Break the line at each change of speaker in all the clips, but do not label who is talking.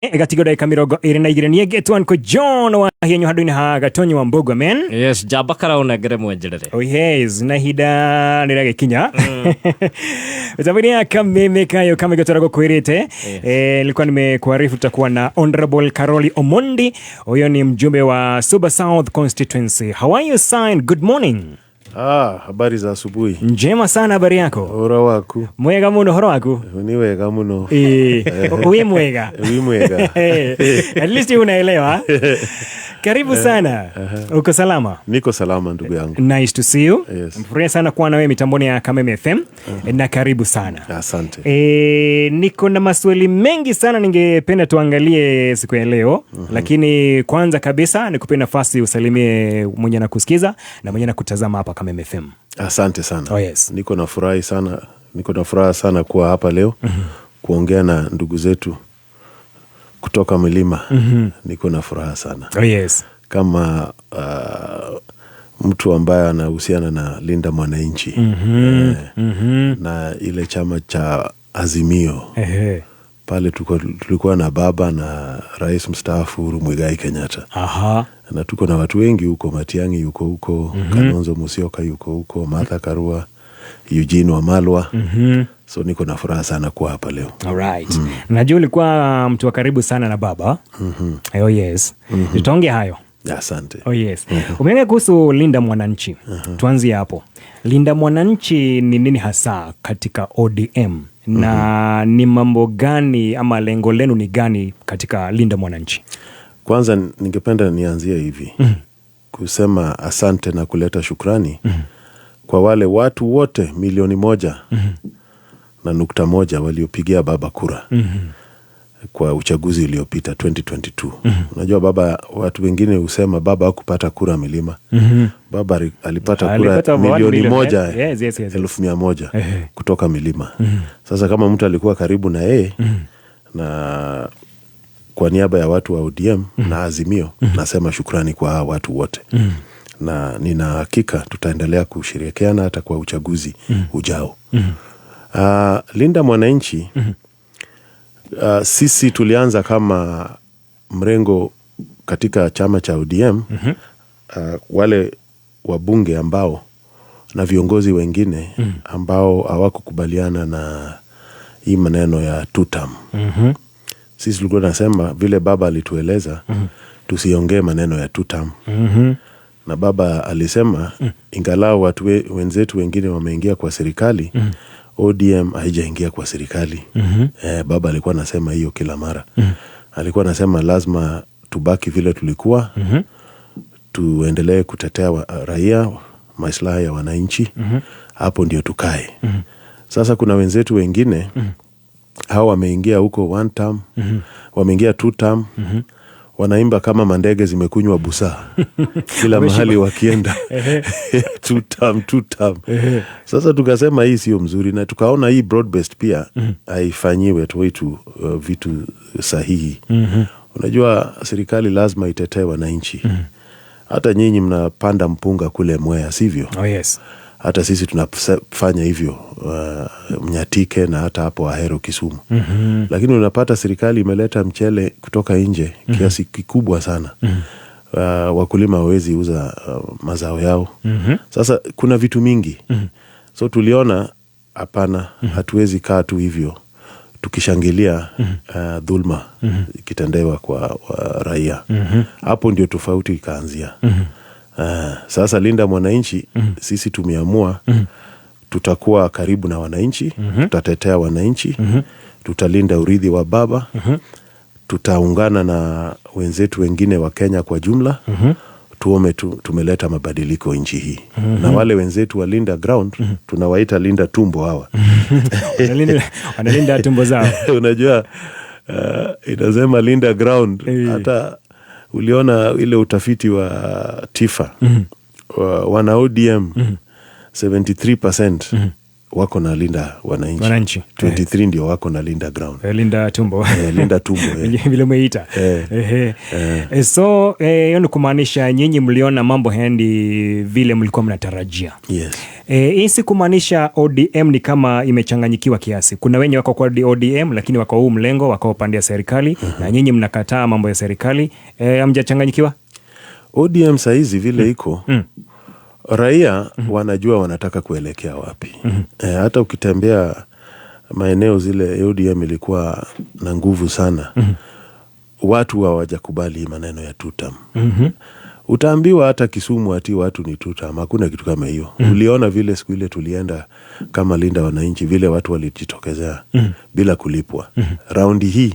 Gatigo ndagika 22 niĩ ngetwo Uncle John wa hienyu handũ-inĩ ha Gatonyi wa Mbũgua men.
Yes, njamba karaũnengere mwenjerere.
Oh yes, na ihinda nĩrĩagĩkinya mĩtambo-inĩ ya Kameme kayo kamĩgĩtwara gũkwĩrĩte. Nilikuwa nimekuarifu tutakuwa na Honorable Caroli Omondi, huyo ni mjumbe wa Suba South Constituency. How are you, sign? Good morning.
Ah, habari za asubuhi.
Njema sana, habari yako?
Ora waku.
Mwega muno, horo waku?
Ni wega muno.
Wi mwega.
Wi mwega.
At least unaelewa. Karibu sana. Uko salama?
Niko salama, ndugu yangu.
Nice to see you.
Yes.
Mfurahia sana kuwa na wewe mitamboni ya Kameme FM na karibu sana.
Asante.
Niko na maswali mengi sana ningependa tuangalie siku ya leo, lakini kwanza kabisa nikupe nafasi usalimie mwenye nakusikiza na mwenye nakutazama hapa Kameme FM.
Asante sana.
Oh, yes.
Niko na furahi sana, niko na furaha sana kuwa hapa leo kuongea na ndugu zetu kutoka milima. Niko na furaha sana.
Oh, yes.
Kama mtu ambaye anahusiana na Linda Mwananchi na ile chama cha Azimio. Pale tulikuwa na baba na rais mstaafu Uhuru Muigai Kenyatta. Na tuko na watu wengi huko, Matiang'i yuko huko, Kalonzo Musyoka yuko huko, Martha Karua, Eugene Wamalwa. So niko na furaha sana kuwa hapa leo.
Alright. Najua ulikuwa mtu wa karibu sana na baba. Oh yes. Tutaongea hayo.
Asante.
Oh yes. Umeongea kuhusu Linda Mwananchi. Tuanzie hapo. Linda Mwananchi ni nini hasa katika ODM? Na ni mambo gani ama lengo lenu ni gani katika Linda Mwananchi?
Kwanza ningependa nianzie hivi. Kusema asante na kuleta shukrani kwa wale watu wote 1.1 milioni waliopigia baba kura kwa uchaguzi uliopita 2022. Unajua baba, watu wengine husema baba hakupata kura milima. Baba alipata kura
Alipata over one
milioni
million,
moja
eh? Yes.
elfu mia moja kutoka milima. Sasa kama mtu alikuwa karibu na yeye, na kwa niaba ya watu wa ODM na Azimio, nasema shukrani kwa hawa watu wote. Na nina hakika tutaendelea kushirikiana hata kwa uchaguzi ujao. Linda Mwananchi, sisi tulianza kama mrengo katika chama cha ODM, wale wabunge ambao na viongozi wengine ambao hawakukubaliana na hii maneno ya two term. Sisi tulikuwa tunasema vile baba alitueleza, tusiongee maneno ya two term. Na baba alisema ingalau watu wenzetu wengine wameingia kwa serikali, ODM haijaingia kwa serikali. Baba alikuwa anasema hiyo kila mara. Alikuwa anasema lazima tubaki vile tulikuwa, tuendelee kutetea raia, maslahi ya wananchi. Hapo ndio tukae. Sasa kuna wenzetu wengine, hao wameingia huko one term, wameingia two term, wanaimba kama mandege zimekunywa busaa kila mahali wakienda. Two term, two term. Sasa tukasema hii sio mzuri, na tukaona hii broad based pia haifanyiwe wetu vitu sahihi. Unajua serikali lazima itetee wananchi. Hata nyinyi mnapanda mpunga kule Mwea, sivyo?
Oh, yes.
Hata sisi tunafanya hivyo, Mnyatike na hata hapo Ahero Kisumu. Lakini unapata serikali imeleta mchele kutoka nje kiasi kikubwa sana. Wakulima hawawezi uza mazao yao. Sasa kuna vitu mingi. So tuliona hapana, hatuwezi kaa tu hivyo tukishangilia dhulma ikitendewa kwa raia. Hapo ndio tofauti ikaanzia. Sasa Linda Mwananchi, sisi tumeamua tutakuwa karibu na wananchi, tutatetea wananchi, tutalinda urithi wa baba, tutaungana na wenzetu wengine wa Kenya kwa jumla, tuome tumeleta mabadiliko nchi hii. Na wale wenzetu wa Linda Ground, tunawaita Linda Tumbo hawa.
Wanalinda tumbo zao.
Unajua, inasema Linda Ground, hata uliona ile utafiti wa TIFA, wana ODM 73% wako na Linda Wananchi,
Wananchi.
23 ndio wako na Linda Ground.
Linda tumbo.
Linda tumbo.
Vile umeita. So hiyo ni kumaanisha nyinyi mliona mambo haendi vile mlikuwa mnatarajia.
Yes.
Hii si kumaanisha ODM ni kama imechanganyikiwa kiasi. Kuna wenye wako kwa ODM lakini wako huu mlengo, wako upande ya serikali na nyinyi mnakataa mambo ya serikali. Hamjachanganyikiwa?
ODM sahizi vile iko raia wanajua wanataka kuelekea wapi. Hata ukitembea maeneo zile ODM ilikuwa na nguvu sana. Watu hawajakubali maneno ya tutam. Utaambiwa hata Kisumu ati watu ni tutam, hakuna kitu kama hiyo. Uliona vile siku ile tulienda kama Linda Wananchi, vile watu walijitokezea bila kulipwa. Raundi hii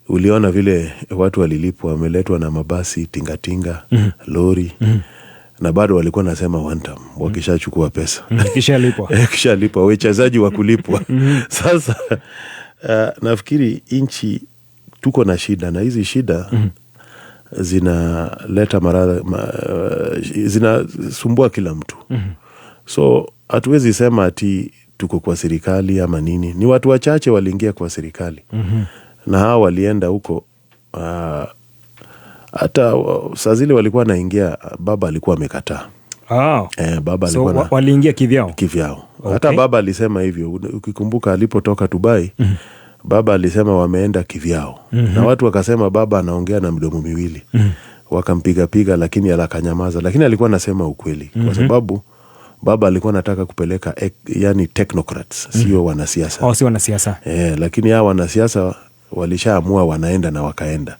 uliona vile watu walilipwa, wameletwa na mabasi, tingatinga, lori na bado walikuwa nasema one term wakishachukua pesa.
Kishalipwa.
Kishalipwa, wachezaji wa kulipwa. Sasa nafikiri nchi tuko na shida, na hizi shida zinaleta maradhi, zinasumbua kila mtu. So hatuwezi sema ati tuko kwa serikali ama nini. Ni watu wachache waliingia kwa serikali na hao walienda huko hata saa zile walikuwa naingia, baba alikuwa amekataa. Baba
So
alikuwa na
waliingia kivyao?
Kivyao. Hata baba alisema hivyo. Ukikumbuka alipotoka Dubai, baba alisema wameenda kivyao. Na watu wakasema baba anaongea na mdomo miwili. Wakampiga piga, lakini alakanyamaza. Lakini alikuwa anasema ukweli. Kwa sababu baba alikuwa anataka kupeleka yani technocrats, sio wanasiasa.
Oh, sio wanasiasa.
Lakini hao wanasiasa walishaamua wanaenda na wakaenda.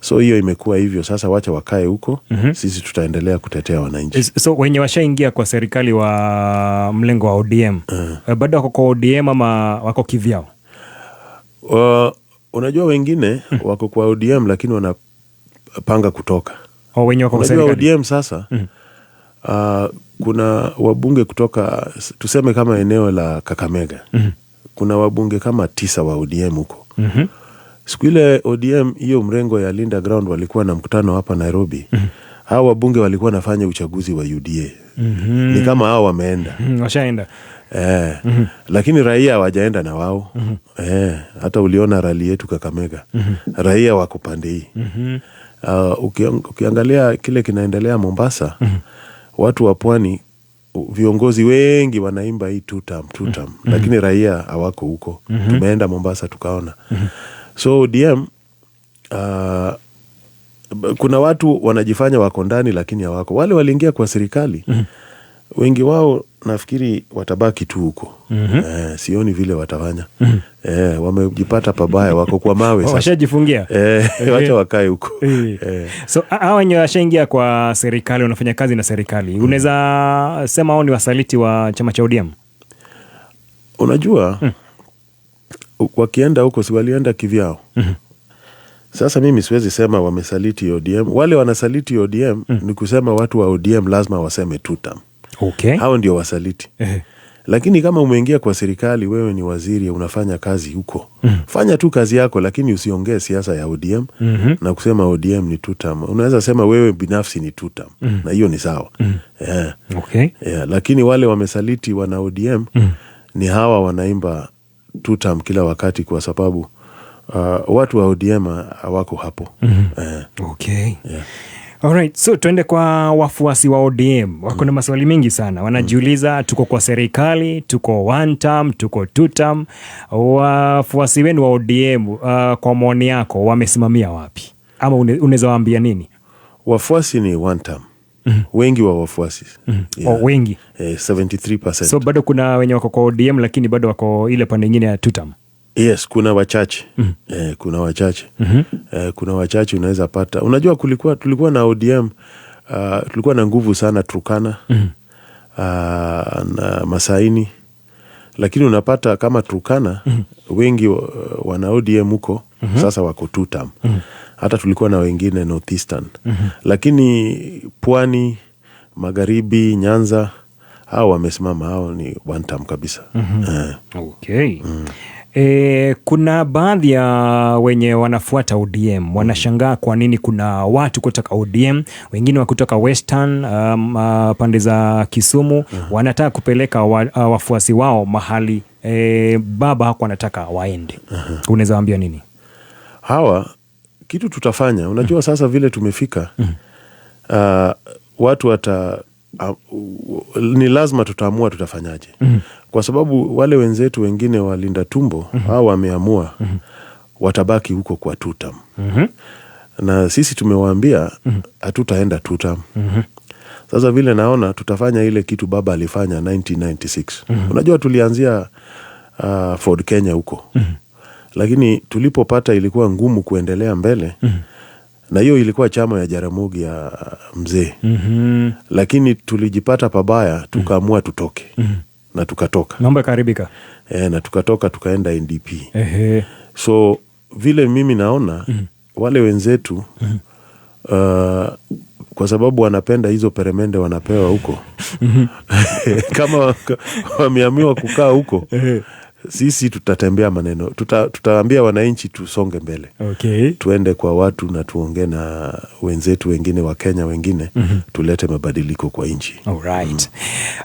So hiyo imekuwa hivyo. Sasa wacha wakae huko. Sisi tutaendelea kutetea wananchi.
So wenye washaingia kwa serikali wa mlengo wa ODM, bado wako kwa ODM ama wako kivyao?
Unajua wengine wako kwa ODM lakini wanapanga kutoka.
Oh, wenye wako kwa
Unajua
serikali.
ODM sasa, kuna wabunge kutoka tuseme kama eneo la Kakamega. Kuna wabunge kama 9 wa ODM huko. Siku ile ODM hiyo mrengo ya Linda Ground walikuwa na mkutano hapa Nairobi. Hao wabunge walikuwa wanafanya uchaguzi wa UDA. Ni kama hao wameenda.
Washaenda.
Lakini raia hawajaenda na wao. Hata uliona rali yetu Kakamega. Raia wako pande hii. Ukiangalia kile kinaendelea Mombasa, watu wa pwani viongozi wengi wanaimba hii two term, two term. Lakini raia hawako huko. Tumeenda Mombasa tukaona. So ODM, kuna watu wanajifanya wako ndani lakini hawako. Wale waliingia kwa serikali, wengi wao nafikiri watabaki tu huko. Sioni vile watafanya. Wamejipata pabaya, wako kwa mawe sasa.
Washajifungia.
Wacha wakae huko.
So hawa wenye washaingia kwa serikali, wanafanya kazi na serikali, unaweza sema hao ni wasaliti wa chama cha ODM?
Unajua, wakienda huko si walienda kivyao. Sasa mimi siwezi sema wamesaliti ODM. Wale wanasaliti ODM ni kusema watu wa ODM lazima waseme two term. Hao ndio wasaliti. Lakini kama umeingia kwa serikali, wewe ni waziri, unafanya kazi huko. Fanya tu kazi yako, lakini usiongee siasa ya ODM na kusema ODM ni two term. Unaweza sema wewe binafsi ni two term. Na hiyo ni sawa. Lakini wale wamesaliti wana ODM ni hawa wanaimba two term kila wakati kwa sababu watu wa ODM hawako hapo.
Alright, so tuende kwa wafuasi wa ODM. Wako na maswali mengi sana. Wanajiuliza tuko kwa serikali, tuko one term, tuko two term. Wafuasi wenu wa ODM, kwa maoni yako wamesimamia wapi? Ama unaweza waambia nini?
Wafuasi ni one term. Wengi wa wafuasi.
Oh, wengi.
73%.
So bado kuna wenye wako kwa ODM lakini bado wako ile pande nyingine ya two term.
Yes, kuna wachache. Kuna wachache. Kuna wachache unaweza pata. Unajua tulikuwa na ODM, tulikuwa na nguvu sana Turkana, na Masaini. Lakini unapata kama Turkana, wengi wana ODM huko, sasa wako two term. Hata tulikuwa na wengine Northeastern. Lakini Pwani, Magharibi, Nyanza, hao wamesimama, hao ni one term kabisa.
Kuna baadhi ya wenye wanafuata ODM wanashangaa kwa nini kuna watu kutoka ODM, wengine wa kutoka Western, pande za Kisumu, wanataka kupeleka wafuasi wao mahali baba hakuwa anataka waende. Unaweza waambia nini?
Hawa kitu tutafanya, unajua sasa vile tumefika, watu wata ni lazima tutaamua tutafanyaje. Kwa sababu wale wenzetu wengine walinda tumbo, hao wameamua watabaki huko kwa tutam. Na sisi tumewaambia hatutaenda tutam. Sasa vile naona tutafanya ile kitu baba alifanya 1996. Unajua tulianzia Ford Kenya huko. Lakini tulipopata ilikuwa ngumu kuendelea mbele. Na hiyo ilikuwa chama ya Jaramogi ya mzee. Lakini tulijipata pabaya, tukaamua tutoke. Na tukatoka.
Mambo yakaharibika.
Na tukatoka tukaenda NDP. So vile mimi naona wale wenzetu, kwa sababu wanapenda hizo peremende wanapewa huko. Kama wameamua kukaa huko, sisi tutatembea maneno. Tutaambia wananchi tusonge mbele. Tuende kwa watu na tuongee na wenzetu wengine wa Kenya wengine, tulete mabadiliko kwa nchi.
Alright.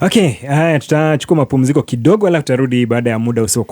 Okay, haya, tutachukua mapumziko kidogo alafu tutarudi baada ya muda usio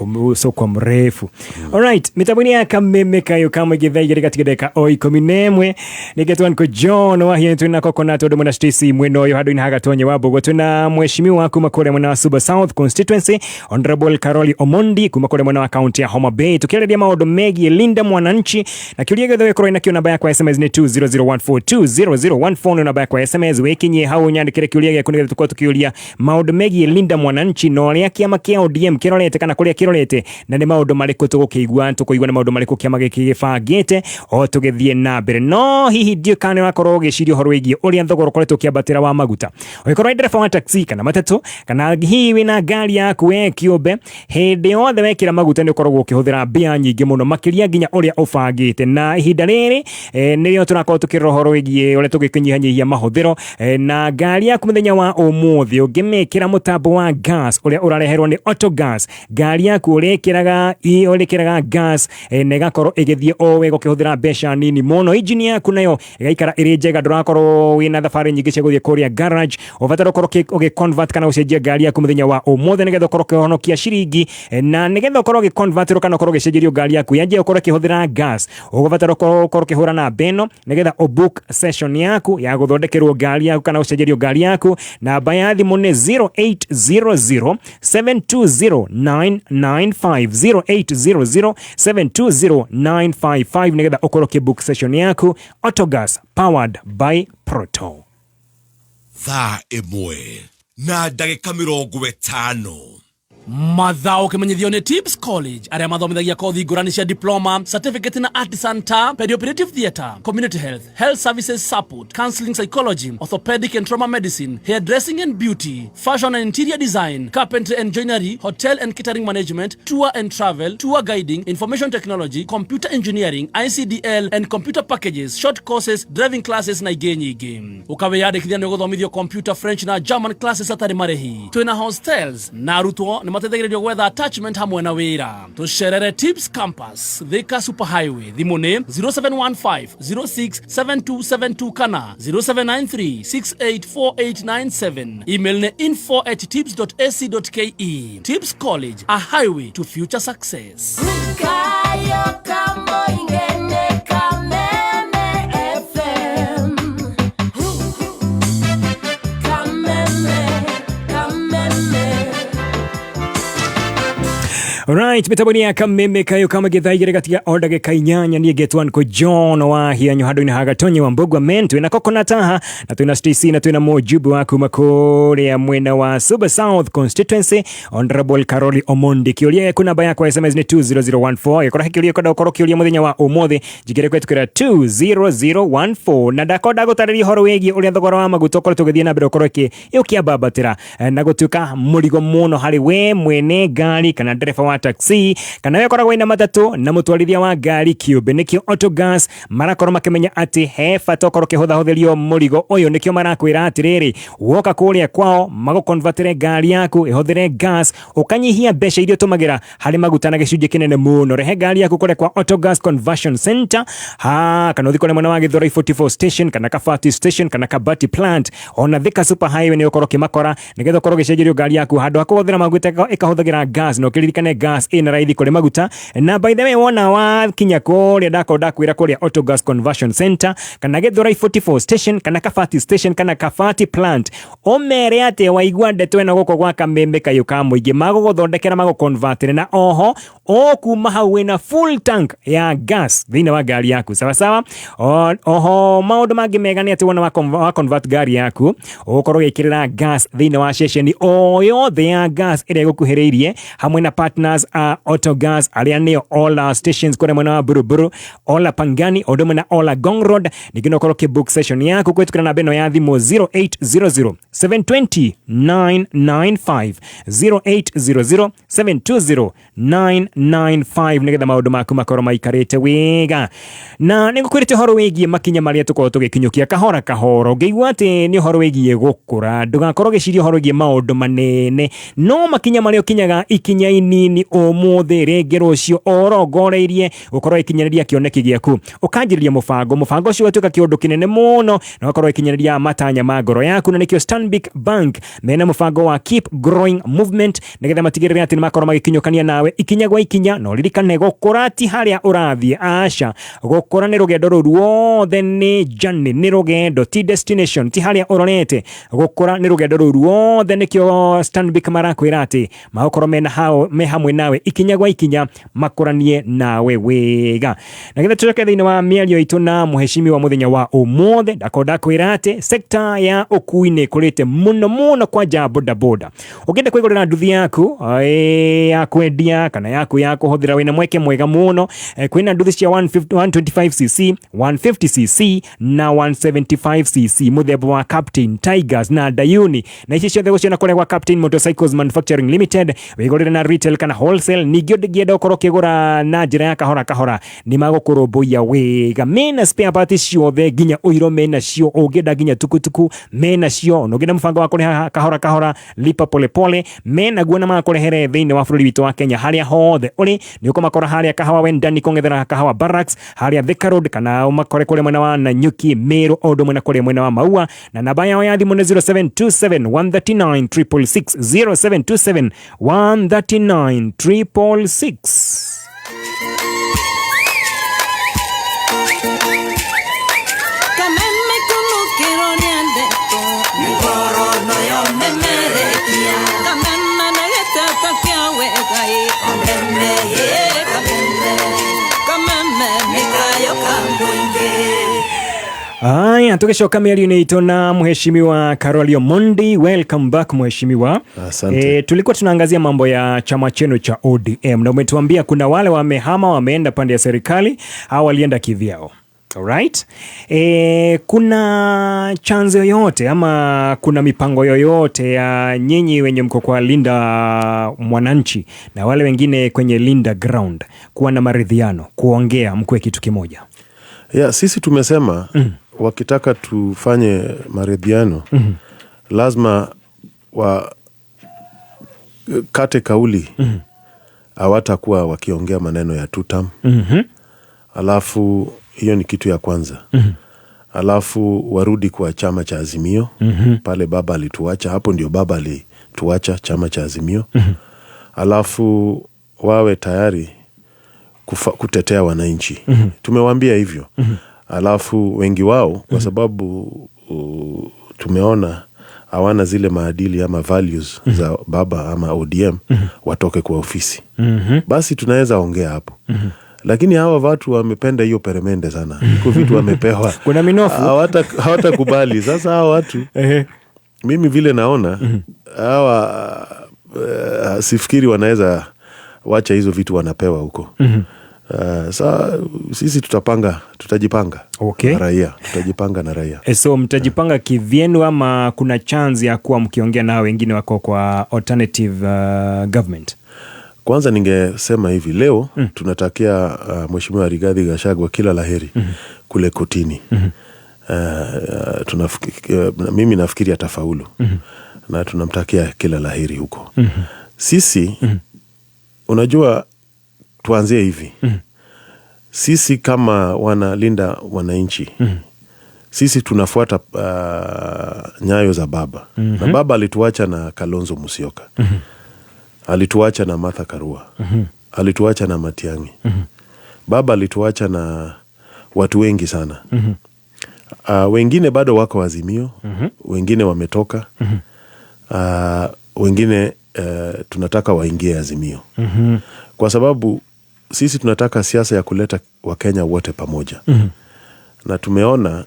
kwa mrefu. Alright, mitambo ya kameme kayo kama githaiga katika dakika o 11 nigetwa nko John Wahinya, twina Coconut odo mwana Stacy mweno yo hadu inahaga tonye wabogo, twina mheshimiwa kuma kule mwana wa Suba South Constituency, Honorable Caroli Omondi, kuma kule mwana wa kaunti ya Homa Bay, tukiaredia maundu megie Linda Mwananchi na kiuria githe wikorwo nakio. Namba yakwa SMS ni 20014, 20014 nĩ namba yakwa SMS. Wikinyie hau nyandikire kiuria giaku nigetha tukorwo tukiuria maundu megie Linda Mwananchi na ũrĩa kĩama kĩa ODM kĩrorete kana kũrĩa kĩrorete, na nĩ maũndũ marĩkũ tũgũkĩigua, tũkũigua nĩ maũndũ marĩkũ kĩama gĩkĩ gĩbangĩte o tũgĩthiĩ na mbere. No hihi ndiũ kana nĩ ũrakorwo ũgĩciria ũhoro wĩgiĩ ũrĩa thogora ũkoretwo ũkĩambatĩra wa maguta, ũgĩkorwo wĩ ndereba wa taxi kana matatũ, kana hihi wĩna ngari yaku we kĩũmbe, hĩndĩ yothe wekĩra maguta nĩ ũkoragwo ũkĩhũthĩra mbia nyingĩ mũno makĩria nginya ũrĩa ũbangĩte. Na ihinda rĩrĩ nĩrĩo tũrakorwo tũkĩrora ũhoro wĩgiĩ ũrĩa tũngĩkĩnyihanyihia mahũthĩro na ngari yaku. Mũthenya wa ũmũthĩ ũngĩmĩkĩra mũtambo wa gas ũrĩa ũrareherwo nĩ Autogas, ngari yaku ũrĩkĩraga gas na ĩgakorwo ĩgĩthiĩ o wega ũkĩhũthĩra mbeca nini mũno. Injini yaku nayo ĩgaikara ĩrĩ njega, ndũrakorwo wĩna thabarĩ nyingĩ cia gũthiĩ kũrĩa garage. Ũbataire ũkorwo ũgĩ-convert kana gũcenjia ngari yaku mũthenya wa ũmũthĩ nĩgetha ũkorwo ũkĩhonokia ciringi na nĩgetha ũkorwo ũgĩ-convert kana ũkorwo ũgĩcenjerio ngari yaku yanjie ũkorwo ĩkĩhũthĩra gas, ũgũbatara ũkorwo ũkĩhũra namba ĩno nĩgetha ũbook session yaku ya gũthondekerwo ngari yaku kana gũcenjerio ngari yaku. Namba ya thimũ nĩ 0800 720 995, 0800 720 955, nĩgetha ũkorwo ũkĩbook session yaku. Autogas, powered by Proto.
Thaa 1:50.
Mathao kimenyithio nĩ Tips College, arĩa mathomithagia kothi ngũrani cia diploma, certificate na artisan ta perioperative theatre, community health, health services support, counseling psychology, orthopedic and trauma medicine, hairdressing and beauty, fashion and interior design, carpentry and joinery, hotel and catering management, tour and travel, tour guiding, information technology, computer engineering, ICDL and computer packages, short courses, driving classes na ingĩ nyingĩ. Ũkawĩyandĩkithia nĩ ũgũthomithio computer, French na German classes atarĩ marĩhi. Twĩna hostels na arutwo nĩ mateithagĩrĩrio gwetha attachment hamwe na wĩra. Tũcerere Tips Campus, Thika Super Highway. Thimũ nĩ 0715 067272 kana 0793 684897. Email nĩ info@tips.ac.ke. Tips College, a highway to future success.
Kayo kamoingene Kameme FM. Kameme, Kameme.
Alright, mitambo ya kameme kayo kama githaa igĩrĩ gatiga o ndagĩka 8. Niĩ ngetwo nko John wa Hianyo handũ-inĩ ha Gatonye wa Mbugua men. Twĩna Coconut haha na twĩna Stacy na twĩna mũjumbe wa kuma kũrĩa mwena wa Suba South Constituency, Honorable Caroli Omondi. Kĩũria gĩaku, namba yakwa SMS nĩ 20014. Gĩkorwo he kĩũria ũkwenda gũkorwo ũkĩũria mũthenya wa ũmũthĩ, njingĩre kũhetũkĩra 20014. Na ndakorwo ndagũtarĩria ũhoro wĩgiĩ ũrĩa thogora wa maguta ũkoretwo ũgĩthiĩ na mbere ũkorwo ũkĩambambatĩra na gũtuĩka mũrigo mũno harĩ we mwene ngari kana ndereba wa wa taxi, kana we ũkoragwo wĩna matatũ na mũtwarithia wa ngari kĩũmbe, nĩkĩo Autogas marakorwo makĩmenya atĩ he bata ũkorwo ũkĩhũthahũthĩrio mũrigo ũyũ. Nĩkĩo marakwĩra atĩrĩrĩ, woka kũrĩa kwao magũkonvertĩre ngari yaku ĩhũthĩre gas, ũkanyihia mbeca iria ũtũmagĩra harĩ maguta na gĩcunjĩ kĩnene mũno. Rehe ngari yaku kũrĩa kwa Autogas Conversion Center, ha kana ũthiĩ kũrĩa mwena wa Githurai 44 station, kana Kabati station, kana Kabati plant, ona Thika super highway nĩ ũkorwo ũkĩmakora, nĩgetha ũkorwo ũgĩcenjerio ngari yaku handũ ha kũhũthĩra maguta ĩkahũthagĩra gas. Na ũkĩririkane gas ĩna raithi kũrĩ maguta. Na by the way, wona wakinya kũrĩa ndakorwo ndakwĩra kũrĩa Autogas Conversion Center, kana Githurai 44 station, kana Kabati station, kana Kabati plant, ũmere atĩ waigua ndeto ĩno gũkũ gwa Kameme Kayũ ka Mũingĩ, magũgũthondekera, magũconvertĩre, na oho ũkuma hau wĩna full tank ya gas thĩinĩ wa ngari yaku. Sawa sawa. Oho maũndũ mangĩ mega nĩ atĩ wona wa convert ngari yaku, ũgũkorwo ũgĩkĩrĩra gas thĩinĩ wa ceceni o yothe ya gas ĩrĩa ĩgũkuhĩrĩirie, hamwe na partners a Autogas arĩa nĩo Ola stations kũrĩa mwena wa Buruburu, Ola Pangani, o ũndũ ũmwe na Ola Ngong Road. Ningĩ no ũkorwo ũkĩbook session yaku kũhĩtũkĩra namba ĩno ya thimũ 0800 720 995, 0800 720 995, nĩgetha maũndũ maku makorwo maikarĩte wega. Na nĩ ngũkwĩrĩte ũhoro wĩgiĩ makinya marĩa tũkorwo tũgĩkinyũkia kahora kahora. Ũngĩigua atĩ nĩ ũhoro wĩgiĩ gũkũra, ndũgakorwo ũgĩciria ũhoro wĩgiĩ maũndũ manene, no makinya marĩa ũkinyaga ikinya inini ũmũthĩ, rĩngĩ rũciũ, orongoreirie gũkorwo ĩkinyanĩria kĩoneki gĩaku, ũkanjĩrĩria mũbango, mũbango ũcio ũgatuĩka kĩũndũ kĩnene mũno na ũgakorwo ĩkinyanĩria matanya ma ngoro yaku. Na nĩkĩo Stanbic Bank mena mũbango wa Keep Growing Movement, nĩgetha matigĩrĩre atĩ nĩmakorwo magĩkinyũkania nawe ikinya gwa ikinya. Na ũririkane, gũkũra ti harĩa ũrathiĩ, aca, gũkũra nĩ rũgendo rũu ruothe, nĩ journey, nĩ rũgendo, ti destination, ti harĩa ũrorete. Gũkũra nĩ rũgendo rũu ruothe. Nĩkĩo Stanbic marakwĩra atĩ magũkorwo mena hao me hamwe nawe ikinya gwa ikinya, makũranie nawe wega. Na getha tũcoke thĩinĩ wa mĩario itũ na mũheshimiwa mũthenya wa ũmũthĩ, ndakorwo ndakwĩra atĩ sekta ya ũkui nĩ ĩkũrĩte mũno mũno, kwanja bodaboda. Ũngĩenda kwĩgũrĩra nduthi yaku ya kwendia kana yaku ya kũhũthĩra, wĩna mweke mwega mũno. Kwĩna nduthi cia 150, 125cc, 150cc na 175cc, mũthemba wa Captain, Tigers na Dayuni, na ici ciothe gũciona kũrĩa gwa Captain Motorcycles Manufacturing Limited. Wĩgũrĩre na retail kana wholesale. Ningĩ ũngĩenda ũkorwo ũkĩgũra na njĩra ya kahora kahora, nĩ magũkũrũmbũiya wega. Mena spare parts ciothe, nginya ũiro mena cio, ũngĩenda nginya tukutuku mena cio, na ũngĩenda mũbango wa kũrĩha kahora kahora, lipa polepole, mena guo, na magakũrehere thĩinĩ wa bũrũri witũ wa Kenya harĩa hothe ũrĩ. Nĩ ũkũmakora harĩa Kahawa Wendani kũng'ethera Kahawa Barracks, harĩa Thika Road, kana ũmakore kũrĩa mwena wa Nanyuki, Meru, o ũndũ ũmwe na kũrĩa mwena wa Maua. Na namba yao ya thimũ nĩ 0727 139 666, 0727 139 666.
Kameme kunukiro nĩandĩtwo mĩgoro noyo memerekia kameme na gĩteto kĩa wega ĩ kameme ĩ kameme kameme nĩ kayo ka mũingĩ.
Aya, tugicoka mĩario-inĩ itũ na mheshimiwa Caroli Omondi. Welcome back, mheshimiwa.
Asante.
Tulikuwa tunaangazia mambo ya chama chenu cha ODM na umetuambia kuna wale wamehama, wameenda pande ya serikali au walienda kivyao. Alright. Kuna chance yoyote ama kuna mipango yoyote ya nyinyi wenye mko kwa Linda Mwananchi na wale wengine kwenye Linda Ground kuwa na maridhiano, kuongea, mkuwe kitu kimoja?
Ya, sisi tumesema wakitaka tufanye maridhiano lazima wakate kauli hawatakuwa wakiongea maneno ya tutam. Alafu hiyo ni kitu ya kwanza. Alafu warudi kwa chama cha Azimio pale baba alituacha, hapo ndio baba alituacha chama cha Azimio. Alafu wawe tayari kutetea wananchi. Tumewaambia hivyo. Alafu wengi wao kwa sababu tumeona hawana zile maadili ama values za baba ama ODM, watoke kwa ofisi. Basi tunaweza ongea hapo. Lakini hawa watu wamependa hiyo peremende sana. Iko vitu wamepewa.
Kuna minofu.
Hawatakubali. Sasa hawa watu, mimi vile naona hawa sifikiri wanaweza wacha hizo vitu wanapewa huko. Sa sisi tutapanga, tutajipanga na raia, tutajipanga na raia.
So mtajipanga kivyenu ama kuna chance ya kuwa mkiongea na wengine wako kwa alternative government?
Kwanza ningesema hivi leo tunatakia Mheshimiwa Rigathi Gachagua kila laheri kule kotini. Mimi nafikiri atafaulu na tunamtakia kila laheri huko. Sisi unajua, tuanzie hivi, sisi kama wanalinda wananchi, sisi tunafuata nyayo za baba na baba alituacha na Kalonzo Musyoka, alituacha na Martha Karua, alituacha na Matiang'i. Baba alituacha na watu wengi sana. Wengine bado wako Azimio, wengine wametoka, wengine tunataka waingie Azimio kwa sababu sisi tunataka siasa ya kuleta Wakenya wote pamoja na tumeona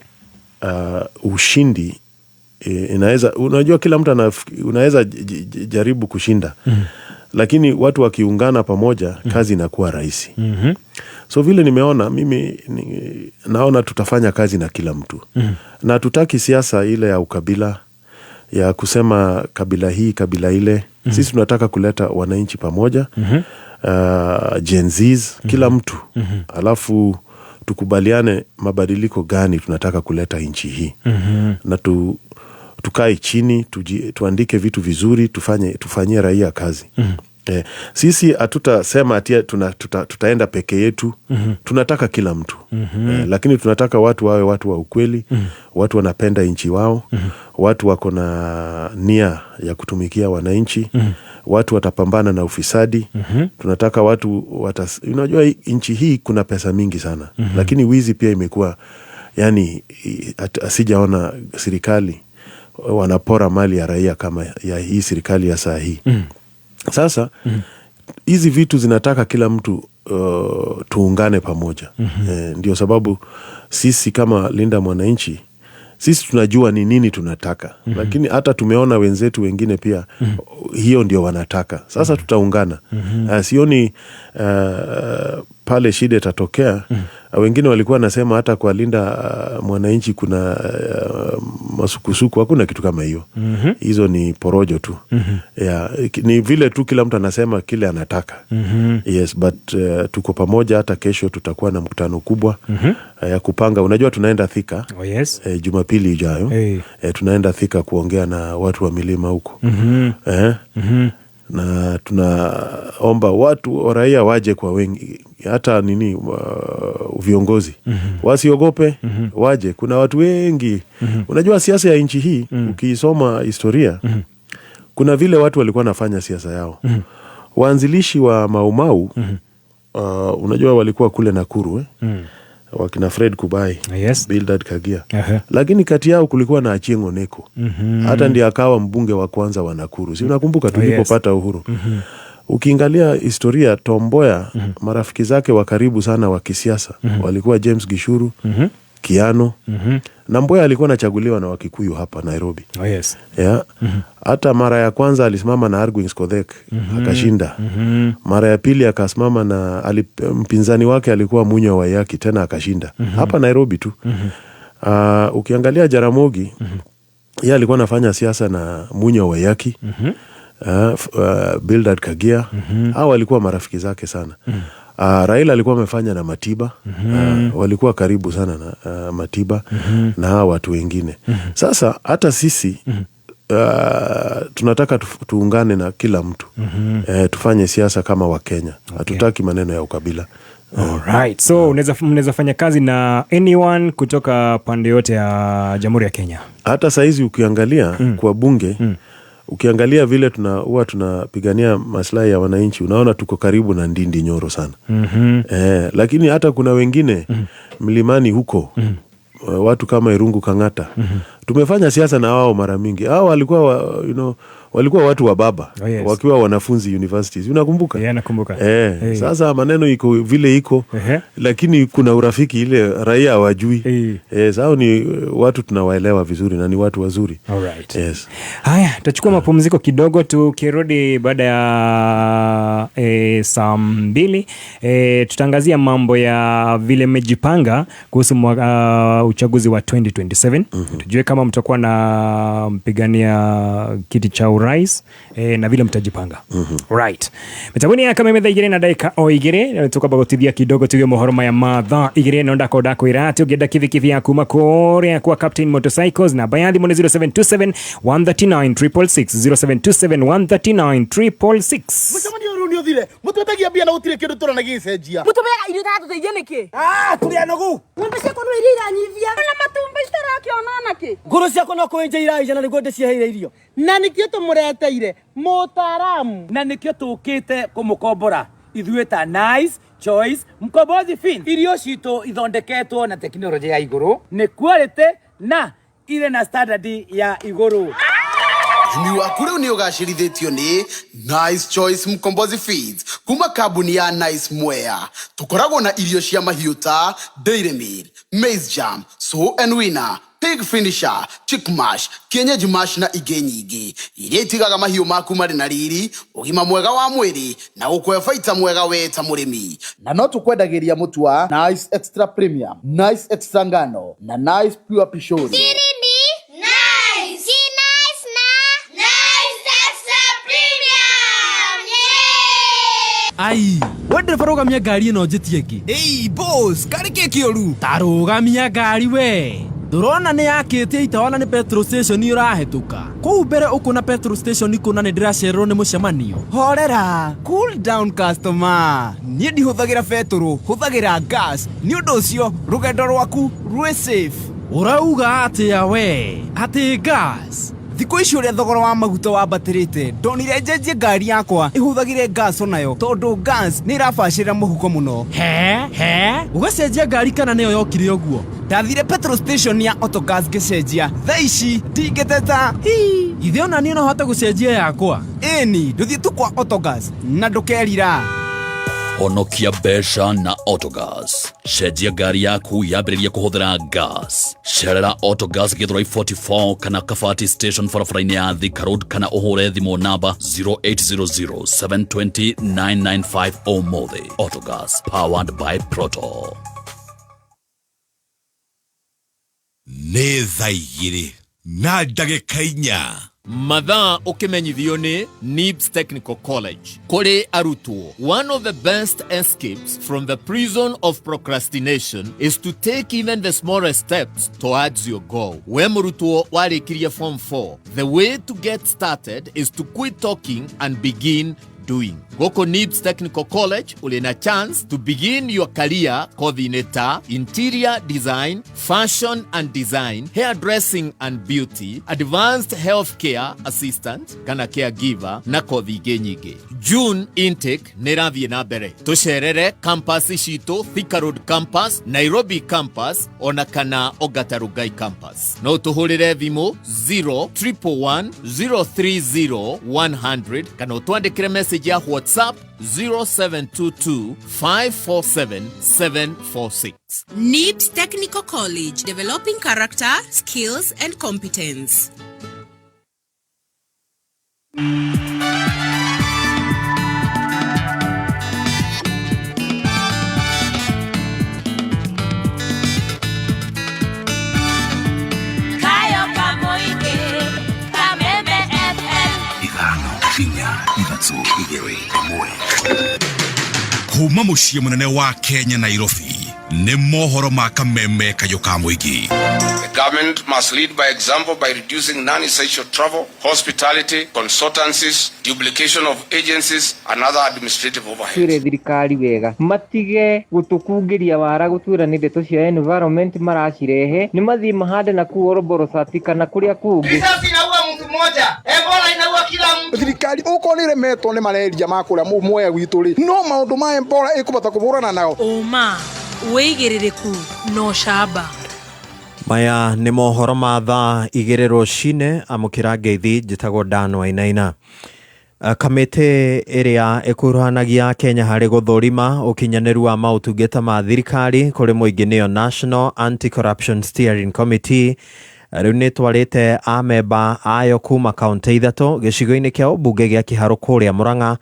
ushindi inaweza, unajua kila mtu unaweza jaribu kushinda lakini watu wakiungana pamoja kazi inakuwa rahisi. So vile nimeona mimi naona tutafanya kazi na kila mtu na hatutaki siasa ile ya ukabila, ya kusema kabila hii kabila ile. Sisi tunataka kuleta wananchi pamoja, Gen Zs, kila mtu, alafu tukubaliane mabadiliko gani tunataka kuleta nchi hii na tukae chini tuandike vitu vizuri, tufanyie raia kazi. Sisi hatutasema ati tutaenda peke yetu. Tunataka kila mtu, lakini tunataka watu wawe watu wa ukweli, watu wanapenda nchi wao, watu wako na nia ya kutumikia wananchi, watu watapambana na ufisadi. Tunataka watu unajua nchi hii kuna pesa mingi sana, lakini wizi pia imekuwa, yani asijaona serikali wanapora mali ya raia kama ya hii serikali ya saa hii. Sasa hizi vitu zinataka kila mtu tuungane pamoja. Ndio sababu sisi kama Linda Mwananchi sisi tunajua ni nini tunataka, lakini hata tumeona wenzetu wengine pia hiyo ndio wanataka. Sasa tutaungana. Sioni pale shida itatokea. Wengine walikuwa nasema hata kwa Linda Mwananchi kuna masukusuku. Hakuna kitu kama hiyo. Hizo ni porojo tu. Yeah, ni vile tu kila mtu anasema kile anataka. Yes, but tuko pamoja. Hata kesho tutakuwa na mkutano kubwa ya kupanga. Unajua tunaenda Thika.
Oh, yes.
Jumapili ijayo.
Hey.
Tunaenda Thika kuongea na watu wa milima huko. Na tunaomba watu raia waje kwa wengi, hata nini viongozi wasiogope, waje. Kuna watu wengi. Unajua siasa ya nchi hii ukiisoma historia, kuna vile watu walikuwa wanafanya siasa yao. Waanzilishi wa Mau Mau, unajua walikuwa kule Nakuru, wakina Fred Kubai,
Yes.
Bildad Kagia.
Aha.
Lakini kati yao kulikuwa na Achieng' Oneko. Hata ndiye akawa mbunge wa kwanza wa Nakuru. Si unakumbuka tulipopata uhuru? Ukiangalia historia, Tom Mboya, marafiki zake wa karibu sana wa kisiasa walikuwa James Gishuru, Kiano. Na Mboya alikuwa anachaguliwa na Wakikuyu hapa Nairobi.
Oh, yes.
Yeah. Hata mara ya kwanza alisimama na Argwings Kodhek akashinda. Mara ya pili akasimama na mpinzani wake alikuwa Munya Waiyaki, tena akashinda. Hapa Nairobi tu. Ukiangalia Jaramogi, yeye alikuwa anafanya siasa na Munya Waiyaki, Bildad Kagia. Hao walikuwa marafiki zake sana. Raila alikuwa amefanya na Matiba. Walikuwa karibu sana na Matiba na hawa watu wengine. Sasa hata sisi tunataka tuungane na kila mtu, tufanye siasa kama Wakenya. Hatutaki maneno ya ukabila.
Alright. So mnaweza fanya kazi na anyone kutoka pande yote ya Jamhuri ya Kenya.
Hata saizi ukiangalia kwa bunge, ukiangalia vile huwa tunapigania maslahi ya wananchi, unaona tuko karibu na Ndindi Nyoro sana. Lakini hata kuna wengine mlimani huko, watu kama Irungu Kang'ata, tumefanya siasa na wao mara mingi. Hao walikuwa walikuwa watu wa baba
Oh, yes.
wakiwa wanafunzi universities, unakumbuka?
Yeah, nakumbuka.
Eh, sasa maneno iko vile iko, lakini kuna urafiki ile raia hawajui. Sasa ni watu tunawaelewa vizuri na ni watu wazuri.
Alright.
Yes.
Haya, tutachukua mapumziko kidogo, tukirudi baada ya saa 2 tutaangazia mambo ya vile mmejipanga kuhusu uchaguzi wa 2027. Tujue kama mtakuwa na mpigania kiti cha urais. urais na vile mtajipanga. Right. Mitabuni ya kameme thaa igĩrĩ na ndagĩka o igĩrĩ, tukamba gũtithia kidogo tuge mohoro maya ma thaa igĩrĩ, no ndakonda kwĩra atĩ ũngĩenda kibikibi ya kuma kũrĩa kwa Captain Motorcycles, namba ya thimũ nĩ 0727 139 666, 0727 139 666.
Mũcemanio ũyũ nĩ ũthire, mũtwetagia mbia na gũtirĩ kĩndũ tũrona gĩgĩcenjia.
Mũtũmeaga irio itaratũteithia nĩkĩ?
Ah, tũrĩ anogu.
Ng'ombe ciakwa no iria iranyivia na matumbĩ citarakĩona nakĩ.
Ngũrũ ciakwa no kũenja iraija na nĩguo ndĩciheire irio.
Na nĩkĩo tũmũreteire mũtaaramu.
Na nĩkĩo tũkĩte kũmũkombora ithuĩ ta Nice Choice Mkombozi Fin. Irio citũ ithondeketwo na tekinoronjĩ ya igũrũ, nĩ quality na irĩ na standard ya igũrũ.
Ũrĩmi waku rĩu nĩ ũgacĩrithĩtio nĩ Nice Choice Mkombozi Feeds kuma kambuni ya Nice Mwea. Tũkoragwo na irio cia mahiũ ta Dairy Meal, Maize Jam, Sow and Winner, Pig Finisher, Chick Mash, Kienyeji Mash na ingĩ nyingĩ iria itigaga mahiũ maku marĩ na riri, ũgima mwega wa mwĩrĩ na gũkũhe baita mwega we ta mũrĩmi. Na no tũkwendagĩria mũtu wa Nice Extra Premium, Nice Extra Ngano na Nice Pure Pishori.
Siri ni nice. Si nice na Nice Extra Premium. Yeah!
Ai, we ndereba, rũgamia ngari ĩno njĩtie ĩngĩ.
Ei boss, karĩ kĩ kĩũru?
Ta rũgamia ngari we. Ndũrona nĩ yakĩtie itawa na nĩ petrol station ũrahĩtũka kũu mbere ũkũna petrol station kũna nĩ ndĩracererwo nĩ mũcemanio.
Horera, cool down customer. Niĩ ndihũthagĩra betũrũ, hũthagĩra gas. Nĩ ũndũ ũcio rũgendo rwaku rwĩ safe.
Ũrauga atĩa we? Atĩ gas?
Thikũ ici ũrĩa thogora wa maguta wambatĩrĩte, ndonire njenjie ngari yakwa ĩhũthagĩre gas onayo, tondũ gas nĩ ĩrabacĩrĩra mũhuko mũno.
He he, ũgacenjia ngari kana nĩyo yokire ũguo?
Ndathire petrol station ya Autogas ngĩcenjia. Thaa ici ndingĩteta.
Hi, ithe ona niĩ no hote gũcenjia yakwa?
Ĩni, ndũthiĩ tu kwa Autogas na ndũkerira.
Honokia mbeca na Autogas. Cenjia ngari yaku yambĩrĩrie kũhũthĩra gas. Cerera Autogas Githurai 44 kana Kabati station barabara-inĩ ya Thika Road, kana ũhũre thimũ namba 0800 720 995 ũmũthĩ. Autogas, powered by Proto.
Nĩ thaa 2:04.
Mathaa ũkĩmenyithio nĩ NIBS Technical College kũrĩ arutwo. One of the best escapes from the prison of procrastination is to take even the smallest steps towards your goal. We mũrutwo warĩkirie form 4, the way to get started is to quit talking and begin doing. Gũkũ NIBS Technical College ũrĩ na chance to begin your career kothi-inĩ ta interior design, fashion and design, hairdressing and beauty, advanced healthcare assistant kana caregiver na kothi ingĩ nyingĩ. June intake nĩ ĩrathiĩ na mbere. Tũcerere campus citũ, Thika Road campus, Nairobi campus ona kana Ongata Rongai campus. No tũhũrĩre thimũ 0 111 030 100 kana ũtwandĩkĩre message ya WhatsApp 0722 547 746.
NIBS Technical College, developing character, skills, and competence.
Kayo Kamoige, Kameme FM.
5 4 3 2 1. Kuma mũciĩ mũnene wa Kenya, Nairobi, nĩ mohoro ma Kameme Kayũ ka mũingĩ.
The government must lead by example by reducing non-essential travel, hospitality, consultancies, duplication of agencies, and other administrative overhead.
Twĩre thirikari wega matige gũtũkungĩria wara gũtwĩra nĩ ndeto cia environment maracirehe, nĩ mathiĩ mahande na kũu Oroborosati kana kũrĩa kũngĩ.
Risasi inaua mtu mmoja, Ebola inaua kila mtu.
Thirikari okorwo nĩ ĩremetwo nĩ mareria ma kũrĩa mwea gwitũ rĩ, no maũndũ ma Ebola ĩkũbota kũbũrana nao.
Ũma, wĩigĩrĩrĩku na ũcamba.
Maya nĩ mohoro ma thaa igĩrĩ rũcinĩ. Amũkĩra ngeithi, njĩtagwo Dan Wainaina. Kamĩtĩ ĩrĩa ĩkuruhanagia Kenya harĩ gũthũrima ũkinyanĩru wa maũtungata ma thirikari kũrĩ mũingĩ, nĩyo National Anti-Corruption Steering Committee, rĩu nĩ ĩtwarĩte amemba ayo kuma kaũntĩ ithatũ gĩcigo-inĩ kĩa ũmbunge gĩa Kĩharũ kũrĩa Mũrang'a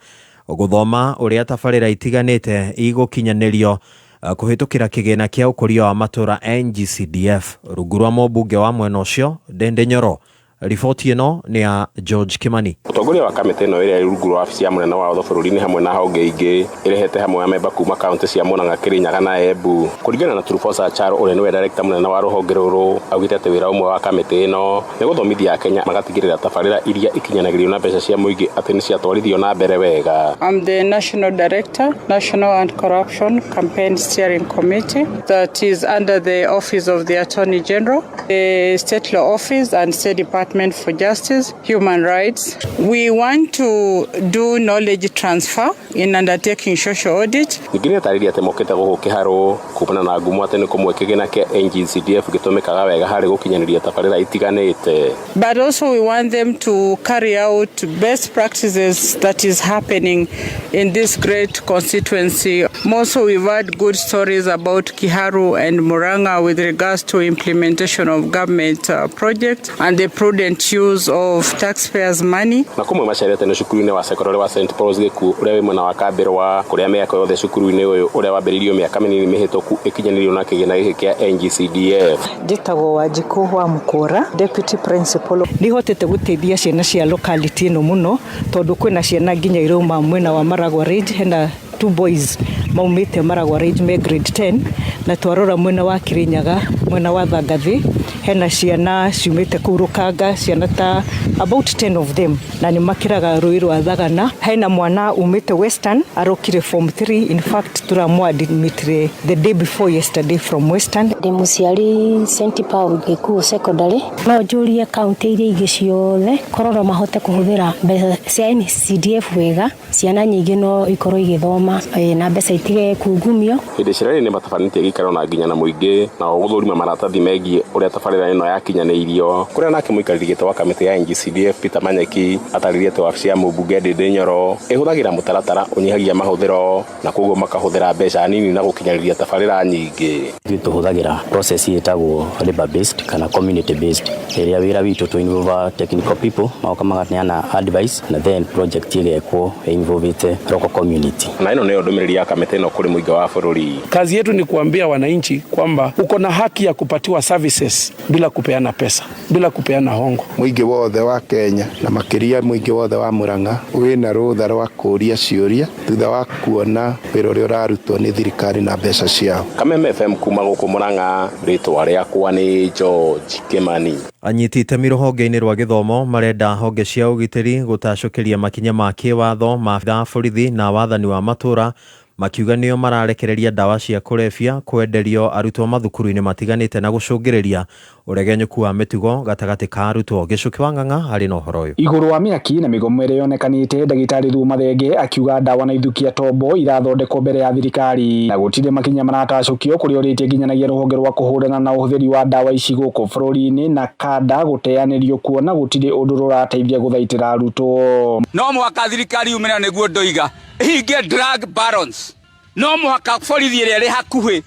gũthoma ũrĩa tabarĩra itiganĩte igũkinyanĩrio kũhĩtũkĩra kĩgĩna kĩa ũkũria wa matũra NGCDF, rungu rwa mũmbunge wa mwena ũcio Ndindi Nyoro. Riboti ĩno nĩ ya George Kimani.
Mũtongoria wa kamĩtĩ ĩno ĩrĩa ĩrĩ rungu rwa wabici ya mũnene wa watho bũrũri-inĩ hamwe na honge ingĩ ĩrehete hamwe amemba kuma kaunti cia Murang'a, Kirinyaga na Embu. Kũringana na Trufosa Charo ũrĩa nĩwe director mũnene wa rũhonge rũrũ augĩte atĩ wĩra ũmwe wa kamĩtĩ ĩno nĩ gũthomithia Akenya magatigĩrĩra tabarĩra iria ikinyanagĩrio na mbeca cia mũingĩ atĩ nĩ ciatwarithio na mbere wega.
I'm the National Director, National Anti-Corruption Campaign Steering Committee that is under the Office of the Attorney General, the State Law Office and State Department for Justice, Human Rights. We want to do knowledge transfer in undertaking social audit.
Ningĩ nĩatarĩria atĩ mokĩte gũkũ kĩharũ kumana na ngumo atĩ nĩ kũmwe kĩgĩna kĩa NGCDF gĩtũmĩkaga wega harĩ gũkinyanĩria tabarĩra itiganĩte.
But also we want them to carry out best practices that is happening in this great constituency. Also, we've heard good stories about Kiharu and Murang'a with regards to implementation of government projects and the prudent use of taxpayers' money.
Na kũmwe macerete nĩ cukuru-inĩ wa sekondarĩ wa St Paul's Gĩkuũ ũrĩa wĩ mwena wa Kambĩrwa kũrĩa mĩako yothe cukuru-inĩ ũyũ ũrĩa wambĩrĩirio mĩaka mĩnini mĩhĩtũku ĩkinyanĩirio na kĩgĩna gĩkĩ kĩa NGCDF.
Njĩtagwo Wanjikũ wa Mũkũra, deputy principal. Nĩ hotete gũteithia ciana cia locality ĩno mũno tondũ kwĩna ciana nginya irauma mwena wa Maragwa Range, hena two boys maumĩte Maragwa Range me grade 10, na twarora mwena wa Kirinyaga, mwena wa Thangathĩ, hena ciana ciumĩte kũu Rũkanga, ciana ta about 10 of them, na nĩ makĩraga rũĩ rwa Thagana. Hena mwana umĩte Western arokire form 3, in fact tũramũ-admitire the day before yesterday from Western.
Ndĩ mũciari St Paul Gĩkuũ Secondary. No njũrie kaunti iria ingĩ ciothe korwo no mahote kũhũthĩra mbeca cia NCDF wega, ciana nyingĩ no ikorwo igĩthoma na mbeca itige kungumio.
Hĩndĩ cia rĩrĩ nĩ matabanĩtie gĩikaro na nginya na mũingĩ na gũthũrima maratathi megiĩ ũrĩa tabarĩra ĩno yakinyanĩirio kũrĩa nake mũikarĩri gĩtĩ wa kamĩtĩ ya NGCDF Peter Manyeki atarĩrie atĩ wabici ya mũmbunge Ndindi Nyoro ĩhũthagĩra mũtaratara ũnyihagia mahũthĩro na koguo makahũthĩra mbeca nini na gũkinyanĩria tabarĩra nyingĩ.
Ithuĩ tũhũthagĩra process ĩtagwo labor based kana community based, ĩrĩa wĩra witũ tũ involve technical people magoka maganeana advice na then project ĩgekwo involvete local community.
Na ĩno nĩyo ndũmĩrĩri ya kamĩtĩ ĩno kũrĩ mũingĩ wa bũrũri.
Kazi yetu ni kuambia wananchi kwamba uko na haki ya kupatiwa services bila kupeana pesa, bila kupeana hongo.
Mũingĩ wothe wa Kenya na makĩria mũingĩ wothe wa Murang'a wĩna rũtha rwa kũũria ciũria thutha wa kuona wĩra ũrĩa ũrarutwo nĩ thirikari na mbeca ciao.
Kameme FM kuma gũkũ Murang'a, rĩtwa rĩakwa nĩ George Kimani.
Anyiti itemi rũhonge-inĩ rwa gĩthomo marenda honge cia ũgitĩri gũtacũkĩria makinya ma kĩwatho ma borithi na wathani wa matũra, makiuga nĩo mararekereria ndawa cia kũrebia kwenderio arutwo mathukuru-inĩ matiganĩte na gũcũngĩrĩria ũregenyũku wa mĩtugo gatagatĩ ka arutwo. Gĩcũkĩ wa Ng'ang'a arĩ na ũhoro ũyũ.
Igũrũ wa mĩaki na mĩgomo ĩrĩa yonekanĩte, ndagĩtarĩ Thuo Mathenge akiuga ndawa na ithukia tombo irathondekwo mbere ya thirikari na gũtirĩ makinya maratacũkio kũrĩa ũrĩtie nginyanagia rũhonge rwa kũhũrana na ũhũthĩri wa ndawa ici gũkũ bũrũri-inĩ na kanda gũteanĩrio kuona gũtirĩ ũndũ rũrateithia gũthaitĩra arutwo.
No mũhaka thirikari yumĩre nĩguo ndoiga ĩhingie drug barons, no mũhaka borithi ĩrĩa ĩrĩ hakuhĩ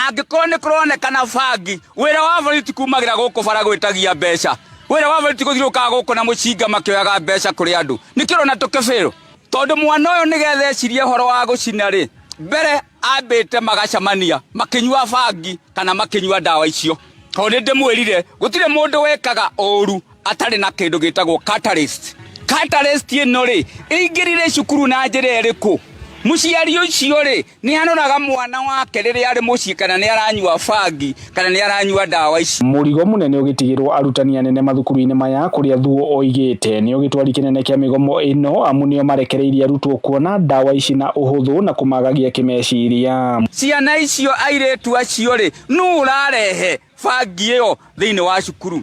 angĩkorwo nĩ kũronekana bangi, wĩra wa borithi ti kumagĩra gũkũ bara gwĩtagia mbeca, wĩra wa borithi gũthiũrũrũkaga gũkũ na mũcinga makĩoyaga mbeca kũrĩ andũ. Nĩkĩo ũrona tũkĩbĩrwo tondũ mwana ũyũ nĩgetha ecirie ũhoro wa gũcina rĩ, mbere ambĩte magacemania makĩnyua bangi kana makĩnyua ndawa icio, tondũ nĩ ndĩmwĩrire gũtirĩ mũndũ wekaga ũru atarĩ na kĩndũ gĩtagwo catalyst. Catalyst ĩno rĩ ĩingĩrire cukuru na njĩra ĩrĩkũ? Mũciari ũcio rĩ nĩ aroraga mwana wake rĩrĩa arĩ mũciĩ kana nĩ aranyua bangi kana nĩ aranyua ndawa ici.
Mũrigo mũnene ũgĩtigĩrwo arutani anene mathukuru-inĩ maya kũrĩa Thuo oigĩte nĩo gĩtwari kĩnene kĩa mĩgomo ĩno amu nĩo marekereirie arutwo kuona ndawa ici na ũhũthũ na kũmagagia kĩmeciria.
Ciana icio airĩtu acio rĩ nũ ũrarehe bangi ĩyo thĩinĩ wa cukuru?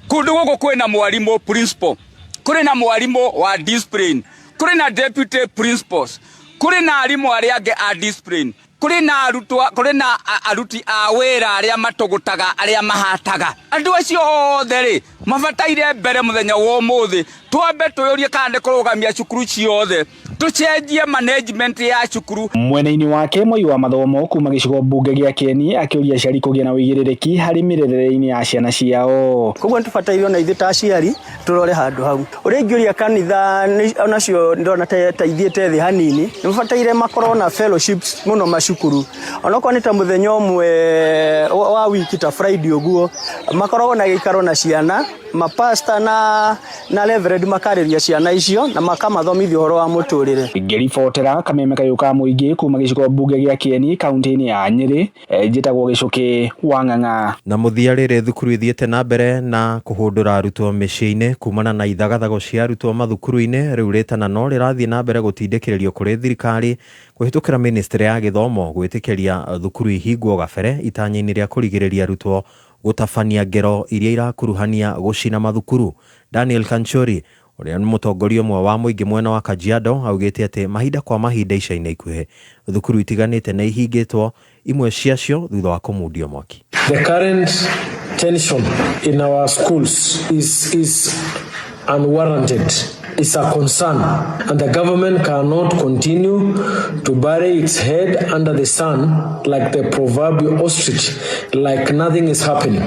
Kũndũ gũkũ kwĩna mwarimũ principal, kũrĩ na mwarimũ wa discipline, kũrĩ na deputy principals, kũrĩ na arimũ arĩa angĩ a discipline, kũrĩ na arutwo, kũrĩ na aruti a wĩra arĩa matũgũtaga, arĩa mahataga. Andũ acio othe rĩ mabataire mbere mũthenya wa ũmũthĩ twambe twĩyũrie kana nĩ kũrũgamia cukuru ciothe, tũcenjie management ya cukuru.
Mwena-inĩ wake Moi wa mathomo kuma gĩcigo mbunge gĩa Kieni akĩũria aciari kũgĩa na ũigĩrĩrĩki harĩ mĩrerere-inĩ ya ciana ciao.
Koguo nĩtũbataire ona ithuĩ ta aciari tũrore handũ hau. Ũrĩa ingĩũria kanitha onacio ndĩrona ta ithiĩte thĩ hanini, nĩmabataire makorwo na fellowships mũno macukuru, onokorwo nĩ ta mũthenya ũmwe wa wiki ta Friday ũguo, makoragwo na gĩikaro na ciana Mapasta na reverend makarĩria ciana icio na makamathomithia ũhoro wa mũtũrĩre.
Ngĩribotera kameme kayũ ka mũingĩ kuma gĩcigo mbunge gĩa Kieni kaunti-inĩ ya Nyĩrĩ, njĩtagwo Gĩcũkĩ wa Ng'ang'a.
Na mũthia rĩrĩ thukuru ithiĩte na mbere na kũhũndũra arutwo mĩciĩ-inĩ kumana na ithagathago cia arutwo mathukuru-inĩ. Rĩu rĩtana no rĩrathiĩ na mbere gũtindĩkĩrĩrio kũrĩ thirikari kũhĩtũkĩra ministry ya gĩthomo gwĩtĩkĩria thukuru ihingwo gabere itanya-inĩ rĩa kũrigĩrĩria arutwo gũtabania ngero iria irakuruhania gũcina mathukuru. Daniel Kanchori ũrĩa nĩ mũtongoria ũmwe wa mũingĩ mwena wa Kajiado augĩte atĩ mahinda kwa mahinda ica-inĩ ikuhĩ thukuru itiganĩte nĩ ihingĩtwo imwe ciacio thutha wa kũmundio mwaki.
The current tension in our schools is unwarranted. It's a concern, and the government cannot continue to bury its head under the sun like the proverbial ostrich, like nothing is happening.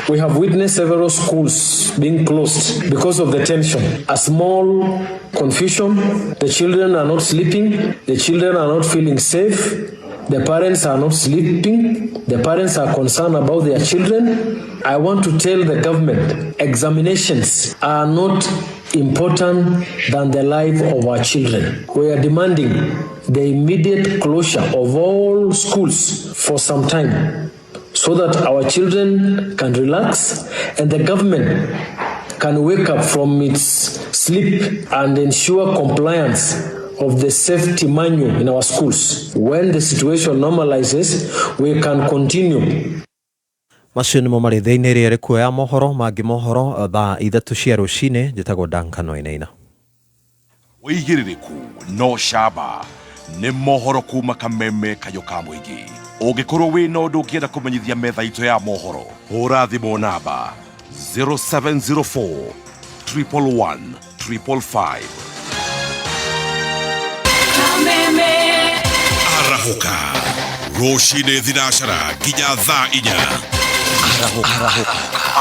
We have witnessed several schools being closed because of the tension. A small confusion, the children are not sleeping, the children are not feeling safe, the parents are not sleeping, the parents are concerned about their children. I want to tell the government, examinations are not important than the life of our children. We are demanding the immediate closure of all schools for some time so that our children can relax and the government can wake up from its sleep and ensure compliance of the safety manual in our schools. When the situation normalizes, we can continue.
Macio nĩmo marĩ thĩinĩ ĩrĩa ĩrĩ ya mohoro mangĩ mohoro thaa 3 cia rũcinĩ. Njĩtagwo Duncan Wainaina.
Wĩigĩrĩrĩku no camba nĩ mohoro kuma kameme kayũ ka mũingĩ. Ũngĩkorwo wĩna ũndũ ũngĩenda kũmenyithia metha itũ ya mohoro, hũra thimũ namba 0704 111 555. Arahũka rũcinĩ thinacara nginya thaa 4.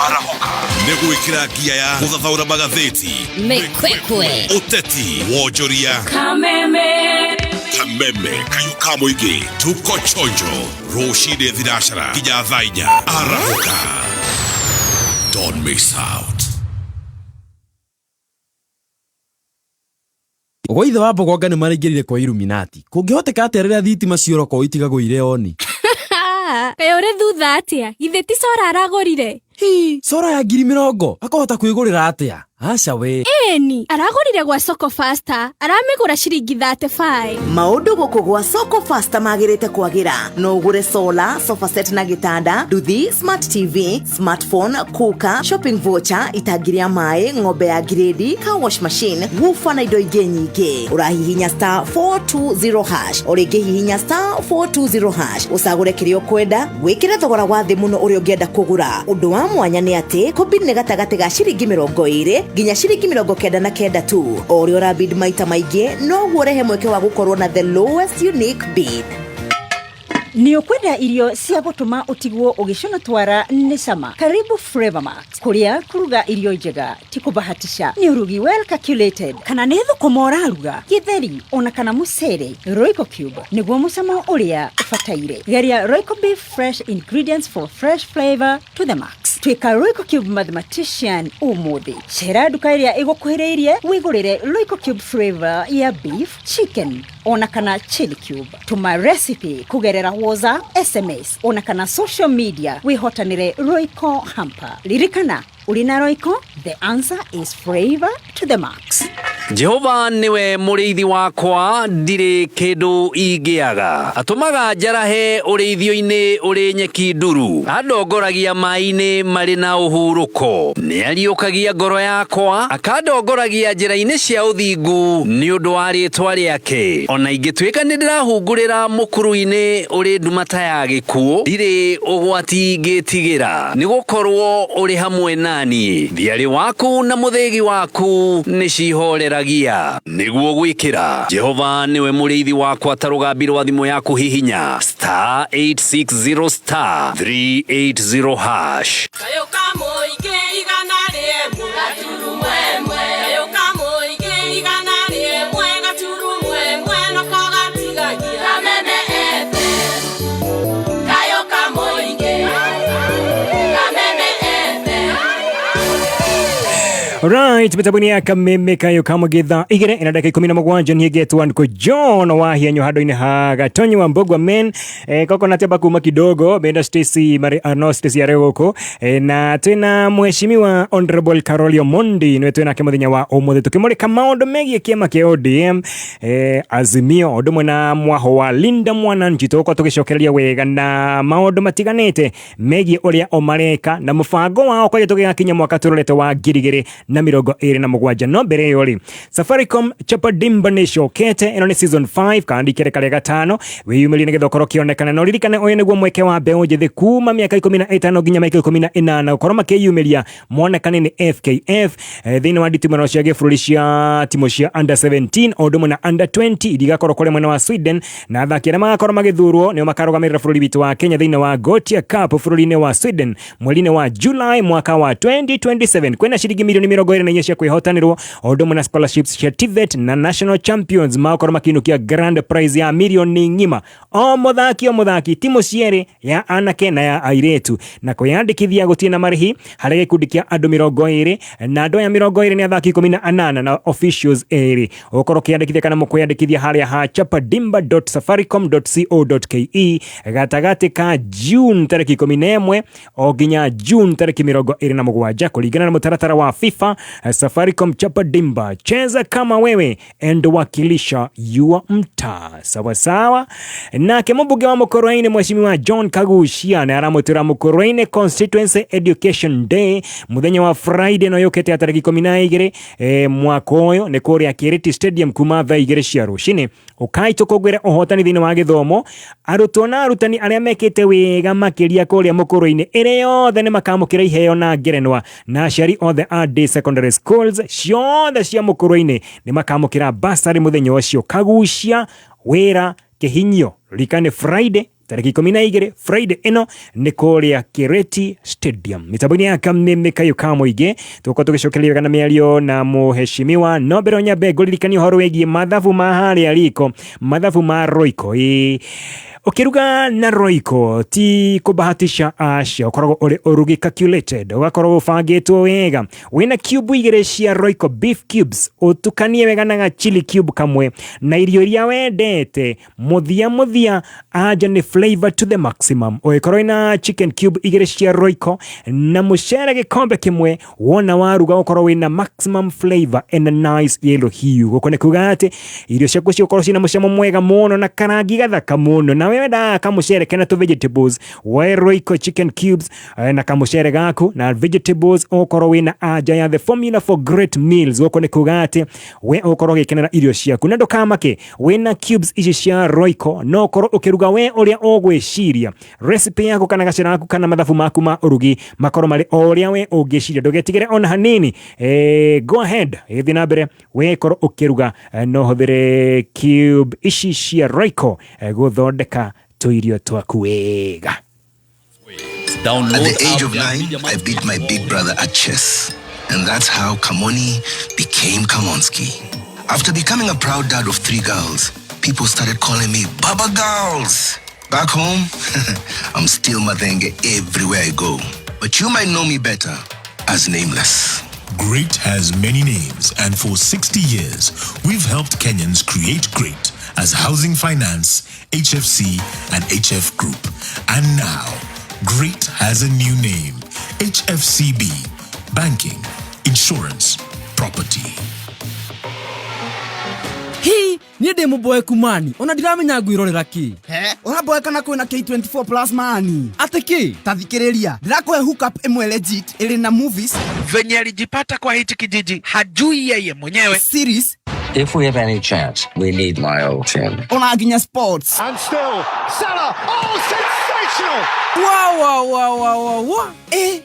Arahũka nĩ gwĩkĩra ngia ya gũthathaũra magathĩti,
mĩkwekwe,
ũteti, wonjoria,
kameme,
kameme kayũ ka mũingĩ. Tuko chonjo rũcinĩ thinacara nginya thaa 4. Arahũka, don't miss out.
Gwa ithe wa Mbogonga nĩ maraingĩrire kwa Illuminati. Kũngĩhoteka atĩa rĩrĩa thitima ciora itigagwo irĩ oni?
Kaĩ ũrĩ thutha atĩa? Githĩ ti cora aragũrire?
Hi, cora ya 20,000 akahota kwĩgũrĩra atĩa? Aca we.
Ĩni, aragũrire gwa Soko Faster, aramĩgũra ciringi 35.
Maũndũ gũkũ gwa Soko Faster magĩrĩte kwagĩra. No ũgũre solar, sofa set na gĩtanda, nduthi, smart TV, smartphone, cooker, shopping voucher, itangi rĩa maĩ, ng'ombe ya grade, car wash machine, woofer na indo ingĩ nyingĩ. Ũrahihinya star 420 hash, o rĩngĩ hihinya star 420 hash, ũcagũre kĩrĩa ũkwenda, wĩkĩre thogora wa thĩ mũno ũrĩa ũngĩenda kũgũra. Ũndũ wa mwanya nĩ atĩ kũbid nĩ gatagatĩ ga ciringi 20 nginya ciringi 99 tu. O ũrĩa ũrabid maita maingĩ noguo ũrehe mweke wa gũkorwo na the lowest unique bid.
Nĩ ũkwenda irio cia gũtũma ũtigwo ũgĩcũna twara nĩ cama? Karibu Flavor Max, kũrĩa kũruga irio njega ti kũbahatisha, nĩ ũrugi well calculated. Kana nĩ thũkũma ũraruga, gĩtheri ona kana mũcere, Royco Cube nĩguo mũcamo ũrĩa ũbataire. Geria Royco Beef, fresh ingredients for fresh flavor to the max. Tuĩka Royco Cube mathematician ũmũthĩ. Cera nduka ĩrĩa ĩgũkuhĩrĩirie wĩgũrĩre Royco Cube flavor ya beef, chicken ona kana chili cube. Tũma recipe kũgerera WhatsApp, SMS ona kana social media wĩhotanĩre Royco hamper. Ririkana, ũrĩ na Royco, the answer is flavor to the max.
Jehova niwe mũrĩithi wakwa, ndirĩ kĩndũ ingĩaga. Atũmaga njarahe ũrĩithio-inĩ ũrĩ nyeki nduru, andongoragia maĩ-inĩ marĩ na ũhurũko. Nĩariũkagia ngoro yakwa, akandongoragia njĩra-inĩ cia ũthingu nĩ ũndũ wa rĩĩtwa rĩake. Ona ingĩtuĩka nĩndĩrahungurĩra mũkuru-inĩ ũrĩ nduma ta ya gĩkuũ, ndirĩ ũgwati ingĩtigĩra, nĩgũkorwo ũrĩ hamwe naniĩ. Thiarĩ waku na mũthĩgi waku nĩcihoreragia. Nĩguo gwĩkĩra Jehova niwe mũrĩithi wakwa ta rũgambi rwa thimũ yaku, hihinya star 860 star 380 hash.
Kayũ ka mũingĩ igana rĩmwe gaturumo ĩmwe. Kayũ ka mũingĩ igana rĩmwe gaturumo ĩmwe nako gatigagia Kameme FM. Kayũ ka mũingĩ Kameme FM.
Alright, mitambo-inĩ ya kameme kayo ka mũingĩ thaa igĩrĩ na ndagĩka 17 niĩ ngetwo Uncle John wa hianyo handũ-inĩ ha Gatonyi wa Mbogwa men coconut amba kuma kidogo benda Stacy mari no Stacy arĩ gũkũ na twĩna mheshimiwa Honorable Carol Omondi nĩwe twĩ nake mũthenya wa ũmũthĩ tũkĩmũrĩka maũndũ megiĩ kĩama kĩa ODM Azimio ũndũ ũmwe na mwaho wa Linda Mwananchi tũgũkorwo tũgĩcokereria wega na maũndũ matiganĩte megiĩ ũrĩa o mareka na mũbango wao kwanja tũgĩgakinya mwaka tũrorete wa 2027. No mbere ĩyo rĩ, Safaricom Chapa Dimba nĩ ĩcokete. Ĩno nĩ season 5 kandi kĩreka rĩa gatano wĩyumĩrie nĩgetha ũkorwo ũkĩonekana na ũririkane ũyũ nĩguo mweke wa mbeũ njĩthĩ kuma mĩaka 15 nginya mĩaka 18 gũkorwo makĩyumĩria monekane nĩ FKF thĩinĩ wa nditimũrano cia gĩbũrũri cia timũ cia under 17 o ũndũ ũmwe na under 20 iria igakorwo kũrĩa mwena wa Sweden, na athaki arĩa magakorwo magĩthurwo nĩo makarũgamĩrĩra bũrũri witũ wa Kenya thĩinĩ wa Gothia Cup bũrũri-inĩ wa Sweden mweri-inĩ wa July mwaka wa 2027. Kwĩna ciringi milioni 24 cia kwĩhotanĩrwo o ũndũ ũmwe na scholarships cia TVET na national champions magakorwo makĩinũkia grand prize ya milioni ng'ima o mũthaki o mũthaki, timu cierĩ ya anake na ya airĩtu. Na kwĩyandĩkithia gũtirĩ na marĩhi harĩ gĩkundi kĩa andũ 20, na andũ aya 20 nĩ athaki 18 na officials 2. Ũgũkorwo ũkĩyandĩkithia kana mũkwĩyandĩkithia harĩa ha chapadimba.safaricom.co.ke gatagatĩ ka June tarĩki 11 o nginya June tarĩki 27 kũringana na mũtaratara wa FIFA. Safaricom Chapadimba, cheza kama wewe and wakilisha your mtaa. Sawa sawa. Nake mũmbunge wa Mukurweini Mheshimiwa John Kaguchia nĩ aramũtĩra Mukurweini Constituency Education Day mũthenya wa Friday no yũkĩte ya tarĩki 12 mwaka ũyũ nĩ kũrĩa Kĩrĩti Stadium kuma thaa 2 cia rũcinĩ. Ũkai tũkũngũĩre ũhotani thĩinĩ wa gĩthomo. Arutwo na arutani arĩa mekĩte wega makĩria kũrĩa Mukurweini ĩrĩ yothe nĩ makamũkĩra iheo na ngerenwa, na aciari othe a day secondary schools ciothe cia Mukurweini nĩ makamũkĩra bursary mũthenya ũcio. Kagucia wĩra kĩhinyio, ririkane Friday tarĩki 12, Friday ĩno nĩ kũrĩa Kĩrĩti Stadium. Mĩtambo-inĩ ya kameme kayũ ka mũingĩ tũgũkorwo tũgĩcokereria wega na mĩario na mũheshimiwa, no mbere nyambe ngũririkanie ũhoro wĩgiĩ mathabu ma harĩa riko, mathabu ma Royco. Ĩĩ, ũkĩruga na Royco ti kũbahatisha, aca, ũkoragwo ũrĩ ũrugi calculated, ũgakorwo ũbangĩtwo wega. Wĩna cube 2 cia Royco beef cubes, ũtukanie wega na chili cube kamwe na irio iria wendete, mũthia mũthia anja nĩ flavor to the maximum. Ũgĩkorwo wĩna chicken cube 2 cia Royco na mũcere gĩkombe kĩmwe, wona waruga ũkorwo wĩna maximum flavor and a nice yellow hue. Gũkũ nĩ kuga atĩ irio ciaku cigũkorwo ciĩna mũcamo mwega mũno na karangi gathaka mũno. Na wendaga kamũcere kena tũ vegetables, woe Royco chicken cubes na kamũcere gaku na vegetables, ũkorwo wĩna anja ya the formula for great meals. Gũkũ nĩ kuga atĩ we ũkorwo ũgĩkenera irio ciaku na ndũkamake. Wĩna cubes ici cia Royco no ũkorwo ũkĩruga we ũrĩa ũgwĩciria, recipe yaku kana gacĩra gaku kana mathabu maku ma ũrugi makorwo marĩ o ũrĩa we ũngĩciria. Ndũgetigĩre ona hanini, go ahead, gĩthiĩ na mbere we korwo ũkĩruga, no ũhũthĩre cube ici cia Royco gũthondeka tũirio twaku wega.
At the age of 9, I beat my big brother at chess. And that's how Kamoni became Kamonski. After becoming a proud dad of 3 girls, people started calling me Baba Girls. Back home, I'm still Mathenge everywhere I go. But you might know me better as Nameless.
Great has many names, and for 60 years, we've helped Kenyans create great as Housing Finance, HFC, and HF Group. And now, Great has a new name, HFCB, Banking, Insurance, Property.
Hi niĩ ndĩ mũboeku mani, ona ndiramenya ngwĩrorera kĩ.
He ũramboeka na kwĩna K24 Plus mani.
Atĩ kĩ?
Ta thikĩrĩria, ndĩrakũhe hookup ĩmwe legit ĩrĩ na movies,
venye alijipata kwa hichi kijiji hajui yeye mwenyewe,
series,
If we have any chance, we need my old team.
ona nginya sports.
And still, Salah, oh, sensational!
Wa wa wa wa wa wa.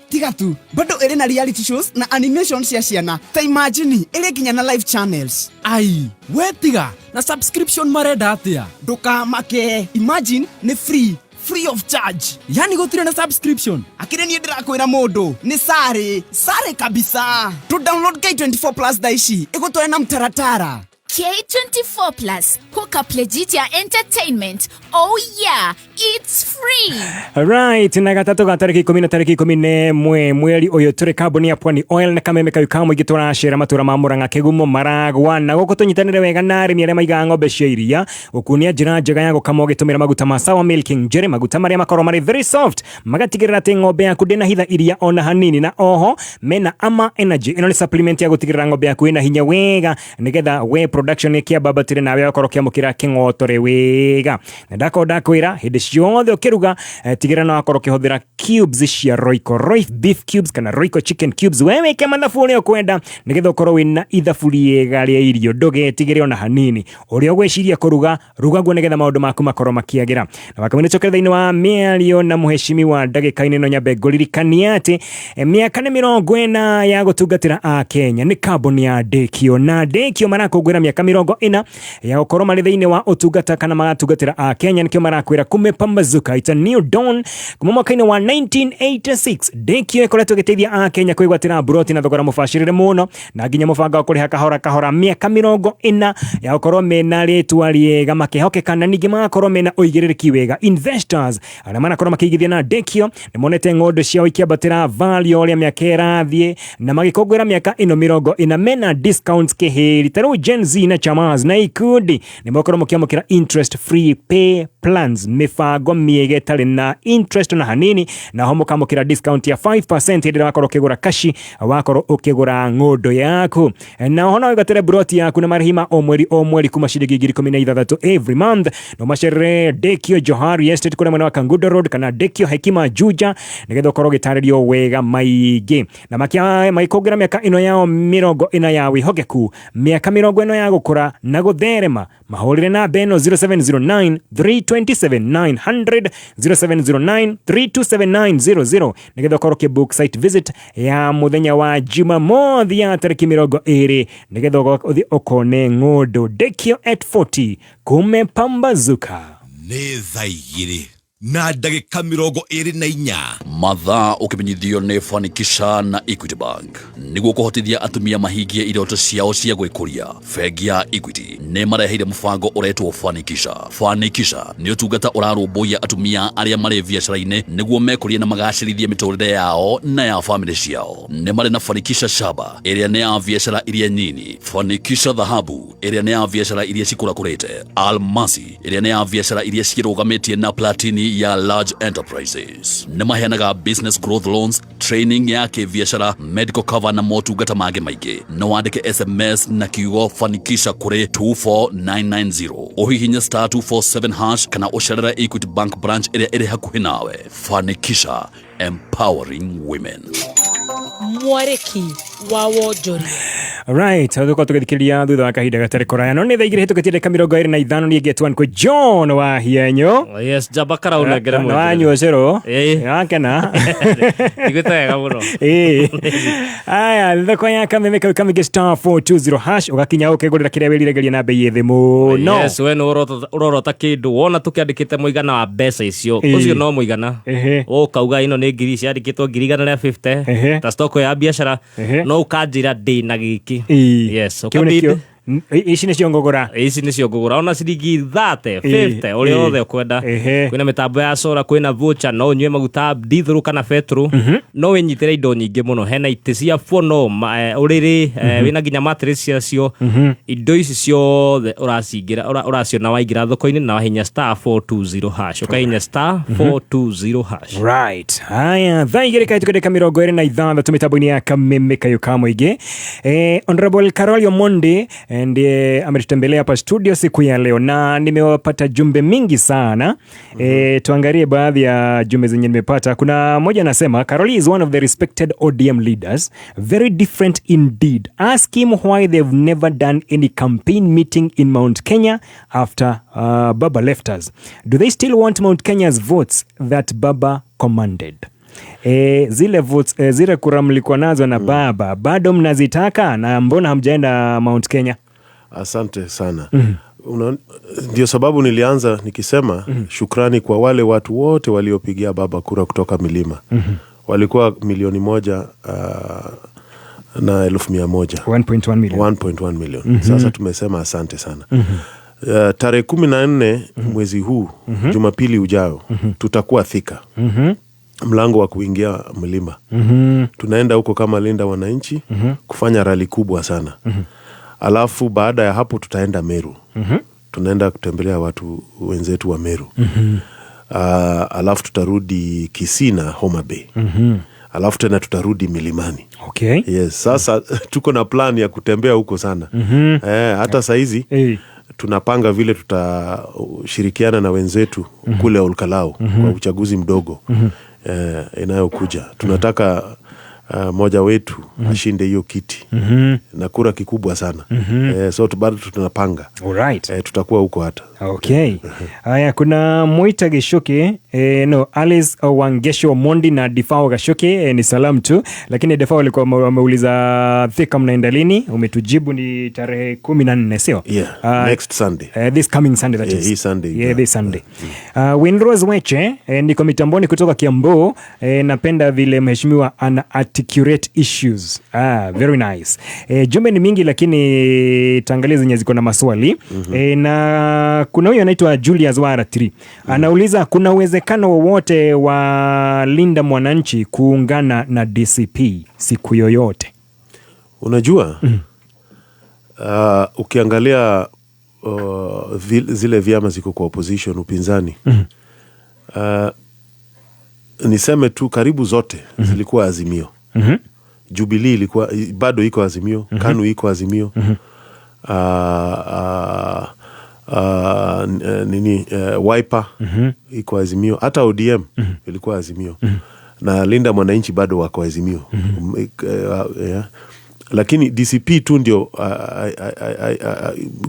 Tiga tu, bado ĩrĩ na reality shows na animation cia ciana. Ta imagine ĩrĩ nginya na live channels.
Ai we tiga, na subscription marenda atĩa?
Ndũkamake, imagine nĩ free, free of charge.
Yani gũtirĩ na subscription?
Akĩrĩ niĩ ndĩrakwĩra mũndũ nĩ sare sare kabisa. To download K24 Plus thaa ici ĩgũtware na mtaratara.
K24 Plus, hook up Legitia Entertainment. Oh yeah, it's free.
Right, na gatatũ ga tarĩki 10 na tarĩki 11 mweri ũyũ tũrĩ kambuni ya Pwani Oil na kameme kayu ka mũingĩ tũracera matũra ma Murang'a, Kĩgumo, Maragwa na gũkũ tũnyitanĩre wega na arĩmi arĩa maigaga ng'ombe cia iria gũkuonia njĩra njega ya gũkama ũgĩtũmĩra maguta ma Sawa Milking Jelly, maguta marĩa makorwo marĩ very soft magatigĩrĩra atĩ ng'ombe yaku ndĩnahitha iria ona hanini, na oho mena Ama Energy. Ĩno nĩ supplement ya gũtigĩrĩra ng'ombe yaku ĩna hinya wega nĩgetha we production ĩkĩambabatĩre nawe ũgakorwo ũkĩamũkĩra kĩng'otore wega. Na ndakorwo ndakwĩra hĩndĩ ciothe ũkĩruga tigĩrĩra no wakorwo ũkĩhũthĩra cubes cia Royco, Royco beef cubes kana Royco chicken cubes, we wĩke mathabu ũrĩa ũkwenda nĩgetha ũkorwo wĩna ithabu rĩega rĩa irio, ndũgetigĩre ona hanini. Ũrĩa ũgwĩciria kũruga ruga guo nĩgetha maũndũ maku makorwo makĩagĩra. Na wakamwe nĩtũkĩre thĩinĩ wa mĩario na mũheshimiwa ndagĩka-inĩ ĩno, nyambe ngũririkanie atĩ mĩaka nĩ 40 ya gũtungatĩra Akenya nĩ kambuni ya Ndĩkio, na Ndĩkio marakũngũĩra mĩaka 40 ya gũkorwo marĩ thĩinĩ wa ũtungata kana magatungatĩra Akenya, nĩkĩo marakwĩra kumepambazuka, it's a new dawn. Kuma mwaka-inĩ wa 1986 Ndĩkio ĩkoretwo ĩgĩteithia Akenya kwĩgwatĩra mburoti na thogora mũbacĩrĩre mũno na nginya mũbango wa kũrĩha kahora kahora. Mĩaka 40 ya gũkorwo mena rĩtwa rĩega makĩhokeka na ningĩ magakorwo mena ũigĩrĩrĩki wega. Investors arĩa manakorwo makĩigithia na Ndĩkio nĩ monete ng'ondo ciao ikĩambatĩra value ũrĩa mĩaka ĩrathiĩ, na magĩkũngũĩra mĩaka ĩno 40 mena discounts kĩhĩri. Ta rĩu Gen Z na chamas na ikundi nĩ mũkorwo mũkĩamũkĩra interest free pay plans, mĩbango mĩega ĩtarĩ na interest na hanini, na ho mũkamũkĩra discount ya 5% hĩndĩ ĩrĩa wakorwo ũkĩgũra kashi, wakorwo ũkĩgũra ng'ũndũ yaku. Na oho no wĩgwatĩre broti yaku na marĩhi ma o mweri o mweri kuma ciringi 16,000 every month. No macerere Ndĩkio Johari Estate kũrĩa mwena wa Kangundo Road kana Ndĩkio Hekima Juja nĩgetha ũkorwo ũgĩtarĩrio wega maingĩ. Na magĩkũngũĩra mĩaka ĩno yao 40 ya wĩhokeku, mĩaka 40 ya gũkũra na gũtherema, mahũrĩre namba ĩno 0709 327 900, 0709 327 900 nĩgetha ũkorwo ũkĩbook site visit ya mũthenya wa Jumamothi ya tarĩki 20 nĩgetha ũthiĩ ũkone ng'ũndũ. Ndĩkio at 40, kumepambazuka.
Nĩ thaa 2 na ndagĩka 24.
Mathaa ũkĩmenyithio nĩ Fanikisha na Equity Bank nĩguo kũhotithia atumia mahingie iroto ciao cia gwĩkũria. Bengi ya Equity nĩ mareheire mũbango ũretwo Fanikisha. Fanikisha nĩ ũtungata ũrarũmbũiya atumia arĩa marĩ biacara-inĩ nĩguo mekũrie na magacĩrithie mĩtũrĩre yao na ya famĩlĩ ciao. Nĩ marĩ na Fanikisha Shaba ĩrĩa nĩ ya biacara iria nyini, Fanikisha Dhahabu ĩrĩa nĩ ya biacara iria cikũrakũrĩte, Almasi ĩrĩa nĩ ya biacara iria ciĩrũgamĩtie na Platini ya large enterprises. Nĩ maheanaga business growth loans, training ya kĩbiacara, medical cover na motungata mangĩ maingĩ. No wandĩke SMS na kiugo Fanikisha kũrĩ 24990, ũhihinye star 247 hash kana ũcerere Equity Bank branch ĩrĩa ĩrĩ hakuhĩ nawe. Fanikisha, empowering women.
Mwarĩki wa wonjoria.
Right, tũkorwo tũgĩthikĩrĩria thutha wa kahinda gatarĩ kũraya, no nĩ thaa 2 hĩtũkĩtie ndagĩka 25. Niĩ ngetwo kwĩ John wa Hienyo.
Yes, njamba karaunengere.
Na wanyua ũcũrũ wakena.
Iguĩte wega mũno.
Ĩĩ. Aya, thoko ya kameme kau kamĩngĩ star 420 hash ũgakinya ũkĩgũrĩra kĩrĩa wĩriragĩria na bei ĩthĩ mũno.
Yes, we nĩ ũrorota kĩndũ wona tũkĩandĩkĩte mũigana wa mbeca icio, ũcio no mũigana ũkauga ĩno nĩ ngiri ciandĩkĩtwo 150,000 ta stock ya biacara, no ũkanjĩra ndĩ na gĩkĩ. Yes,
Kĩu nĩkĩo.
ũkabid.
Ici nĩcio ngũgũra.
Ici nĩcio ngũgũra ona ciringi 30, 50, ũrĩa wothe ũkwenda. Kwĩna mĩtambo ya solar, kwĩna voucher, no ũnyue maguta diesel kana petrol, no wĩnyitĩre indo nyingĩ mũno, hena itĩ cia fono, ũrĩrĩ, wĩna nginya mattress ciacio. Indo ici ciothe ũracingĩra ũraciona waingĩra thoko-inĩ na wahinya star 420 hash, ũkahinya star 420 hash.
Right. Haya, thaa 2 kahĩtũka ndagĩka 26 mĩtambo-inĩ ya kameme kayo ka mũingĩ. Honorable Carol Omondi ndiye ametutembelea hapa studio siku ya leo na nimewapata jumbe mingi sana. Tuangalie baadhi ya jumbe zenye nimepata. Kuna mmoja anasema Caroli is one of the respected ODM leaders, very different indeed. Ask him why they've never done any campaign meeting in Mount Kenya after Baba left us. Do they still want Mount Kenya's votes that Baba commanded? Zile votes, zile kura mlikuwa nazo na Baba bado mnazitaka, na mbona hamjaenda Mount Kenya?
Asante sana. Ndio sababu nilianza nikisema shukrani kwa wale watu wote waliopigia Baba kura kutoka milima. Walikuwa 1,000,000 na 100,000.
1.1 million.
1.1 million. Sasa tumesema asante sana. Tarehe 14 mwezi huu, Jumapili ujao, tutakuwa Thika. Mlango wa kuingia mlima. Tunaenda huko kama Linda Wananchi kufanya rali kubwa sana. Alafu baada ya hapo tutaenda Meru. Tunaenda kutembelea watu wenzetu wa Meru. Alafu tutarudi Kisii na Homa Bay. Alafu tena tutarudi milimani. Yes, sasa tuko na plan ya kutembea huko sana. Hata saizi tunapanga vile tutashirikiana na wenzetu kule Olkalau kwa uchaguzi mdogo inayokuja. Tunataka moja wetu ashinde hiyo kiti na kura kikubwa sana. So bado tunapanga. Tutakuwa huko hata.
Okay. Haya, kuna Mwita Gishuki, no, Alice Wangesho Mondi na Difao Gashuki, ni salamu tu, lakini Difao alikuwa ameuliza Thika mnaenda lini? Umetujibu ni tarehe 14, sio?
Yeah, next Sunday.
This coming Sunday, that
Yeah,
is.
Hii Sunday.
Yeah, this Sunday. Winrose Weche, niko mitamboni kutoka Kiambu, napenda vile mheshimiwa ana articulate issues. Very nice. Jumbe ni mingi lakini tangalia zenye ziko na maswali. Na kuna huyu anaitwa Julius Waratri. Anauliza kuna uwezekano wowote wa Linda Mwananchi kuungana na DCP siku yoyote?
Unajua? Ukiangalia zile vyama ziko kwa opposition, upinzani. Niseme tu karibu zote zilikuwa Azimio. Jubilee ilikuwa bado iko Azimio, KANU iko Azimio. Wiper iko Azimio, hata ODM ilikuwa Azimio. Na Linda Mwananchi bado wako Azimio. Yeah. Lakini DCP tu ndio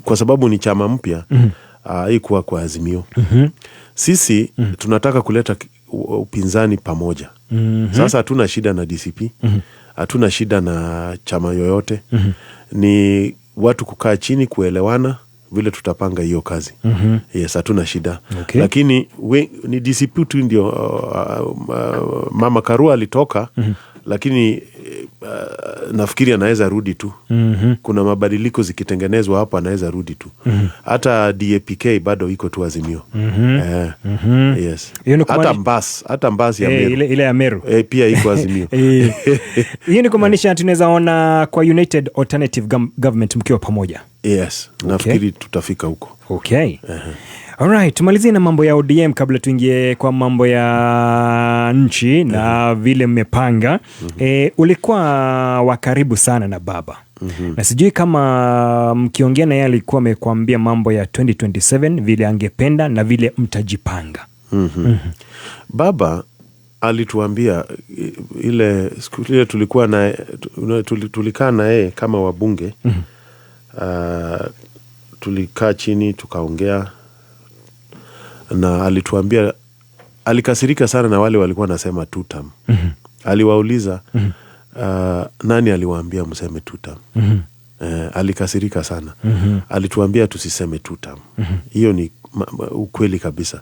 kwa sababu ni chama mpya haikuwa kwa Azimio. Sisi tunataka kuleta upinzani pamoja. Sasa hatuna shida na DCP, hatuna shida na chama yoyote. Ni watu kukaa chini kuelewana vile tutapanga hiyo kazi. Yes, hatuna shida. Lakini ni DCP tu ndio Mama Karua alitoka, lakini nafikiri anaweza rudi tu. Kuna mabadiliko zikitengenezwa hapo anaweza rudi tu. Hata DAPK bado iko tu Azimio. Yes.
Hiyo ni kumaanisha
Hata Mbas ya Meru.
Ile ya Meru.
Pia iko Azimio.
Hiyo ni kumaanisha tunaweza ona kwa United Alternative Government mkiwa pamoja.
Yes, nafikiri tutafika huko.
Alright, tumalizie na mambo ya ODM kabla tuingie kwa mambo ya nchi na vile mmepanga. Ulikuwa wa karibu sana na baba. Na sijui kama mkiongea na yeye alikuwa amekwambia mambo ya 2027 vile angependa na vile mtajipanga.
Baba alituambia ile siku ile tulikuwa na tulikaa na yeye kama wabunge. Tulikaa chini tukaongea na alituambia, alikasirika sana na wale walikuwa nasema two term. Aliwauliza, nani aliwaambia mseme two term? Alikasirika sana. Alituambia tusiseme two term. Hiyo ni ukweli kabisa.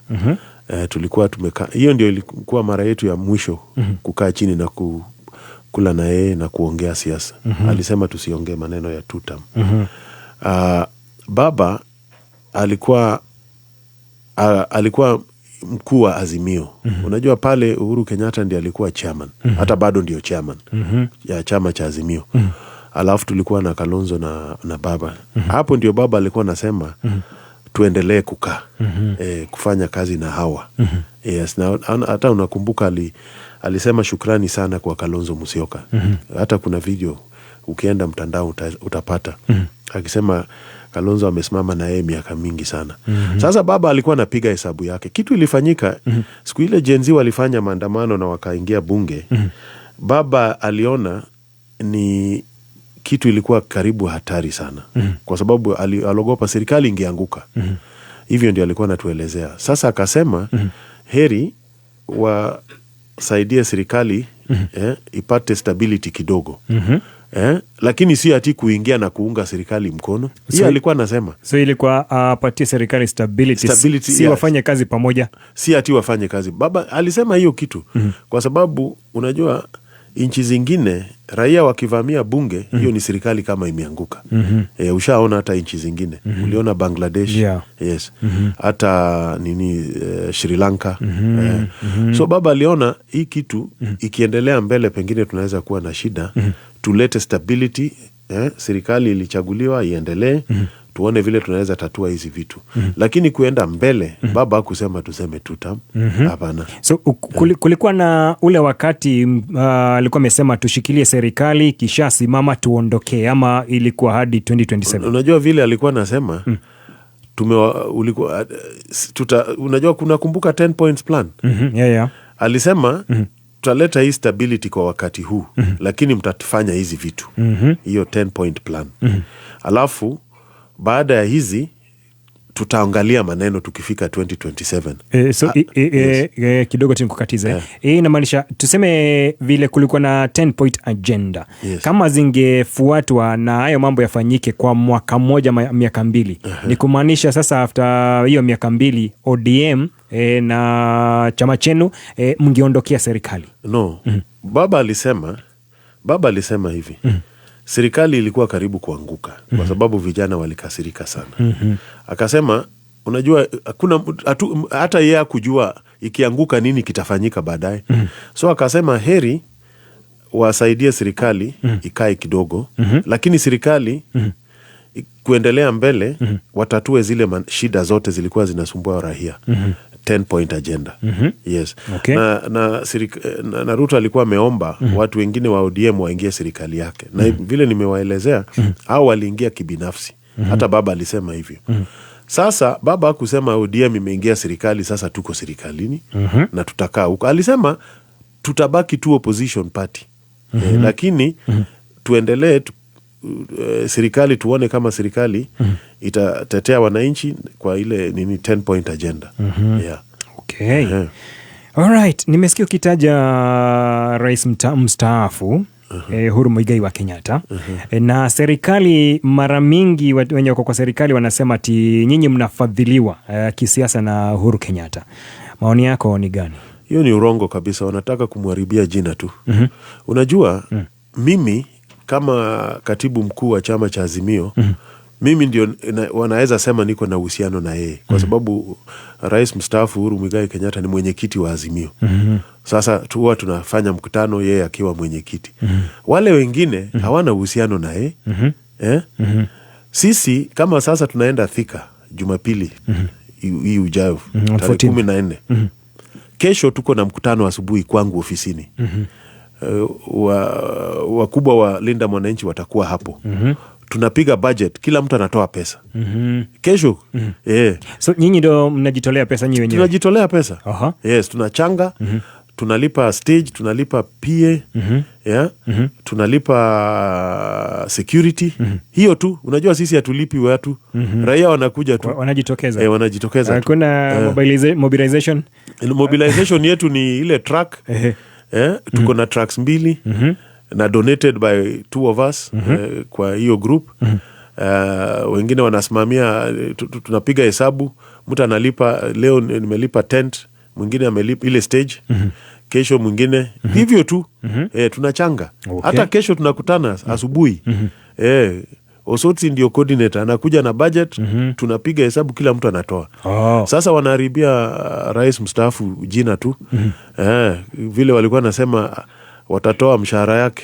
Tulikuwa tumekaa, hiyo ndio ilikuwa mara yetu ya mwisho kukaa chini na kula na yeye na kuongea siasa. Alisema tusiongee maneno ya two term. Baba alikuwa mkuu wa Azimio. Unajua pale Uhuru Kenyatta ndiye alikuwa chairman. Hata bado ndio chairman ya chama cha Azimio. Alafu tulikuwa na Kalonzo na baba. Hapo ndio baba alikuwa anasema tuendelee kukaa, kufanya kazi na hawa. Yes, na hata unakumbuka alisema shukrani sana kwa Kalonzo Musyoka. Hata kuna video ukienda mtandao utapata. Akisema Kalonzo amesimama na yeye miaka mingi sana. Sasa baba alikuwa anapiga hesabu yake. Kitu ilifanyika siku ile Gen Z walifanya maandamano na wakaingia bunge. Baba aliona ni kitu ilikuwa karibu hatari sana. Kwa sababu aliogopa serikali ingeanguka. Hivyo ndio alikuwa anatuelezea. Sasa akasema heri wasaidie serikali ipate stability kidogo. Lakini si ati kuingia na kuunga serikali mkono. Hiyo alikuwa anasema.
So ilikuwa apatie serikali stability, si wafanye kazi pamoja.
Si ati wafanye kazi. Baba alisema hiyo kitu. Kwa sababu unajua Nchi zingine raia wakivamia bunge, hiyo ni serikali kama imeanguka. Ushaona hata nchi zingine. Uliona Bangladesh. Yes. Hata nini, Sri Lanka. So baba aliona hii kitu ikiendelea mbele pengine tunaweza kuwa na shida. Tulete stability, serikali ilichaguliwa iendelee. Tuone vile tunaweza tatua hizi vitu. Lakini kuenda mbele, baba hakusema tuseme two term. Hapana.
So kulikuwa na ule wakati alikuwa amesema tushikilie serikali kisha simama tuondokee, ama ilikuwa hadi 2027?
Unajua vile alikuwa anasema, unajua kuna kumbuka 10 points plan. Alisema tutaleta hii stability kwa wakati huu, lakini mtafanya hizi vitu. Hiyo 10 point plan. Alafu baada ya hizi tutaangalia maneno tukifika 2027.
So, kidogo tu nikukatize. Hii inamaanisha tuseme vile kulikuwa na 10 point agenda. Kama zingefuatwa na hayo mambo yafanyike kwa mwaka mmoja, miaka 2. Ni kumaanisha sasa after hiyo miaka 2 ODM na chama chenu mngeondokea serikali.
No. Baba alisema hivi. Serikali ilikuwa karibu kuanguka kwa sababu vijana walikasirika sana. Akasema unajua hakuna hata yeye kujua ikianguka nini kitafanyika baadaye. So akasema heri wasaidie serikali ikae kidogo, lakini serikali kuendelea mbele watatue zile shida zote zilikuwa zinasumbua raia. 10 point agenda. Yes.
Okay.
Na Ruto alikuwa ameomba watu wengine wa ODM waingie serikali yake. Na vile nimewaelezea, hao waliingia kibinafsi. Hata baba alisema hivyo. Sasa baba hakusema ODM imeingia serikali, sasa tuko serikalini na tutakaa huko. Alisema tutabaki tu opposition party. Lakini tuendelee serikali, tuone kama serikali itatetea wananchi kwa ile nini 10 point agenda. Yeah.
Okay. All right. Nimesikia ukitaja rais mstaafu Uhuru Muigai wa Kenyatta. Na serikali mara mingi wenye wako kwa serikali wanasema ati nyinyi mnafadhiliwa kisiasa na Uhuru Kenyatta. Maoni yako ni gani?
Hiyo ni urongo kabisa, wanataka kumharibia jina tu. Unajua mimi kama katibu mkuu wa chama cha Azimio, mimi ndio wanaweza sema niko na uhusiano na yeye kwa sababu rais mstaafu Uhuru Muigai Kenyatta ni mwenyekiti wa Azimio. Sasa huwa tunafanya mkutano yeye akiwa mwenyekiti. Wale wengine hawana uhusiano na yeye. Sisi kama sasa tunaenda Thika Jumapili hii ujayo tarehe 14. Kesho tuko na mkutano asubuhi kwangu ofisini. Wakubwa wa Linda Mwananchi watakuwa hapo. Tunapiga budget, kila mtu anatoa pesa. Kesho.
So nyinyi ndio mnajitolea pesa nyinyi wenyewe?
Tunajitolea pesa. Yes, tunachanga, tunalipa stage, tunalipa PA, yeah? Tunalipa security. Hiyo tu, unajua sisi hatulipi watu. Raia wanakuja tu.
Wanajitokeza.
Wanajitokeza.
Hakuna mobilization?
Mobilization yetu ni ile truck. Tuko na trucks 2 na donated by 2 of us kwa hiyo group. Wengine wanasimamia, tunapiga hesabu, mtu analipa leo nimelipa tent, mwingine amelipa ile stage, kesho mwingine hivyo tu. Tunachanga. Hata kesho tunakutana asubuhi. Osotsi ndio coordinator, anakuja na budget, tunapiga hesabu, kila mtu anatoa. Sasa wanaharibia rais mstaafu jina tu. Vile walikuwa nasema watatoa mshahara yake.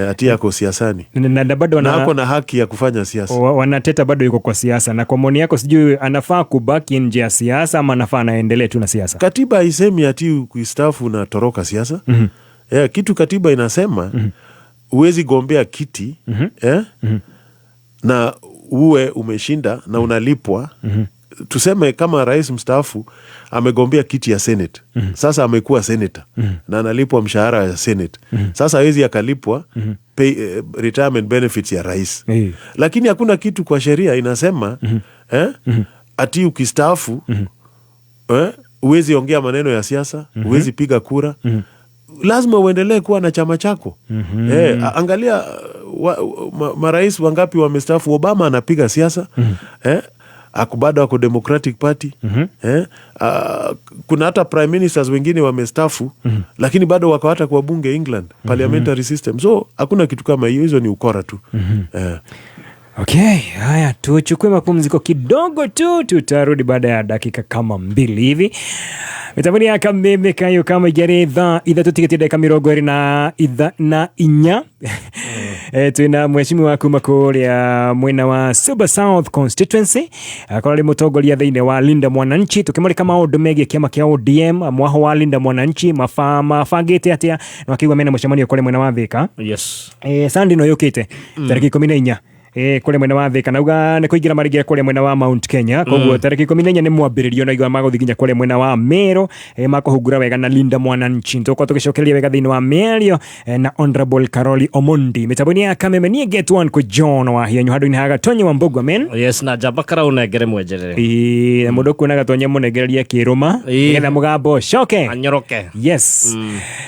Ati yako siasani.
Na bado
na ako na haki ya kufanya siasa.
Wanateta bado yuko kwa siasa. Na kwa maoni yako sijui anafaa kubaki nje ya siasa ama anafaa anaendelee tu na siasa?
Katiba haisemi ati ukistaafu unatoroka siasa. Kitu katiba inasema huwezi gombea kiti na uwe umeshinda na unalipwa. Tuseme kama rais mstaafu amegombea kiti ya Senate. Sasa amekuwa senator na analipwa mshahara ya Senate. Sasa hawezi akalipwa pay, retirement benefits ya rais. Lakini hakuna kitu kwa sheria inasema ati ukistaafu huwezi ongea maneno ya siasa, huwezi piga kura. Lazima uendelee kuwa na chama chako. Angalia marais wangapi wamestaafu. Obama anapiga siasa. Ako bado ako Democratic Party. Kuna hata prime ministers wengine wamestafu, lakini bado wako hata kwa bunge England, parliamentary system. So hakuna kitu kama hiyo, hizo ni ukora tu.
Okay, haya tuchukue mapumziko kidogo tu, tutarudi baada ya dakika kama 2 hivi. Mitambo ya Kameme kayo kama igere thaa 3 tigĩtie ndagĩka 24. Twina mheshimiwa kuma kũrĩa mwena wa Suba South Constituency, akorwo arĩ mũtongoria thĩinĩ wa Linda Mwananchi, tũkĩmũrĩka maũndũ megiĩ kĩama kĩa ODM, mwaho wa Linda Mwananchi mabangĩte atĩa, na wakiuga mena mũcemanio kũrĩa mwena wa Thika.
Yes.
Sunday no yũkĩte tarĩki 14 kũrĩa mwena wa Thika, nauga nĩ kũingĩra marĩngĩra kũrĩa mwena wa Mount Kenya, koguo tarĩki 14 nĩ mwambĩrĩrio, na igua magũthiĩ nginya kũrĩa mwena wa Meru, makũhungura wega na Linda Mwananchi. Tũgũkorwo tũgĩcokereria wega thĩinĩ wa mĩario na Honorable Caroli Omondi. Mĩtambo-inĩ ya Kameme niĩ Get One kwĩ John Wahianyu handũ-inĩ ha Gatonye wa Mbũgua men.
Yes, na njamba kara ũnengere mwenjerere.
Na mũndũ ũkuona Gatonye mũnengererie kĩrũma, nĩgetha mũgambo ũcoke
anyoroke.
Yes.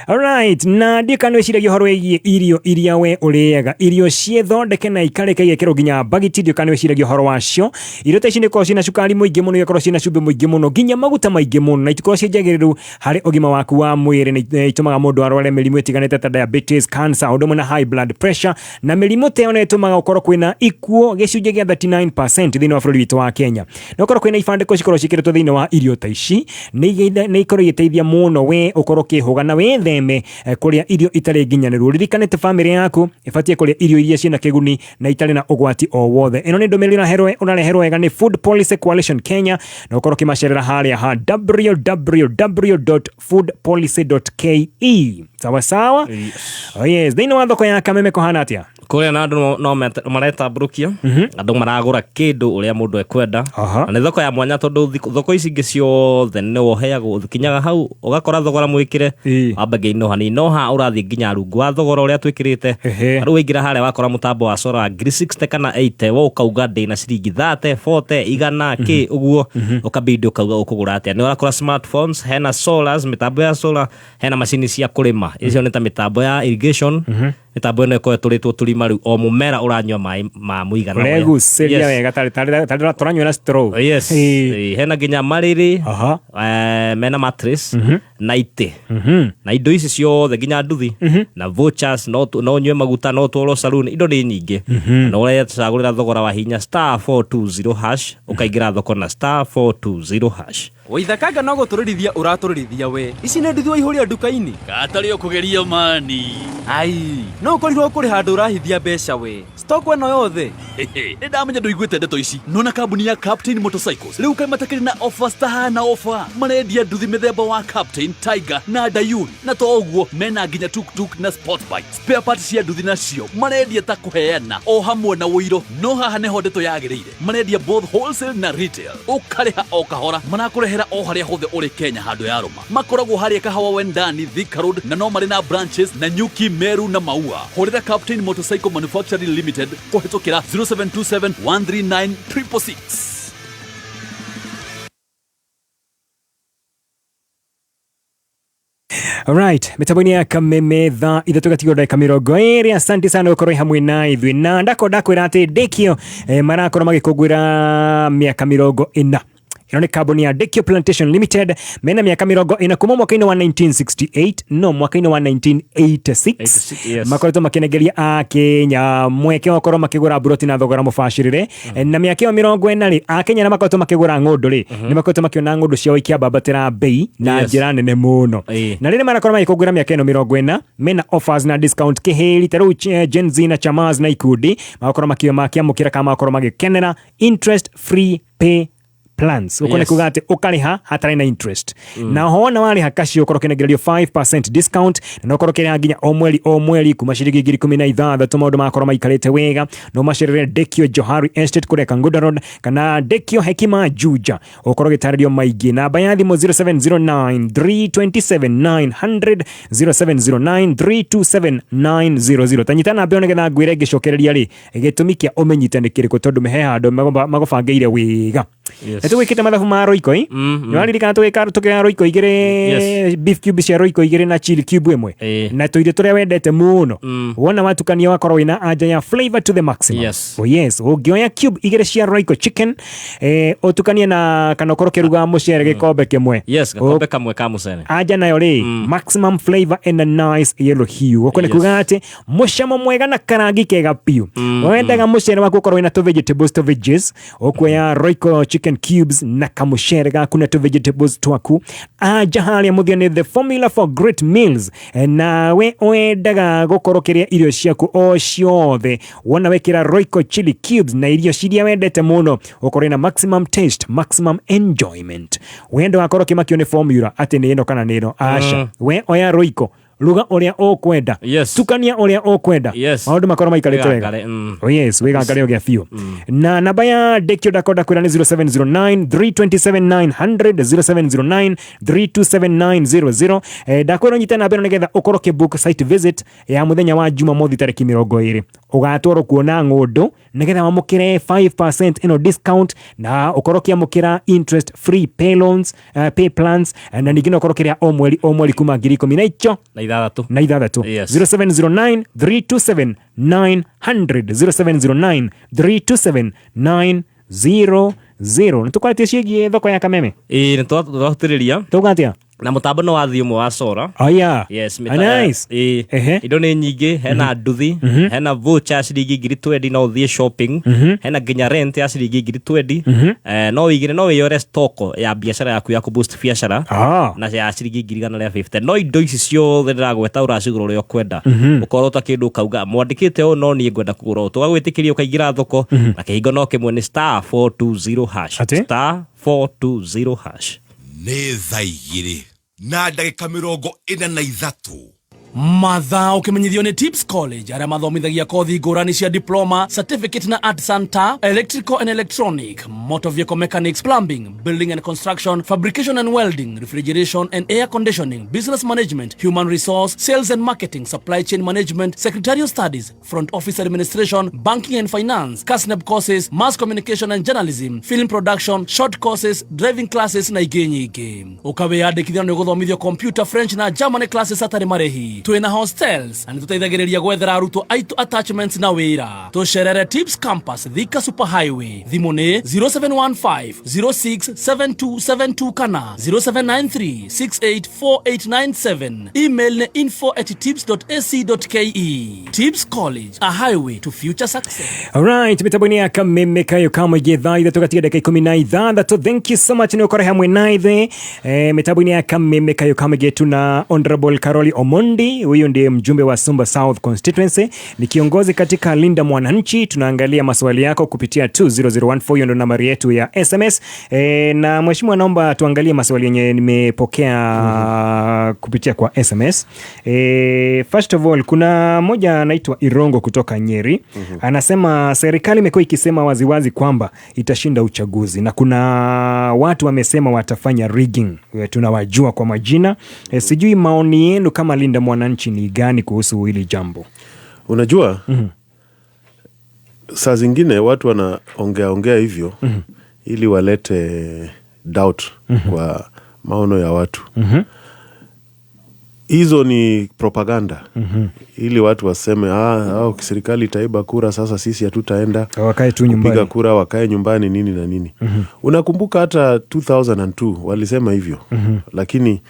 All right, na ndikana wĩciragia ũhoro wĩgiĩ irio iria we ũrĩaga, irio ciĩthondeke na ikarĩke igekĩrwo nginya bagiti, ndikana wĩciragia ũhoro wacio. Irio ta ici nĩ ikoragwo ciĩna cukari mũingĩ mũno, igakorwo ciĩna cumbĩ mũingĩ mũno, nginya maguta maingĩ mũno, na itikoragwo ciĩ njagĩrĩru harĩ ũgima waku wa mwĩrĩ, na itũmaga mũndũ arware mĩrimũ ĩtiganĩte ta diabetes, cancer, ũndũ ũmwe na high blood pressure, na mĩrimũ ta ĩyo nĩ ĩtũmaga ũkorwo kwĩna ikuũ gĩcunjĩ gĩa 39% thĩinĩ wa bũrũri witũ wa Kenya. Na ũkorwo kwĩna ibandĩko cikoragwo ciĩkĩrĩtwo thĩinĩ wa irio ta ici, nĩ ikoragwo igĩteithia mũno we ũkorwo ũkĩhũga na wĩtheme kũrĩa irio itarĩ nginyanĩru. Ũririkane atĩ bamĩrĩ yaku ĩbatiĩ kũrĩa irio iria ciĩna kĩguni na itarĩ na ũgwati o wothe. Ĩno nĩ ndũmĩrĩri ũrareherwo wega nĩ Food Policy Coalition Kenya, na ũkorwo ũkĩmacerera harĩa ha www.foodpolicy.ke. Sawa sawa?
Yes.
Oh yes, thĩinĩ wa thoko ya Kameme kũhana atĩa?
Kũrĩa na andũ no maretambũrũkia, andũ maragũra kĩndũ ũrĩa mũndũ ekwenda. Na nĩ thoko ya mwanya tondũ thoko ici ingĩ ciothe nĩ woheagwo, ũkinyaga hau ũgakora thogora mwĩkĩre, wamba ngĩino hanini, no ha ũrathiĩ nginya rungu wa thogora ũrĩa twĩkĩrĩte. Rĩu waingĩra harĩa wakora mũtambo wa sora wa ngiri 60 kana 80, we ũkauga ndĩna ciringi 30, 40, igana, kĩ ũguo, ũkabidi ũkauga ũkũgũra atĩa. Nĩ ũrakora smartphones, hena solars, mĩtambo ya solar, hena macini cia kũrĩma. Icio nĩ ta mĩtambo ya irrigation, mĩtambo ĩno ĩkoragwo ĩtũrĩtwo tũrima rĩu, o mũmera ũranyua maĩ ma mũigana ũrĩa.
Ũregucĩria wega tarĩ tũranyua na straw.
Yes. Hena nginya marĩrĩ, mena mattress, na itĩ. Na indo ici ciothe nginya nduthi, na vouchers, no ũnyue maguta, no ũtwarwo saloon, indo nĩ nyingĩ. Na ũrecagũrĩra thogora wa hinya *420#, ũkaingĩra thoko na *420#.
Waithakanga no gũtũrĩrithia ũratũrĩrithia we. Ici nĩ nduthi waihũria nduka-inĩ.
Gatarĩ ũkũgeria mani.
Ai, no ũkorirwo kũrĩ handũ ũrahithia mbeca we. Stock ĩno yothe.
Nĩ ndamenya ndũiguĩte ndeto ici. Nona kambuni ya Captain Motorcycles rĩu kaĩ matakĩrĩ na offers tahana offer. Marendia nduthi mĩthemba wa Captain, Tiger na Dayun, na to ũguo mena nginya tuk-tuk na sport bike. Spare parts cia nduthi nacio marendia ta kũheana o hamwe na ũiro. No haha nĩho ndeto yagĩrĩire. Marendia both wholesale na retail. Ũkarĩha o kahora, marakũrehera o harĩa hothe ũrĩ Kenya handũ ya rũma. Makoragwo harĩa Kahawa Wendani, Thika Road, na no marĩ na branches na Nyuki, Meru na Maua. Hũrĩra Captain Motorcycle Manufacturing Limited kũhĩtũkĩra 0727 139 666.
Alright, mitambo-inĩ ya Kameme thaa 3 gatigwo ndagĩka 20. Asante sana gũkorwo hamwe na ithuĩ, na ndakorwo ndakwĩra atĩ Dekio marakorwo magĩkũngũĩra mĩaka 40. Ĩno nĩ kambuni ya Dekio Plantation Limited, mena mĩaka 40 kuma mwaka-inĩ wa 1968, no mwaka-inĩ wa 1986
yes.
Makoretwo makĩnengeria Akenya mweke wa gũkorwo makĩgũra mburoti na thogora mũbacĩrĩre. Na mĩaka ĩyo 40 rĩ, Akenya arĩa makoretwo makĩgũra ng'ũndũ rĩ, nĩ makoretwo makĩona ng'ũndũ ciao ikĩambambatĩra bei na njĩra nene mũno. Na rĩrĩa marakorwo magĩkũngũĩra mĩaka ĩno 40, mena offers na discount kĩhĩri, ta rĩu Gen Z na chamas na ikundi magakorwo makĩamũkĩra kana magakorwo magĩkenera interest free pay plans. Uko
Yes.
Nĩ kuga atĩ ũkarĩha hatarĩ na interest. Na oho wona warĩha cash ũkorwo ũkĩnengererio 5% discount, na ũkorwo ũkĩrĩha nginya o mweri o mweri kuma ciringi ngiri 16 maũndũ magakorwo maikarĩte wega. No macerere Dekio Johari Estate kũrĩa Kangundo Road kana Dekio Hekima Juja, ũkorwo ũgĩtarĩrio maingĩ. Namba ya thimũ 0709 327 900, 0709 327 900. Ta nyita namba ĩyo nĩgetha ngwĩre ngĩcokereria rĩ gĩtũmi kĩa ũmenyite nĩ kĩrĩkũ, tondũ he handũ magũbangĩire wega.
Yes.
Na tũgwĩkĩte mathabu ma Royco ĩ. Nĩwaririkana tũkĩoya Royco igĩrĩ, beef cube cia Royco igĩrĩ na chili cube ĩmwe na tũirio tũrĩa wendete mũno. Wona watukania wakorwo wĩna anja ya flavor to the maximum.
Yes.
Oh yes, ũngĩoya cube igĩrĩ cia Royco chicken ũtukanie na kana ũkorwo ũkĩruga mũcere gĩkombe kĩmwe.
Yes, gakombe kamwe ka mũcere.
Anja nayo rĩ, maximum flavor and a nice yellow hue. Gũkũ nĩ kuga atĩ mũcamo mwega na karangi kega biũ. Wendaga mũcere waku ũkorwo wĩna tũ vegetables tũ veggies, ũkuoya Royco chicken cubes na kamũcere gaku na tũ vegetables twaku. Anja harĩa mũthia nĩ the formula for great meals. Nawe wendaga gũkorwo ũkĩrĩa irio ciaku o ciothe, wona wekĩra Royco chili cubes na irio ciria wendete mũno, ũkorwo na maximum taste, maximum enjoyment. Wendo wakorwo ũkĩmakio nĩ formula atĩ nĩ ĩno kana nĩ ĩno, aca. We oya Royco, ruga ũrĩa ũkwenda. Tukania ũrĩa ũkwenda. Maũndũ makorwo maikarĩte wega.
Wĩgangare.
Oh yes, wĩgangare ũgĩa biũ. Na namba ya Dekio Dakoda kwĩra nĩ 0709 327 900, 0709 327 900. Ndakwĩra ũnyite namba ĩno nĩgetha ũkorwo ũkĩbook site visit ya mũthenya wa Jumamothi tarĩki 20. Ũgatwarwo kuona ng'ũndũ nĩgetha wamũkĩre 5% ĩno discount na ũkorwo ũkĩamũkĩra interest free pay loans, pay plans, na ningĩ no ũkorwo ũkĩrĩha o mweri kuma ngiri ikũmi na icho
na ithathatũ
na ithathatũ.
Yes.
0709 327 900, 0709 327 900. Nĩ tũkwarĩtie ciĩgiĩ thoko ya Kameme.
Ĩĩ, nĩ twahutĩrĩria.
Tauga atĩa?
Na mũtambo no wathiĩ ũmwe wa Sora.
Oh yeah.
Yes,
Nice.
Ĩĩ. Indo nĩ nyingĩ, hena nduthi, hena voucher ya ciringi ngiri 20 no ũthiĩ shopping, hena nginya rent ya ciringi ngiri 20. No wĩigĩre, no wĩyore stock ya biacara yaku ya kũboost biacara na ya ciringi ngiri igana rĩa 50. No indo ici ciothe ndĩragweta ũracigũra ũrĩa ũkwenda. Ũkorwo ta kĩndũ ũkauga mwandĩkĩte ũũ no niĩ ngwenda kũgũra ũũ, tũgagwĩtĩkĩria ũkaingĩra thoko na kĩhingo no kĩmwe nĩ star 420 hash.
Atĩ?
Star 420 hash.
Nĩ thaa igĩrĩ na ndagĩka 43.
Mathaa ũkĩmenyithio nĩ Tips College arĩa mathomithagia kothi ngũrani cia diploma, certificate na art center, electrical and electronic, motor vehicle mechanics, plumbing, building and construction, fabrication and welding, refrigeration and air conditioning, business management, human resource, sales and marketing, supply chain management, secretarial studies, front office administration, banking and finance, KASNEB courses, mass communication and journalism, film production, short courses, driving classes na ingĩ nyingĩ. Ũkawĩyandĩkithia nĩ ũgũthomithio computer, French na German classes hatarĩ marĩhi. Twĩna hostels na nĩtũteithagĩrĩria gwethera arutwo aitũ attachments na wĩra. Tũcerere Tips Campus, Thika Super Highway. Thimũ nĩ 0715 067272 kana 0793 684897. Email nĩ info@tips.ac.ke. Tips College, a highway to future success.
Alright, mitambo-inĩ ya Kameme kayo ka mũingĩ thaa ithatũ gatiga ndagĩka ikũmi na ithathatũ. Thank you so much nĩ ũkorwo hamwe na ithuĩ. Mitambo-inĩ ya Kameme kayo ka mũingĩ tuna Honorable Caroli Omondi, huyu ndiye mjumbe wa Sumba South Constituency, ni kiongozi katika Linda Mwananchi. Tunaangalia maswali yako kupitia 20014, hiyo ndo nambari yetu ya SMS. Na mheshimiwa, naomba tuangalie maswali yenye nimepokea kupitia kwa SMS. First of all, kuna moja anaitwa Irongo kutoka Nyeri. Anasema serikali imekuwa ikisema waziwazi kwamba itashinda uchaguzi na kuna watu wamesema watafanya rigging. Tunawajua kwa majina. Sijui maoni yenu kama Linda Mwananchi ni gani kuhusu hili jambo?
Unajua, saa zingine watu wanaongea ongea hivyo ili walete doubt kwa maono ya watu. Hizo ni propaganda. Ili watu waseme serikali itaiba kura, sasa sisi hatutaenda
wakae tu nyumbani,
kupiga kura, wakae nyumbani nini na nini. Unakumbuka hata 2002 walisema hivyo. Lakini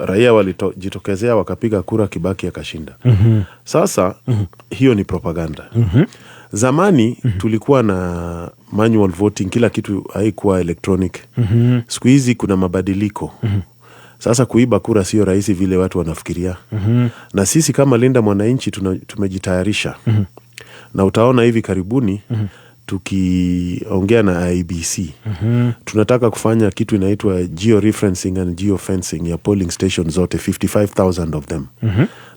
raia walijitokezea wakapiga kura, Kibaki akashinda. Sasa hiyo ni propaganda. Zamani tulikuwa na manual voting, kila kitu haikuwa electronic. Siku hizi kuna mabadiliko. Sasa kuiba kura sio rahisi vile watu wanafikiria. Na sisi kama Linda Mwananchi tumejitayarisha. Na utaona hivi karibuni tukiongea na IEBC. Tunataka kufanya kitu inaitwa georeferencing and geofencing ya polling station zote, 55,000 of them.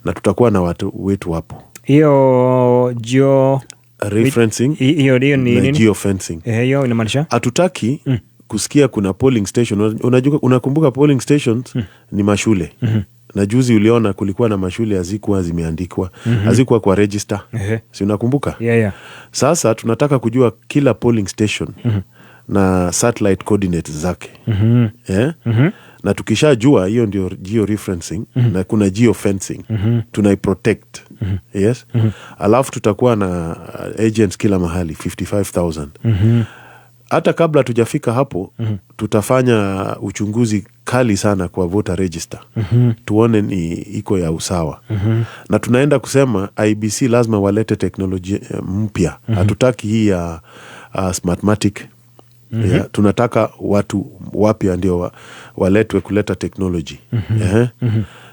Na tutakuwa na watu wetu hapo.
Hiyo geo
referencing
hiyo ni nini?
Geofencing.
Hiyo inamaanisha
hatutaki kusikia kuna polling station. Unajua, unakumbuka polling stations ni mashule. Na juzi uliona kulikuwa na mashule hazikuwa zimeandikwa, hazikuwa kwa register. Si unakumbuka?
Yeah.
Sasa tunataka kujua kila polling station na satellite coordinates zake. Na tukishajua hiyo ndio georeferencing, na kuna geofencing, tunaiprotect. Yes. Alafu tutakuwa na agents kila mahali 55,000. Hata kabla tujafika hapo, tutafanya uchunguzi kali sana kwa voter register. Tuone ni iko ya usawa. Na tunaenda kusema IEBC lazima walete teknolojia mpya. Hatutaki hii ya Smartmatic. Yeah, tunataka watu wapya ndio waletwe kuleta teknoloji.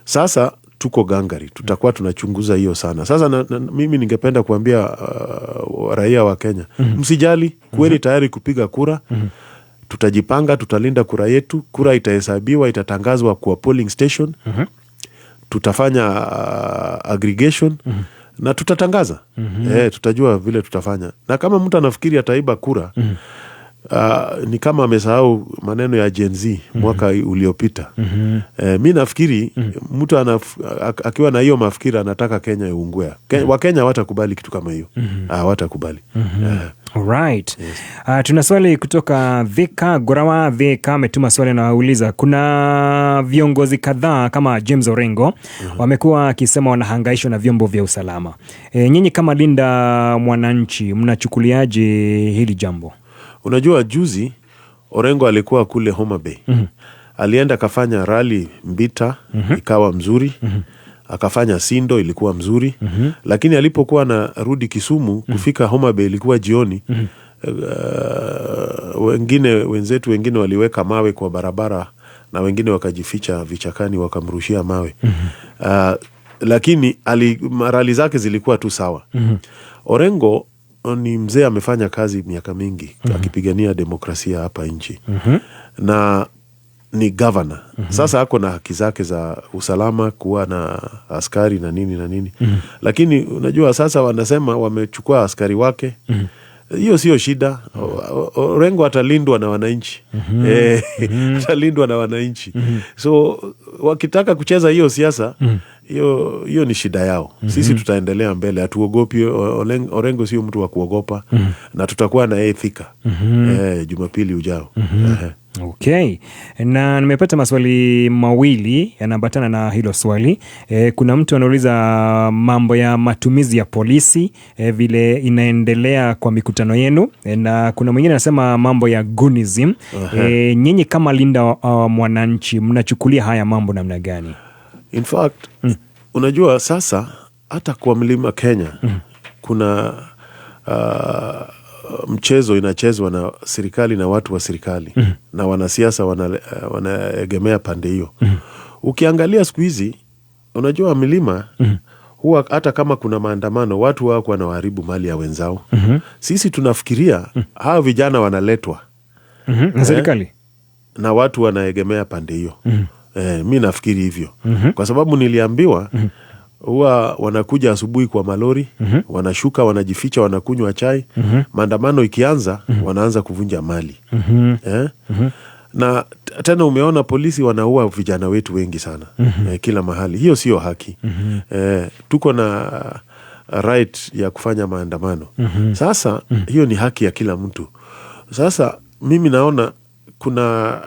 Sasa tuko gangari, tutakuwa tunachunguza hiyo sana. Sasa mimi ningependa kuambia raia wa Kenya, msijali, kuweni tayari kupiga kura. Tutajipanga, tutalinda kura yetu, kura itahesabiwa, itatangazwa kwa polling station. Tutafanya aggregation na tutatangaza. Tutajua vile tutafanya. Na kama mtu anafikiri ataiba kura, ni kama amesahau maneno ya Gen Z mwaka uliopita. Mi nafikiri mtu akiwa na hiyo mafikira anataka Kenya iungue. Wakenya hawatakubali kitu kama hiyo. Hawatakubali.
Alright. Yes. Tuna swali kutoka Vika Gorawa. Vika ametuma swali na auliza, kuna viongozi kadhaa kama James Orengo wamekuwa akisema wanahangaishwa na vyombo vya usalama. Nyinyi kama Linda Mwananchi mnachukuliaje hili jambo?
Unajua juzi Orengo alikuwa kule Homa Bay. Alienda akafanya rally Mbita, ikawa mzuri. Akafanya Sindo, ilikuwa mzuri. Lakini alipokuwa anarudi Kisumu, kufika Homa Bay ilikuwa jioni. Wengine wenzetu wengine waliweka mawe kwa barabara na wengine wakajificha vichakani wakamrushia mawe. Lakini rally zake zilikuwa tu sawa. Orengo ni mzee, amefanya kazi miaka mingi akipigania demokrasia hapa nchi. Na ni governor. Sasa ako na haki zake za usalama, kuwa na askari na nini na nini. Lakini unajua sasa wanasema wamechukua askari wake. Hiyo sio shida. Orengo atalindwa na wananchi. Atalindwa na wananchi. So wakitaka kucheza hiyo siasa, hiyo ni shida yao. Sisi tutaendelea mbele, hatuogopi. Orengo sio mtu wa kuogopa. Na tutakuwa na yeye Thika Jumapili ujao.
Okay. Na nimepata maswali mawili yanaambatana na hilo swali. Kuna mtu anauliza mambo ya matumizi ya polisi, vile inaendelea kwa mikutano yenu, na kuna mwingine anasema mambo ya gunism. Nyinyi kama Linda Mwananchi mnachukulia haya mambo namna gani?
In fact, unajua sasa hata kwa mlima Kenya kuna mchezo inachezwa na serikali na watu wa serikali na wanasiasa wanaegemea pande hiyo. Ukiangalia siku hizi, unajua milima huwa hata kama kuna maandamano watu wako wanaharibu mali ya wenzao. Sisi tunafikiria hawa vijana wanaletwa
na serikali
na watu wanaegemea pande hiyo. Mi nafikiri hivyo. Kwa sababu niliambiwa huwa wanakuja asubuhi kwa malori, wanashuka, wanajificha, wanakunywa chai. Maandamano ikianza, wanaanza kuvunja mali. Na tena umeona polisi wanaua vijana wetu wengi sana. Kila mahali. Hiyo sio haki. Tuko na right ya kufanya maandamano. Sasa hiyo ni haki ya kila mtu. Sasa mimi naona kuna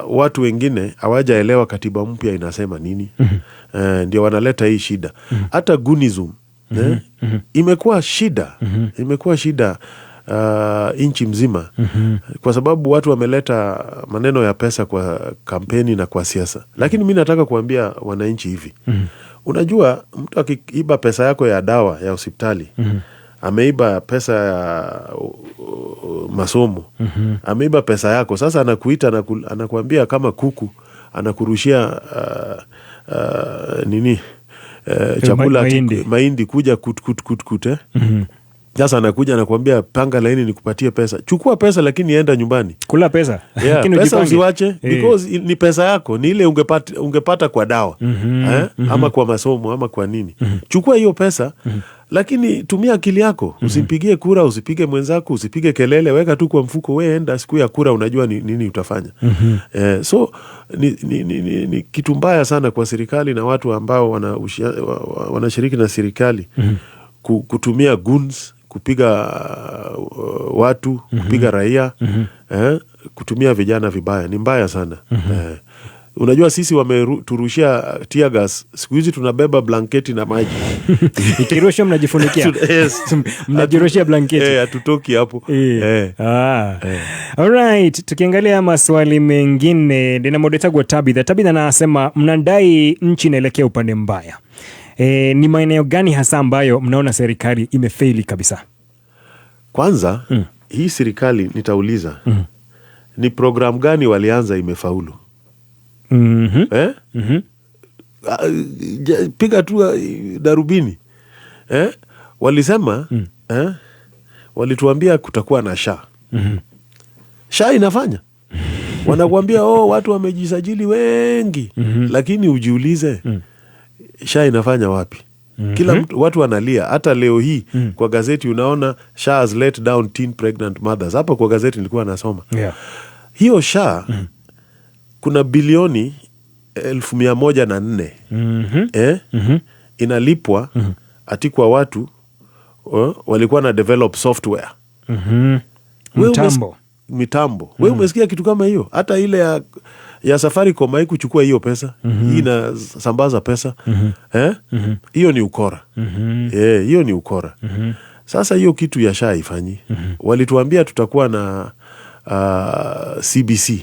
watu wengine hawajaelewa katiba mpya inasema nini. Ndio wanaleta hii shida. Hata gunism imekuwa shida. Imekuwa shida nchi mzima. Kwa sababu watu wameleta maneno ya pesa kwa kampeni na kwa siasa. Lakini mimi nataka kuambia wananchi hivi. Unajua mtu akiiba pesa yako ya dawa ya hospitali, ameiba pesa ya masomo, ameiba pesa yako. Sasa anakuita, anakuambia kama kuku, anakurushia chakula mahindi kuja kut kut kut kut. Sasa anakuja anakuambia panga laini nikupatie pesa. Chukua pesa lakini enda nyumbani.
Kula pesa.
Yeah, pesa usiwache because ni pesa yako, ni ile ungepata kwa dawa ama kwa masomo ama kwa nini. Chukua hiyo pesa lakini tumia akili yako. Usimpigie kura, usipige mwenzako, usipige kelele, weka tu kwa mfuko, wewe enda siku ya kura unajua ni nini utafanya. So ni kitu mbaya sana kwa serikali na watu ambao wanashiriki na serikali kutumia guns, Kupiga watu, kupiga raia, kutumia vijana vibaya ni mbaya sana. Unajua sisi wameturushia tear gas, siku hizi tunabeba blanketi na maji.
Ikirusha mnajifunikia.
Yes.
Mnajirushia blanketi.
Hatutoki hapo.
Alright, tukiangalia maswali mengine, ndina modetagwa Tabitha. Tabitha anasema mnadai nchi inaelekea upande mbaya. Ni maeneo gani hasa ambayo mnaona serikali imefeli kabisa?
Kwanza, hii serikali nitauliza, ni program gani walianza imefaulu? Piga tu darubini. Walisema, walituambia kutakuwa na SHA. SHA inafanya. Wanakuambia watu wamejisajili wengi. Lakini ujiulize, SHA inafanya wapi? Kila mtu, watu wanalia. Hata leo hii kwa gazeti unaona SHA has let down teen pregnant mothers. Hapa kwa gazeti nilikuwa nasoma. Hiyo SHA kuna bilioni 104,000 inalipwa ati kwa watu walikuwa na develop software.
Mtambo.
Mitambo. Wewe umesikia kitu kama hiyo? Hata ile ya Safaricom haikuchukua hiyo pesa. Hii inasambaza pesa. Hiyo ni ukora. Hiyo ni ukora. Sasa hiyo kitu ya SHA haifanyi. Walituambia tutakuwa na CBC.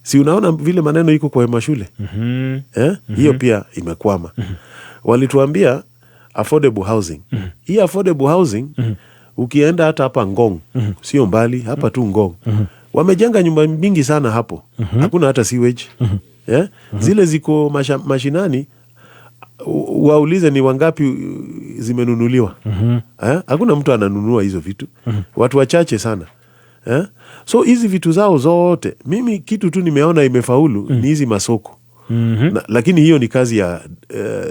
Si unaona vile maneno iko kwa mashule? Hiyo pia imekwama. Walituambia affordable housing. Hii affordable housing ukienda hata hapa Ngong, sio mbali, hapa tu Ngong. Wamejenga nyumba mingi sana hapo. Hakuna hata sewage. Zile ziko mashinani, waulize ni wangapi zimenunuliwa. Hakuna mtu ananunua hizo vitu. Watu wachache sana. So hizi vitu zao zote, mimi kitu tu nimeona imefaulu ni hizi masoko. Lakini hiyo ni kazi ya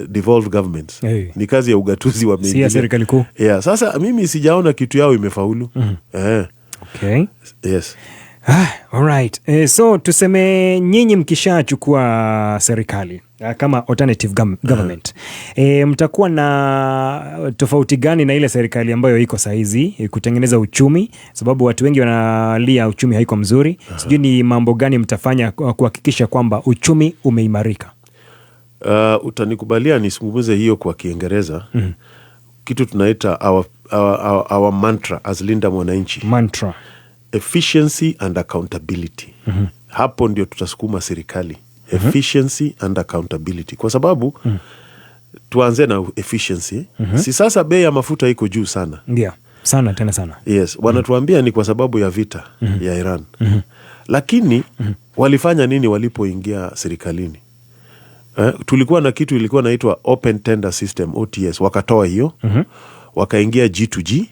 devolved governments. Ni kazi ya ugatuzi wa
Si ya serikali kuu.
Yeah, sasa mimi sijaona kitu yao imefaulu.
Okay.
Yes.
Alright. So tuseme nyinyi mkishachukua serikali kama alternative government, mtakuwa na tofauti gani na ile serikali ambayo iko saizi kutengeneza uchumi? Sababu watu wengi wanalia uchumi haiko mzuri. Sijui ni mambo gani mtafanya kuhakikisha kwamba uchumi umeimarika?
Utanikubalia nisungumuze hiyo kwa Kiingereza. Kitu tunaita our mantra as Linda Mwananchi.
Mantra.
Efficiency and accountability. Hapo ndio tutasukuma serikali. Efficiency and accountability. Kwa sababu tuanze na efficiency. Si sasa bei ya mafuta iko juu sana.
Ndio, sana tena sana.
Yes, wanatuambia ni kwa sababu ya vita ya Iran. Lakini walifanya nini walipoingia serikalini? Tulikuwa na kitu ilikuwa inaitwa Open Tender System, OTS, wakatoa hiyo. Wakaingia G2G.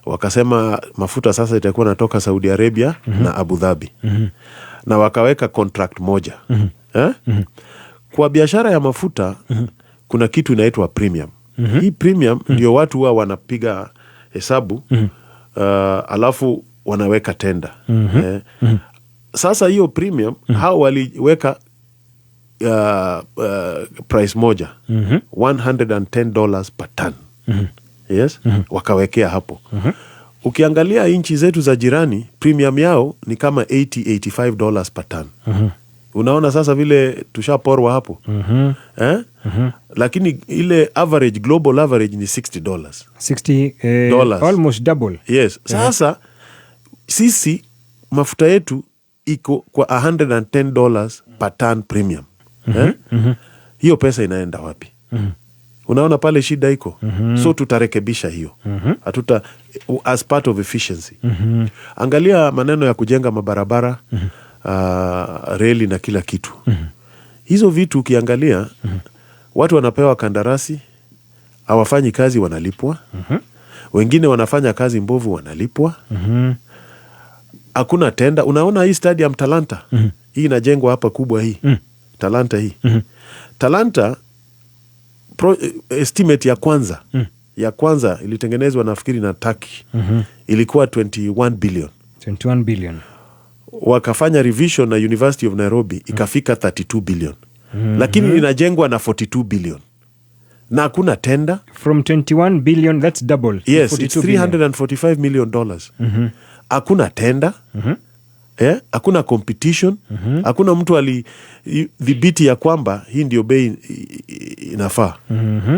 Wakasema mafuta sasa itakuwa natoka Saudi Arabia na Abu Dhabi. Na wakaweka contract moja. Kwa biashara ya mafuta kuna kitu inaitwa premium. Hii premium ndio watu huwa wanapiga hesabu, alafu wanaweka tender. Sasa hiyo premium hao waliweka price moja, $110 per ton. Yes, wakawekea hapo. Ukiangalia nchi zetu za jirani, premium yao ni kama $80-85 per ton. Unaona sasa vile tushaporwa hapo. Lakini ile average, global average ni $60.
60, almost double.
Yes. Sasa sisi mafuta yetu iko kwa $110 per ton premium. Hiyo pesa inaenda wapi? Unaona pale shida iko. So tutarekebisha hiyo. Hatuta, as part of efficiency. Angalia maneno ya kujenga mabarabara, reli na kila kitu. Hizo vitu ukiangalia, watu wanapewa kandarasi, hawafanyi kazi wanalipwa. Wengine wanafanya kazi mbovu wanalipwa. Hakuna tenda. Unaona hii stadium Talanta, hii inajengwa hapa kubwa hii. Talanta hii. Talanta estimate ya kwanza, ya kwanza ilitengenezwa nafikiri na Turkey. Ilikuwa 21 billion.
21 billion.
Wakafanya revision na University of Nairobi ikafika 32 billion. Lakini inajengwa na 42 billion. Na hakuna tenda.
From 21 billion, that's double.
Yes, it's
42 billion.
345 million dollars. Hakuna tenda. Hakuna competition. Hakuna mtu alidhibiti ya kwamba hii ndio bei inafaa.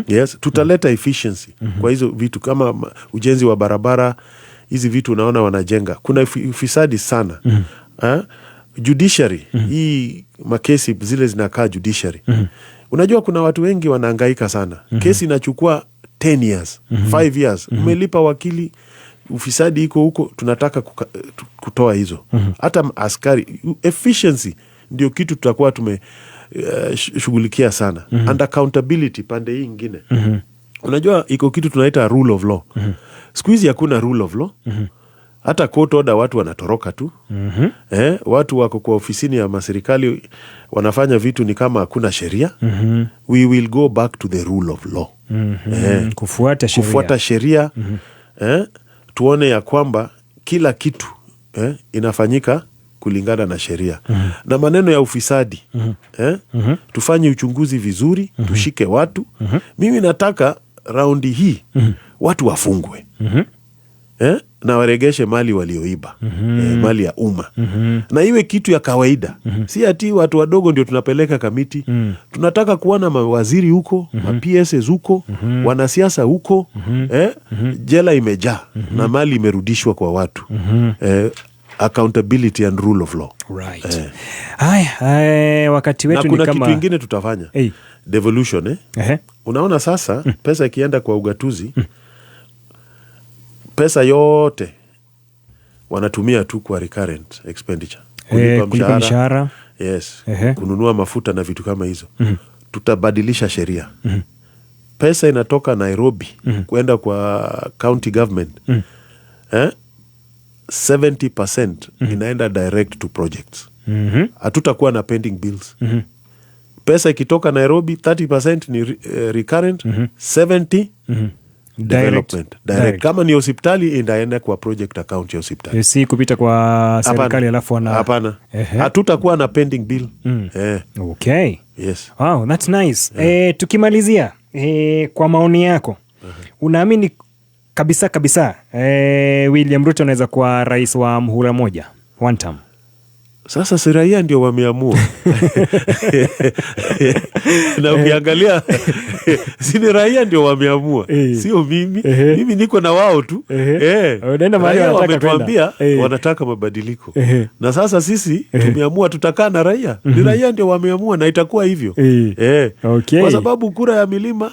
Yes, tutaleta efficiency kwa hizo vitu kama ujenzi wa barabara, hizi vitu unaona wanajenga. Kuna ufisadi sana. Judiciary, hii makesi zile zinakaa judiciary. Unajua kuna watu wengi wanahangaika sana. Kesi inachukua 10 years, 5 years. Umelipa wakili, ufisadi iko huko, tunataka kutoa hizo. Hata askari, efficiency ndio kitu tutakuwa tume shughulikia sana. And accountability pande hii ingine. Unajua iko kitu tunaita rule of law. Siku hizi hakuna rule of law. Hata court order watu wanatoroka tu. Watu wako kwa ofisini ya maserikali wanafanya vitu ni kama hakuna sheria. We will go back to the rule of law.
Kufuata sheria.
Kufuata sheria. Tuone ya kwamba kila kitu inafanyika kulingana na sheria. Na maneno ya ufisadi, tufanye uchunguzi vizuri, tushike watu. Mimi nataka raundi hii watu wafungwe. Na waregeshe mali walioiba, mali ya umma. Na iwe kitu ya kawaida. Si ati watu wadogo ndio tunapeleka kamiti. Tunataka kuona mawaziri huko, ma PSs huko, wanasiasa huko. Jela imejaa na mali imerudishwa kwa watu. Accountability and rule of law.
Right. Haya, wakati wetu
Na kuna
ni kama
kitu ingine tutafanya. Devolution, Unaona sasa pesa ikienda kwa ugatuzi, pesa yote wanatumia tu kwa recurrent expenditure.
Kulipa mshahara.
Yes. Kununua mafuta na vitu kama hizo. Tutabadilisha sheria. Pesa inatoka Nairobi kwenda kwa county government. 70% inaenda direct to projects. Hatutakuwa na pending bills. Pesa ikitoka Nairobi 30% ni recurrent, 70 development. Direct. Kama ni hospitali inaenda kwa project account ya hospitali.
Si kupita kwa serikali alafu wana
Hapana. Hatutakuwa na pending bill.
Okay.
Yes.
Wow, that's nice. Tukimalizia, kwa maoni yako, unaamini kabisa kabisa William Ruto anaweza kuwa rais wa muhula moja, one term?
Sasa si raia ndio wameamua. Na ukiangalia si ni raia ndio wameamua, sio mimi. Mimi niko na wao tu.
Unaenda mahali
Raia
wanataka kwenda.
wametuambia wanataka mabadiliko. Na sasa sisi tumeamua tutakaa na raia. Ni raia ndio wameamua na itakuwa hivyo.
Okay.
Kwa sababu kura ya milima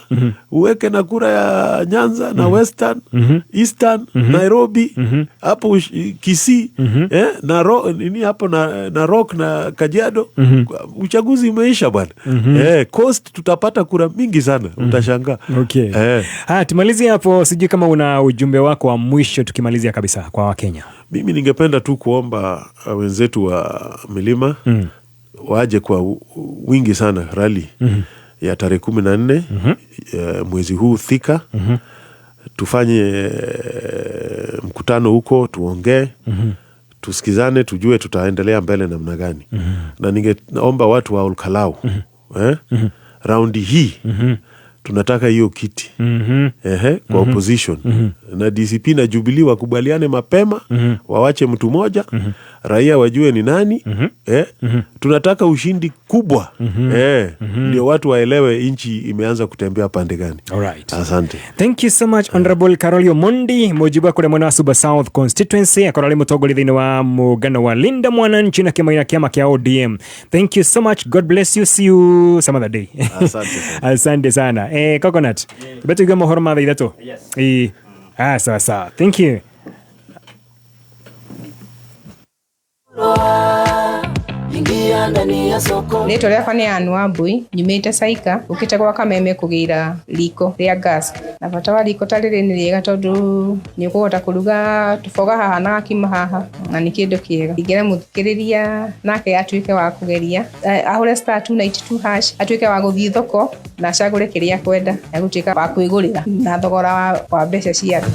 uweke na kura ya Nyanza na Western, Eastern, Nairobi, hapo Kisii, na nini hapo na Narok na Kajiado. Uchaguzi umeisha bwana. Coast tutapata kura mingi sana, utashangaa.
Okay. Tumalizie hapo, sijui kama una ujumbe wako wa mwisho tukimalizia kabisa kwa Wakenya.
Mimi ningependa tu kuomba wenzetu wa milima waje kwa wingi sana rally ya tarehe 14 mwezi huu Thika. Tufanye mkutano huko, tuongee, tusikizane, tujue tutaendelea mbele namna gani. Na ningeomba watu wa Olkalau, raundi hii tunataka hiyo kiti kwa opposition. Na DCP na Jubilee wakubaliane mapema, wawache mtu moja, raia wajue ni nani. Tunataka ushindi kubwa. Ndio watu waelewe nchi imeanza kutembea pande gani.
Alright.
Asante.
Thank you so much Honorable Caroli Omondi, mujibu kule mwana wa Suba South Constituency, akorali mutongori thiini wa mugano wa Linda Mwananchi na kiama kiama kia ODM. Thank you so much. God bless you. See you some other day.
Asante sana.
Asante sana. Coconut. Betu igwa mohoro ma thaa ithatũ.
Yes.
Sawa sawa. Thank you.
Rĩtwa rĩakwa nĩ Ann Wambui, nyumĩte Saika, ũkĩte gwa Kameme kũgĩra riko rĩa gas. Na bata wa riko ta rĩrĩ nĩ rĩega tondũ nĩ ũkũhota kũruga tũboga haha na gakima haha, na nĩ kĩndũ kĩega. Ingĩra mũthikĩrĩria nake atuĩke wa kũgeria, ahũre star 292 hash, atuĩke wa gũthiĩ thoko na acagũre kĩrĩa akwenda, egũtuĩka wa kwĩgũrĩra na thogora wa mbeca ciake.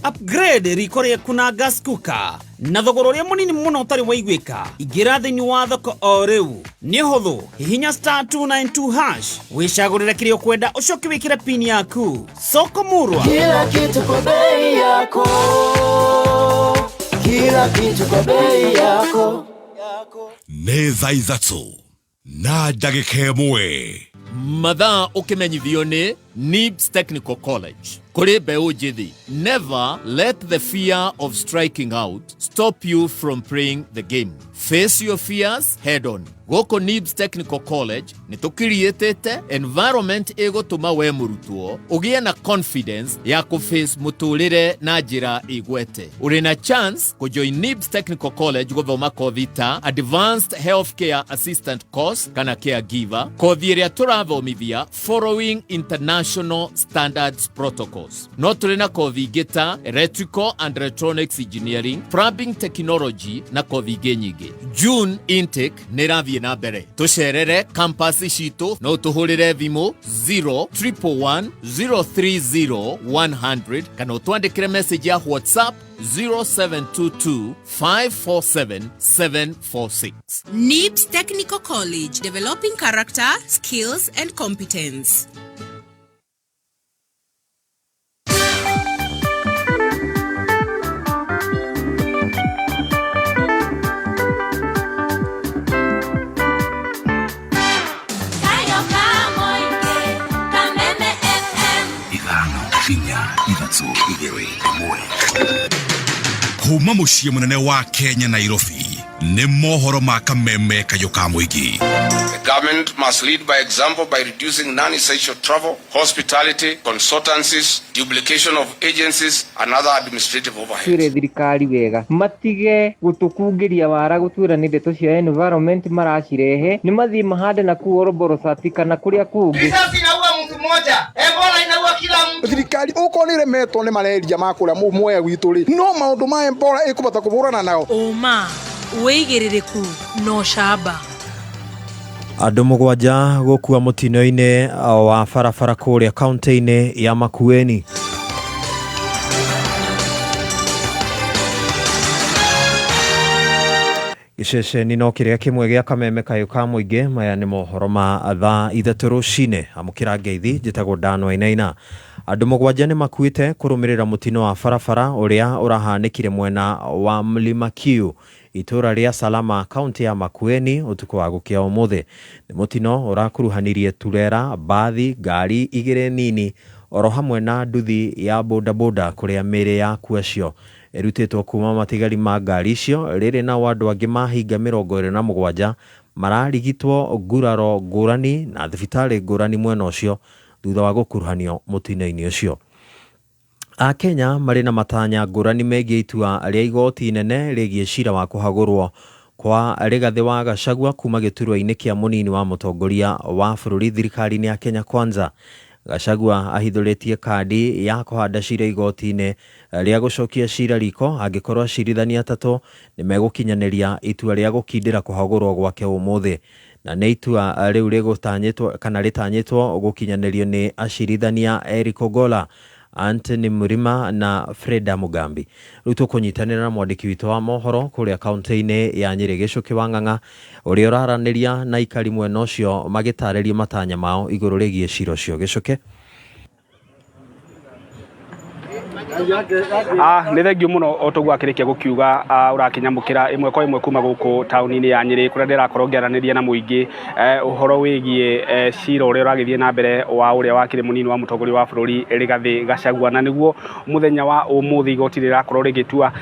Upgrade riko rĩaku na gas cooker na thogora ũrĩa mũnini mũno ũtarĩ waiguĩka. Ingĩra thĩinĩ wa thoko o rĩu. Nĩ ũhũthũ, hihinya star 292 hash wĩcagũrĩre kĩrĩa ũkwenda ũcoke wĩkĩre pin yaku. Soko Murwa,
kila kitu kwa bei yako, kila kitu kwa bei yako.
Nĩ thaa 3:01.
Mathaa ũkĩmenyithio nĩ NIBS Technical College kũrĩ mbeũ njĩthĩ. Never let the fear of striking out stop you from playing the game. Face your fears head on. Gũkũ NIBS Technical College nĩ tũkiriĩtĩte environment ĩgũtũma we mũrutwo ũgĩe na confidence ya kũface mũtũrĩre na njĩra ĩgwete. Ũrĩ na chance kũjoin NIBS Technical College gũthoma kothi ta Advanced Healthcare Assistant Course kana Caregiver, kothi ĩrĩa tũrathomithia following international standards protocols. No tũrĩ na kothi ingĩ ta Electrical and Electronics Engineering, Plumbing Technology na kothi ingĩ nyingĩ. June intake nĩ ĩrathiĩ na mbere. Tũcerere campus citũ, no tũhũrĩre thimũ 0 111 030 100 kana ũtwandĩkĩre message ya WhatsApp 0722 547 746.
NIBS Technical College, developing character, skills, and competence.
Kayo ka mũingĩ, Kameme FM.
5 4 3 2 1. Kuma mũciĩ mũnene wa Kenya, Nairobi, nĩ mohoro ma Kameme kayũ ka mũingĩ.
The government must lead by example by reducing non-essential travel, hospitality, consultancies, duplication of agencies, and other administrative overhead.
Twĩre thirikari wega matige gũtũkungĩria wara gũtwĩra nĩ ndeto cia environment maracirehe, nĩ mathiĩ mahande na kuu Oroborosati kana kũrĩa kũngĩ.
Risasi inaua mtu mmoja, Ebola inaua kila mtu.
Thirikari okorwo nĩ ĩremetwo nĩ malaria ma kũrĩa mwea gwitũ rĩ, no maũndũ ma Ebola ĩkũbota kũbũrana nao.
Ũma, wĩigĩrĩrĩku na ũcamba.
Andũ 7 gũkua mũtino-inĩ wa barabara kũrĩa kaunti-inĩ ya Makueni. Gĩceceni no kĩrĩa kĩmwe gĩa Kameme kayũ ka mũingĩ. Maya nĩ mohoro ma thaa 3 rũcinĩ. Amũkĩra ngeithi, njĩtagwo Dan Wainaina. Andũ 7 nĩ makuĩte kũrũmĩrĩra mũtino wa barabara ũrĩa ũrahanĩkire mwena wa Mlima Kiu, itũra rĩa Salama, kaunti ya Makueni ũtukũ wa gũkĩa ũmũthĩ. Nĩ mũtino ũrakuruhanirie turera, mbathi, ngari 2 nini oro hamwe na nduthi ya bodaboda kũrĩa mĩĩrĩ ya akuũ acio ĩrutĩtwo kuma matigari ma ngari icio. Rĩrĩ nao andũ angĩ mahinga 27 mararigitwo nguraro ngũrani na thibitarĩ ngũrani mwena ũcio thutha wa gũkuruhanio mũtino-inĩ ũcio. Akenya marĩ na matanya ngũrani megiĩ itua rĩa igoti inene rĩgiĩ cira wa kũhagũrwo kwa Rigathĩ wa Gachagua kuma gĩturwa-inĩ kĩa mũnini wa mũtongoria wa bũrũri thirikari-inĩ ya Kenya Kwanza. Gachagua ahithũrĩtie kandi ya kũhanda cira igoti-inĩ rĩa gũcokia cira riko angĩkorwo acirithania 3 nĩ megũkinyanĩria itua rĩa gũkindĩra kũhagũrwo gwake ũmũthĩ, na nĩ itua rĩu rĩgũtanyĩtwo kana rĩtanyĩtwo gũkinyanĩrio nĩ acirithania Eric Ogola, Anthony Murima na Freda Mugambi. Rĩu tũkũnyitanĩra na mwandĩki witũ wa mohoro kũrĩa kaunti-inĩ ya Nyĩrĩ, Gĩcũkĩ wa Ng'ang'a, ũrĩa ũraranĩria na aikari mwena ũcio magĩtarĩria matanya mao igũrũ rĩgiĩ cira ũcio. Gĩcũkĩ.
Nĩ thengio mũno o toguo akĩrĩkia gũkiuga, ũrakinyamũkĩra ĩmwe kwa ĩmwe kuma gũkũ taũni-inĩ ya Nyĩrĩ kũrĩa ndĩrakorwo ngĩaranĩria na mũingĩ ũhoro wĩgiĩ cira ũrĩa ũragĩthiĩ na mbere wa ũrĩa wakĩrĩ mũnini wa mũtongoria wa bũrũri Rigathĩ Gachagua, na nĩguo mũthenya wa ũmũthĩ igoti rĩrakorwo rĩgĩtua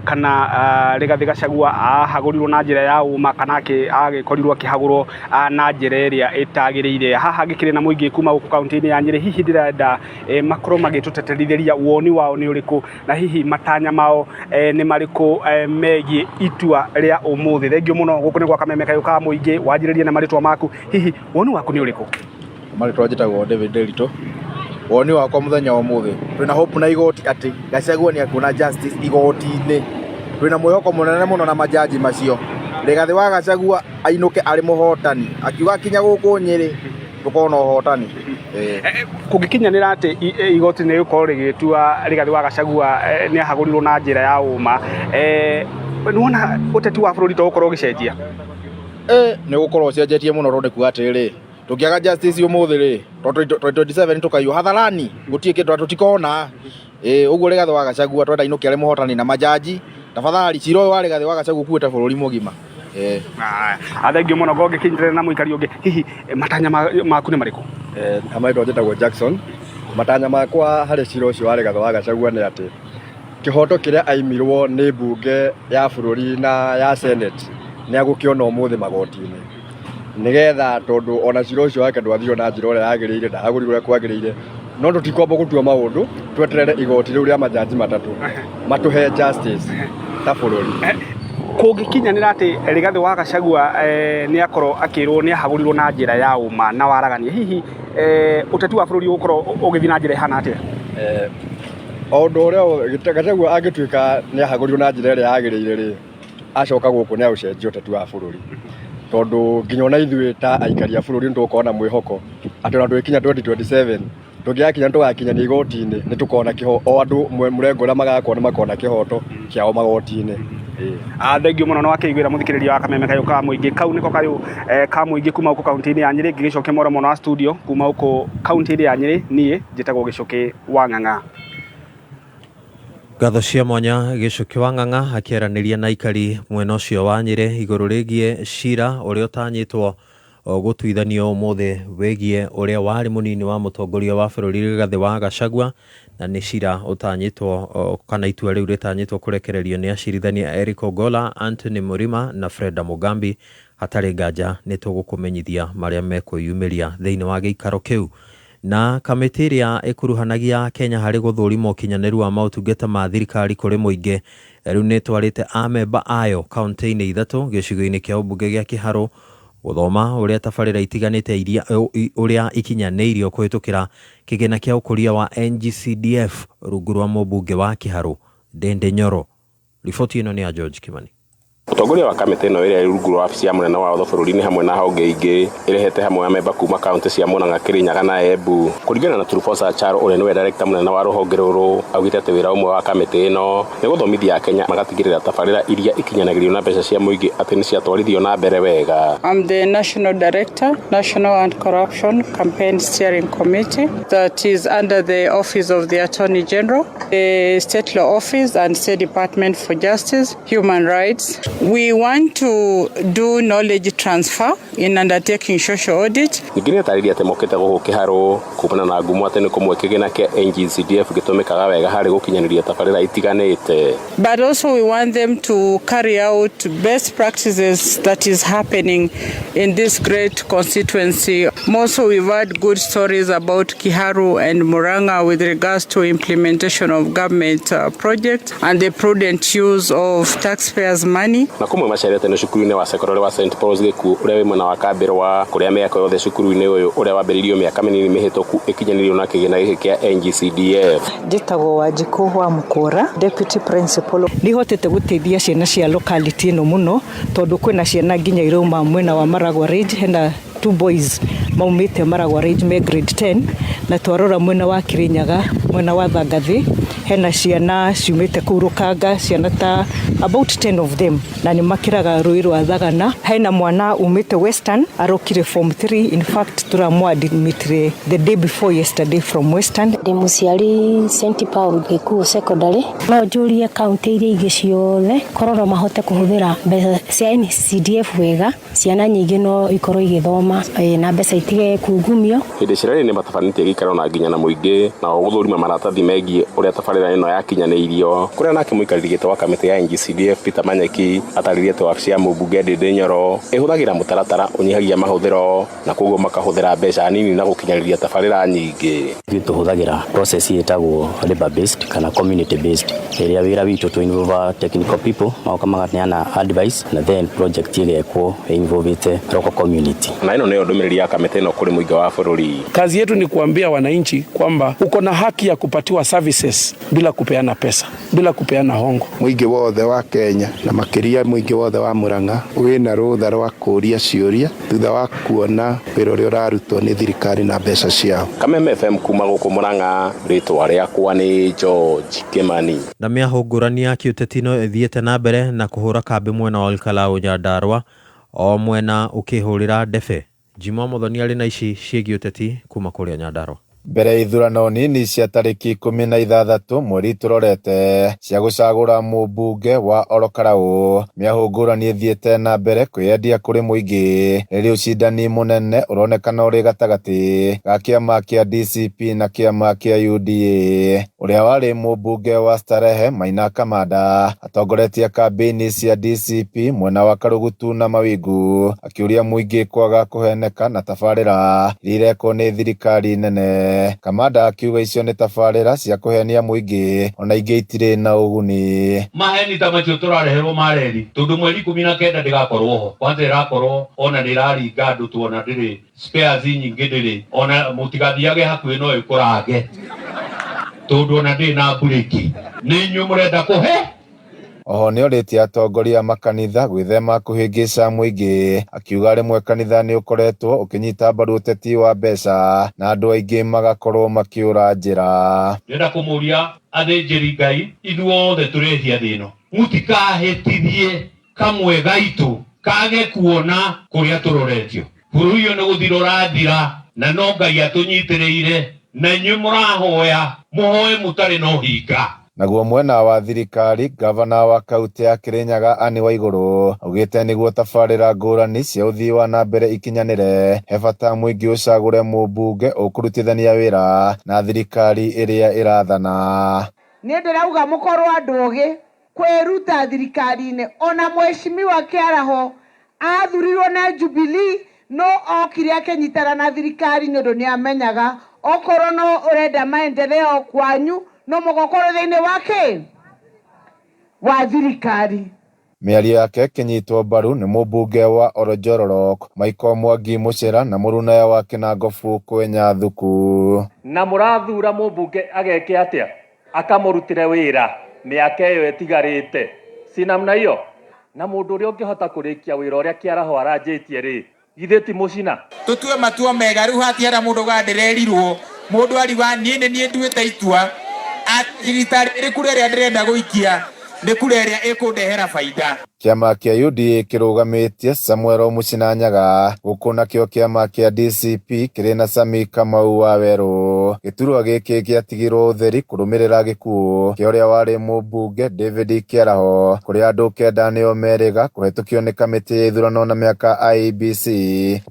kana Rigathĩ Gachagua ahagũrirwo na njĩra ya ũma kana agĩkorirwo akĩhagũrwo na njĩra ĩrĩa ĩtagĩrĩire. Haha ngĩkĩrĩ na mũingĩ kuma gũkũ kaunti-inĩ ya Nyĩrĩ, hihi ndĩrenda makorwo magĩtũteterithĩria woni wao nĩ ũrĩkũ na hihi matanya mao nĩ marĩkũ megiĩ itua rĩa ũmũthĩ. Thengio mũno, gũkũ nĩ gwa Kameme kayũ ka mũingĩ, wanjĩrĩrie na marĩtwa maku, hihi woni waku nĩ ũrĩkũ?
Marĩtwa njĩtagwo David Nderitu. Woni wakwa mũthenya wa ũmũthĩ, twĩna hope na igoti atĩ Gachagua nĩ akuona justice igoti-inĩ. Twĩna mwĩhoko mũnene mũno na majaji macio. Rigathĩ wa Gachagua ainũke arĩ mũhotani, akiuga akinya gũkũ Nyĩrĩ tũkorwo na ũhotani.
Kũngĩkinyanĩra atĩ igoti nĩ rĩgũkorwo rĩgĩtua Rigathĩ wa Gachagua nĩ ahagũrirwo na njĩra ya ũma, nĩwona ũteti wa bũrũri to ũkorwo ũgĩcenjia?
Nĩ gũkorwo ũcenjetie mũno tondũ nĩ kuga atĩrĩrĩ, tũngĩaga justice ũmũthĩ rĩ, 2027 tũkaiywo hadharani, gũtirĩ kĩndũ tũtikona. Ũguo Rigathĩ wa Gachagua twenda ainũke arĩ mũhotani na majaji. Tafadhali cira ũyũ wa Rigathĩ wa Gachagua ũkuĩte bũrũri mũgima.
Thengio mũno ngongĩ kĩnyitanĩre na mũikari ũngĩ. Hihi matanya maku nĩ marĩkũ?
Marĩtwa njĩtagwo Jackson. Matanya makwa harĩ cira ũcio wa Rigathĩ wa Gachagua nĩ atĩ kĩhoto kĩrĩa aimirwo nĩ mbunge ya bũrũri na ya Senate nĩ agũkĩona ũmũthĩ magoti-inĩ, nĩgetha tondũ ona cira ũcio wake ndwathirwo na njĩra ũrĩa yagĩrĩire, ndahagũrirwo ũrĩa kwagĩrĩire, no tũtikwamba gũtua maũndũ, tweterere igoti rĩu rĩa majaji matatũ matũhe justice ta bũrũri.
Kũngĩkinyanĩra atĩ Rigathĩ wa Gachagua nĩ akorwo akĩrwo nĩ ahagũrirwo na njĩra ya ũma na waragania, hihi ũteti wa bũrũri ũgũkorwo ũgĩthiĩ na njĩra ĩhana atĩa?
O ũndũ ũrĩa Gachagua angĩtuĩka nĩ ahagũrirwo na njĩra ĩrĩa yagĩrĩire rĩ, acoka gũkũ nĩ agũcenjia ũteti wa bũrũri, tondũ nginya ona ithuĩ ta aikari a bũrũri nĩ tũgũkorwo na mwĩhoko atĩ ona tũgĩkinya 2027 tũngĩgakinya tũgakinyania igoti-inĩ nĩ tũkona kĩho, o andũ mũrengo ũrĩa magakorwo nĩ makona kĩhoto kĩao magoti-inĩ.
Thengio mũno nĩ wakĩiguĩra mũthikĩrĩria wa Kameme Kayũ ka Mũingĩ. Kau nĩko kayũ ka mũingĩ kuma gũkũ kaunti-inĩ ya Nyĩrĩ, ngĩgĩcokia mwaro mwena wa studio kuma gũkũ kaunti-inĩ ya Nyĩrĩ. Niĩ njĩtagwo Gĩcũkĩ wa Ng'ang'a.
Ngatho cia mwanya Gĩcũkĩ wa Ng'ang'a akĩaranĩria na aikari mwena ũcio wa Nyĩrĩ igũrũ rĩgiĩ cira ũrĩa ũtanyĩtwo gũtuithanio ũmũthĩ wĩgiĩ ũrĩa warĩ mũnini wa mũtongoria wa bũrũri Rigathĩ wa Gachagua, na nĩ cira ũtanyĩtwo kana itua rĩu rĩtanyĩtwo kũrekererio nĩ acirithania Eric Ogola, Anthony Murima na Freda Mugambi. Hatarĩ nganja nĩ tũgũkũmenyithia marĩa mekwĩyumĩria thĩinĩ wa gĩikaro kĩu. Na kamĩtĩ ĩrĩa ĩkuruhanagia Kenya harĩ gũthũrima ũkinyanĩru wa maũtungata ma thirikari kũrĩ mũingĩ rĩu nĩ ĩtwarĩte amemba ayo kaunti-inĩ ithatũ gĩcigo-inĩ kĩa ũmbunge gĩa Kĩharũ gũthoma ũrĩa tabarĩra itiganĩte iria ũrĩa ikinyanĩirio kũhĩtũkĩra kĩgĩna kĩa ũkũria wa NGCDF rungu rwa mũmbunge wa Kĩharũ Ndindi Nyoro. Riboti ĩno nĩ ya George Kimani.
Mũtongoria wa kamĩtĩ ĩno ĩrĩa ĩrĩ rungu rwa wabici ya mũnene wa watho bũrũri-inĩ hamwe na honge ingĩ ĩrehete hamwe amemba kuma kaunti cia Murang'a, Kirinyaga na Embu. Kũringana na Trufosa Charo ũrĩa nĩwe director mũnene wa rũhonge rũrũ, augĩte atĩ wĩra ũmwe wa kamĩtĩ ĩno nĩ gũthomithia Akenya magatigĩrĩra tabarĩra iria ikinyanagĩrio na mbeca cia mũingĩ atĩ nĩ ciatwarithio na mbere wega.
I'm the National Director, National Anti-Corruption Campaign Steering Committee that is under the Office of the Attorney General, the State Law Office and State Department for Justice, Human Rights. We want to do knowledge transfer in undertaking social audit.
Ningĩ nĩatarĩirie atĩ mokĩte gũkũ Kĩharũ kumana na ngumo atĩ nĩ kũmwe kĩgĩna kĩa NGCDF gĩtũmĩkaga wega harĩ gũkinyanĩria tabarĩra itiganĩte.
But also we want them to carry out best practices that is happening in this great constituency. Also we've heard good stories about Kiharu and Murang'a with regards to implementation of government projects and the prudent use of taxpayers' money.
Na kũmwe macerete nĩ cukuru-inĩ wa sekondarĩ wa St Paul's Gĩkuũ ũrĩa wĩ mwena wa Kambĩrwa, kũrĩa mĩako yothe cukuru-inĩ ũyũ ũrĩa wambĩrĩirio mĩaka mĩnini mĩhĩtũku ĩkinyanĩirio na kĩgĩna gĩkĩ kĩa NGCDF.
Njĩtagwo Wanjikũ wa Mũkũra, Deputy Principal. Nĩhotete gũteithia ciana cia locality ĩno mũno tondũ kwĩna ciana nginya irauma mwena wa Maragwa Ridge, hena 2 boys maumĩte Maragwa Ridge me grade 10, na twarora mwena wa Kirinyaga, mwena wa Thangathĩ, hena ciana ciumĩte kũu Rũkanga, ciana ta about 10 of them, na nĩ makĩraga rũĩ rwa Thagana. Hena mwana umĩte Western arokire form 3, in fact tũramũ-admitire the day before yesterday from Western.
Ndĩ mũciari St Paul Gĩkuũ Secondary. No njũrie kaunti iria ingĩ ciothe korwo no mahote kũhũthĩra mbeca cia NCDF wega, ciana nyingĩ no ikorwo igĩthoma na mbeca itige kungumio.
Hĩndĩ cia rĩrĩ nĩ matabanĩtie gĩikaro na nginya na mũingĩ na gũthũrima maratathi megiĩ ũrĩa tabarĩra ĩno yakinyanĩirio, kũrĩa nake mũikarĩri gĩtĩ wa kamĩtĩ ya NGCDF Peter Manyeki atarĩrie atĩ wabici ya mũmbunge Ndindi Nyoro ĩhũthagĩra mũtaratara ũnyihagia mahũthĩro na koguo makahũthĩra mbeca nini na gũkinyanĩria tabarĩra nyingĩ.
Ithuĩ tũhũthagĩra process ĩtagwo labor based kana community based, ĩrĩa wĩra witũ tũ involve technical people magoka maganeana advice na then project ĩgekwo involvete local community.
Na ĩno nĩyo ndũmĩrĩri ya kamĩtĩ kamĩtĩ ĩno kũrĩ mũingĩ wa bũrũri.
Kazi yetu ni kuambia wananchi kwamba uko na haki ya kupatiwa services bila kupeana pesa, bila kupeana hongo.
Mũingĩ wothe wa Kenya na makĩria mũingĩ wothe wa Murang'a wĩna rũtha rwa kũũria ciũria thutha wa kuona wĩra ũrĩa ũrarutwo nĩ thirikari na mbeca ciao.
Kameme FM kuma gũkũ Murang'a, rĩtwa rĩakwa nĩ George Kimani.
Na mĩahũ ngũrani ya kĩũteti no ĩthiĩte na mbere na kũhũra kambĩ mwena wa Olkalau Nyandarua, o mwena ũkĩhũrĩra ndebe. Jimwa Muthoni arĩ na ici ciĩgiĩ ũteti kuma kũrĩa Nyandarua.
Mbere ya ithurano nini cia tarĩki 16 mweri tũrorete cia gũcagũra mũmbunge wa Olokarau, mĩahũ ngũrani ĩthiĩte na mbere kwĩyendia kũrĩ mũingĩ rĩrĩa ũcindani mũnene ũronekana ũrĩ gatagatĩ ga kĩama kĩa DCP na kĩama kĩa UDA. Ũrĩa warĩ mũmbunge wa Starehe Maina Kamanda atongoretie kambĩini cia DCP mwena wa Karugutu na Mawingu, akĩũria mũingĩ kwaga kũheneka na tabarĩra iria irekwo nĩ thirikari nene. Kamanda akiuga icio nĩ tabarĩra cia kũhenia mũingĩ ona ingĩ itirĩ na ũguni.
Maheni ta macio tũrareherwo ma reri tondũ mweri 19 ndĩgakorwo ho, kwanza ĩrakorwo ona nĩĩraringa andũ tuona ndĩrĩ spares nyingĩ ndĩrĩ ona mũtigathiage hakuhĩ no ĩkũrange tondũ ona ndĩrĩ na mburĩki. Nĩ inyuĩ mũrenda kũhe.
Oho nĩorĩtie atongoria a makanitha gwĩthema kũhĩngĩca mũingĩ, akiuga rĩmwe kanitha nĩ ũkoretwo ũkĩnyita mbaru ũteti wa mbeca na andũ aingĩ magakorwo makĩũra njĩra.
Ndĩrenda kũmũria athĩnjĩri Ngai ithuothe tũrĩhia thĩ ĩno, mũtikahĩtithie kamwe gaitũ kage kuona kũrĩa tũroretio. Bũrũri ũyũ nĩ gũthira ũrathira na no Ngai atũnyitĩrĩire, na inyuĩ mũrahoya mũhoe mũtarĩ na ũhinga.
Naguo mwena wa thirikari, gavana wa kaunti ya Kirinyaga Anne Waiguru augĩte nĩguo tabarĩra ngũrani cia ũthii wa na mbere ikinyanĩre, he bata mũingĩ ũcagũre mũmbunge ũkũrutithania wĩra na thirikari ĩrĩa ĩrathana.
Niĩ ndĩrauga mũkorwo andũ ogĩ kwĩruta thirikari-inĩ. Ona mheshimiwa Kĩaraho athurirwo na Jubilee no okire akĩnyitana na thirikari nĩ ũndũ nĩamenyaga okorwo no ũrenda maendeleo kwanyu no mũgokorwo thĩinĩ wake wa thirikari.
Mĩario yake ĩkĩnyitwo mbaru nĩ mũmbunge wa Oronjororok Michael Mwangi Mũcera na mũrunaya wa Kĩnangobu Kwenya Thuku.
Na mũrathura mũmbunge ageke atĩa? Akamũrutĩre wĩra mĩaka ĩyo ĩtigarĩte, si namna hiyo? Na mũndũ ũrĩa ũngĩhota kũrĩkia wĩra ũrĩa Kĩaraho aranjĩtie rĩ, githĩ ti mũcina?
Tũtue matua mega rĩu hatiara mũndũ ũgandererirwo mũndũ ariuga niĩ nĩ niĩ nduĩte itua thirikari ĩrĩ kura ĩrĩa ndĩrenda gũikia nĩ kura ĩrĩa ĩkũndehera baida.
Kĩama kĩa UDA kĩrũgamĩtie Samuel Mũcina Nyaga, gũkũ nakĩo kĩama kĩa DCP kĩrĩ na Sami Kamau wa Werũ. Gĩturwa gĩkĩ gĩatigirwo ũtheri kũrũmĩrĩra gĩkuũ kĩa ũrĩa warĩ mũmbunge David Kĩaraho, kũrĩa andũ 9 nĩo merĩga kũhetũkio nĩ kamĩtĩ ya ithurano na mĩaka IEBC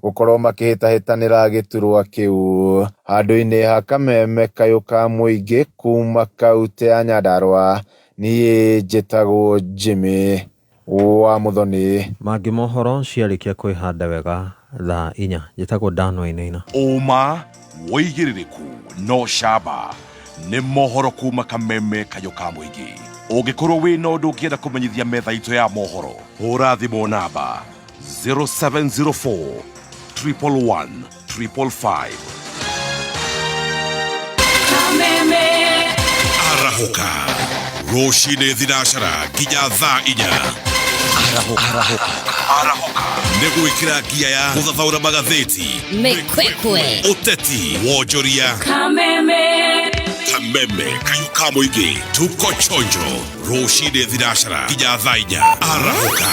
gũkorwo makĩhĩtahĩtanĩra gĩturwa kĩu. Handũ-inĩ ha Kameme kayũ ka mũingĩ kuma kaunti ya Nyandarua, niĩ njĩtagwo Jimmy wa Muthoni.
Mangĩ mohoro ciarĩkia kwĩhanda wega thaa 4. Njĩtagwo Dan Wainaina.
Ũma wĩigĩrĩrĩku no camba nĩ mohoro kuma Kameme kayũ ka mũingĩ. Ũngĩkorwo wĩna ũndũ ũngĩenda kũmenyithia metha itũ ya mohoro, hũra thimũ namba 0704 111 555.
Kameme
arahũka rũcinĩ thinacara nginya thaa 4. Arahũka nĩ gwĩkĩra ngia ya gũthathaũra magathĩti,
mĩkwekwe,
ũteti, wonjoria.
Kameme
Kameme kayũ ka mũingĩ, tuko chonjo rũcinĩ thinacara nginya thaa 4. Arahũka,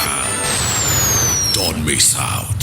don't miss out.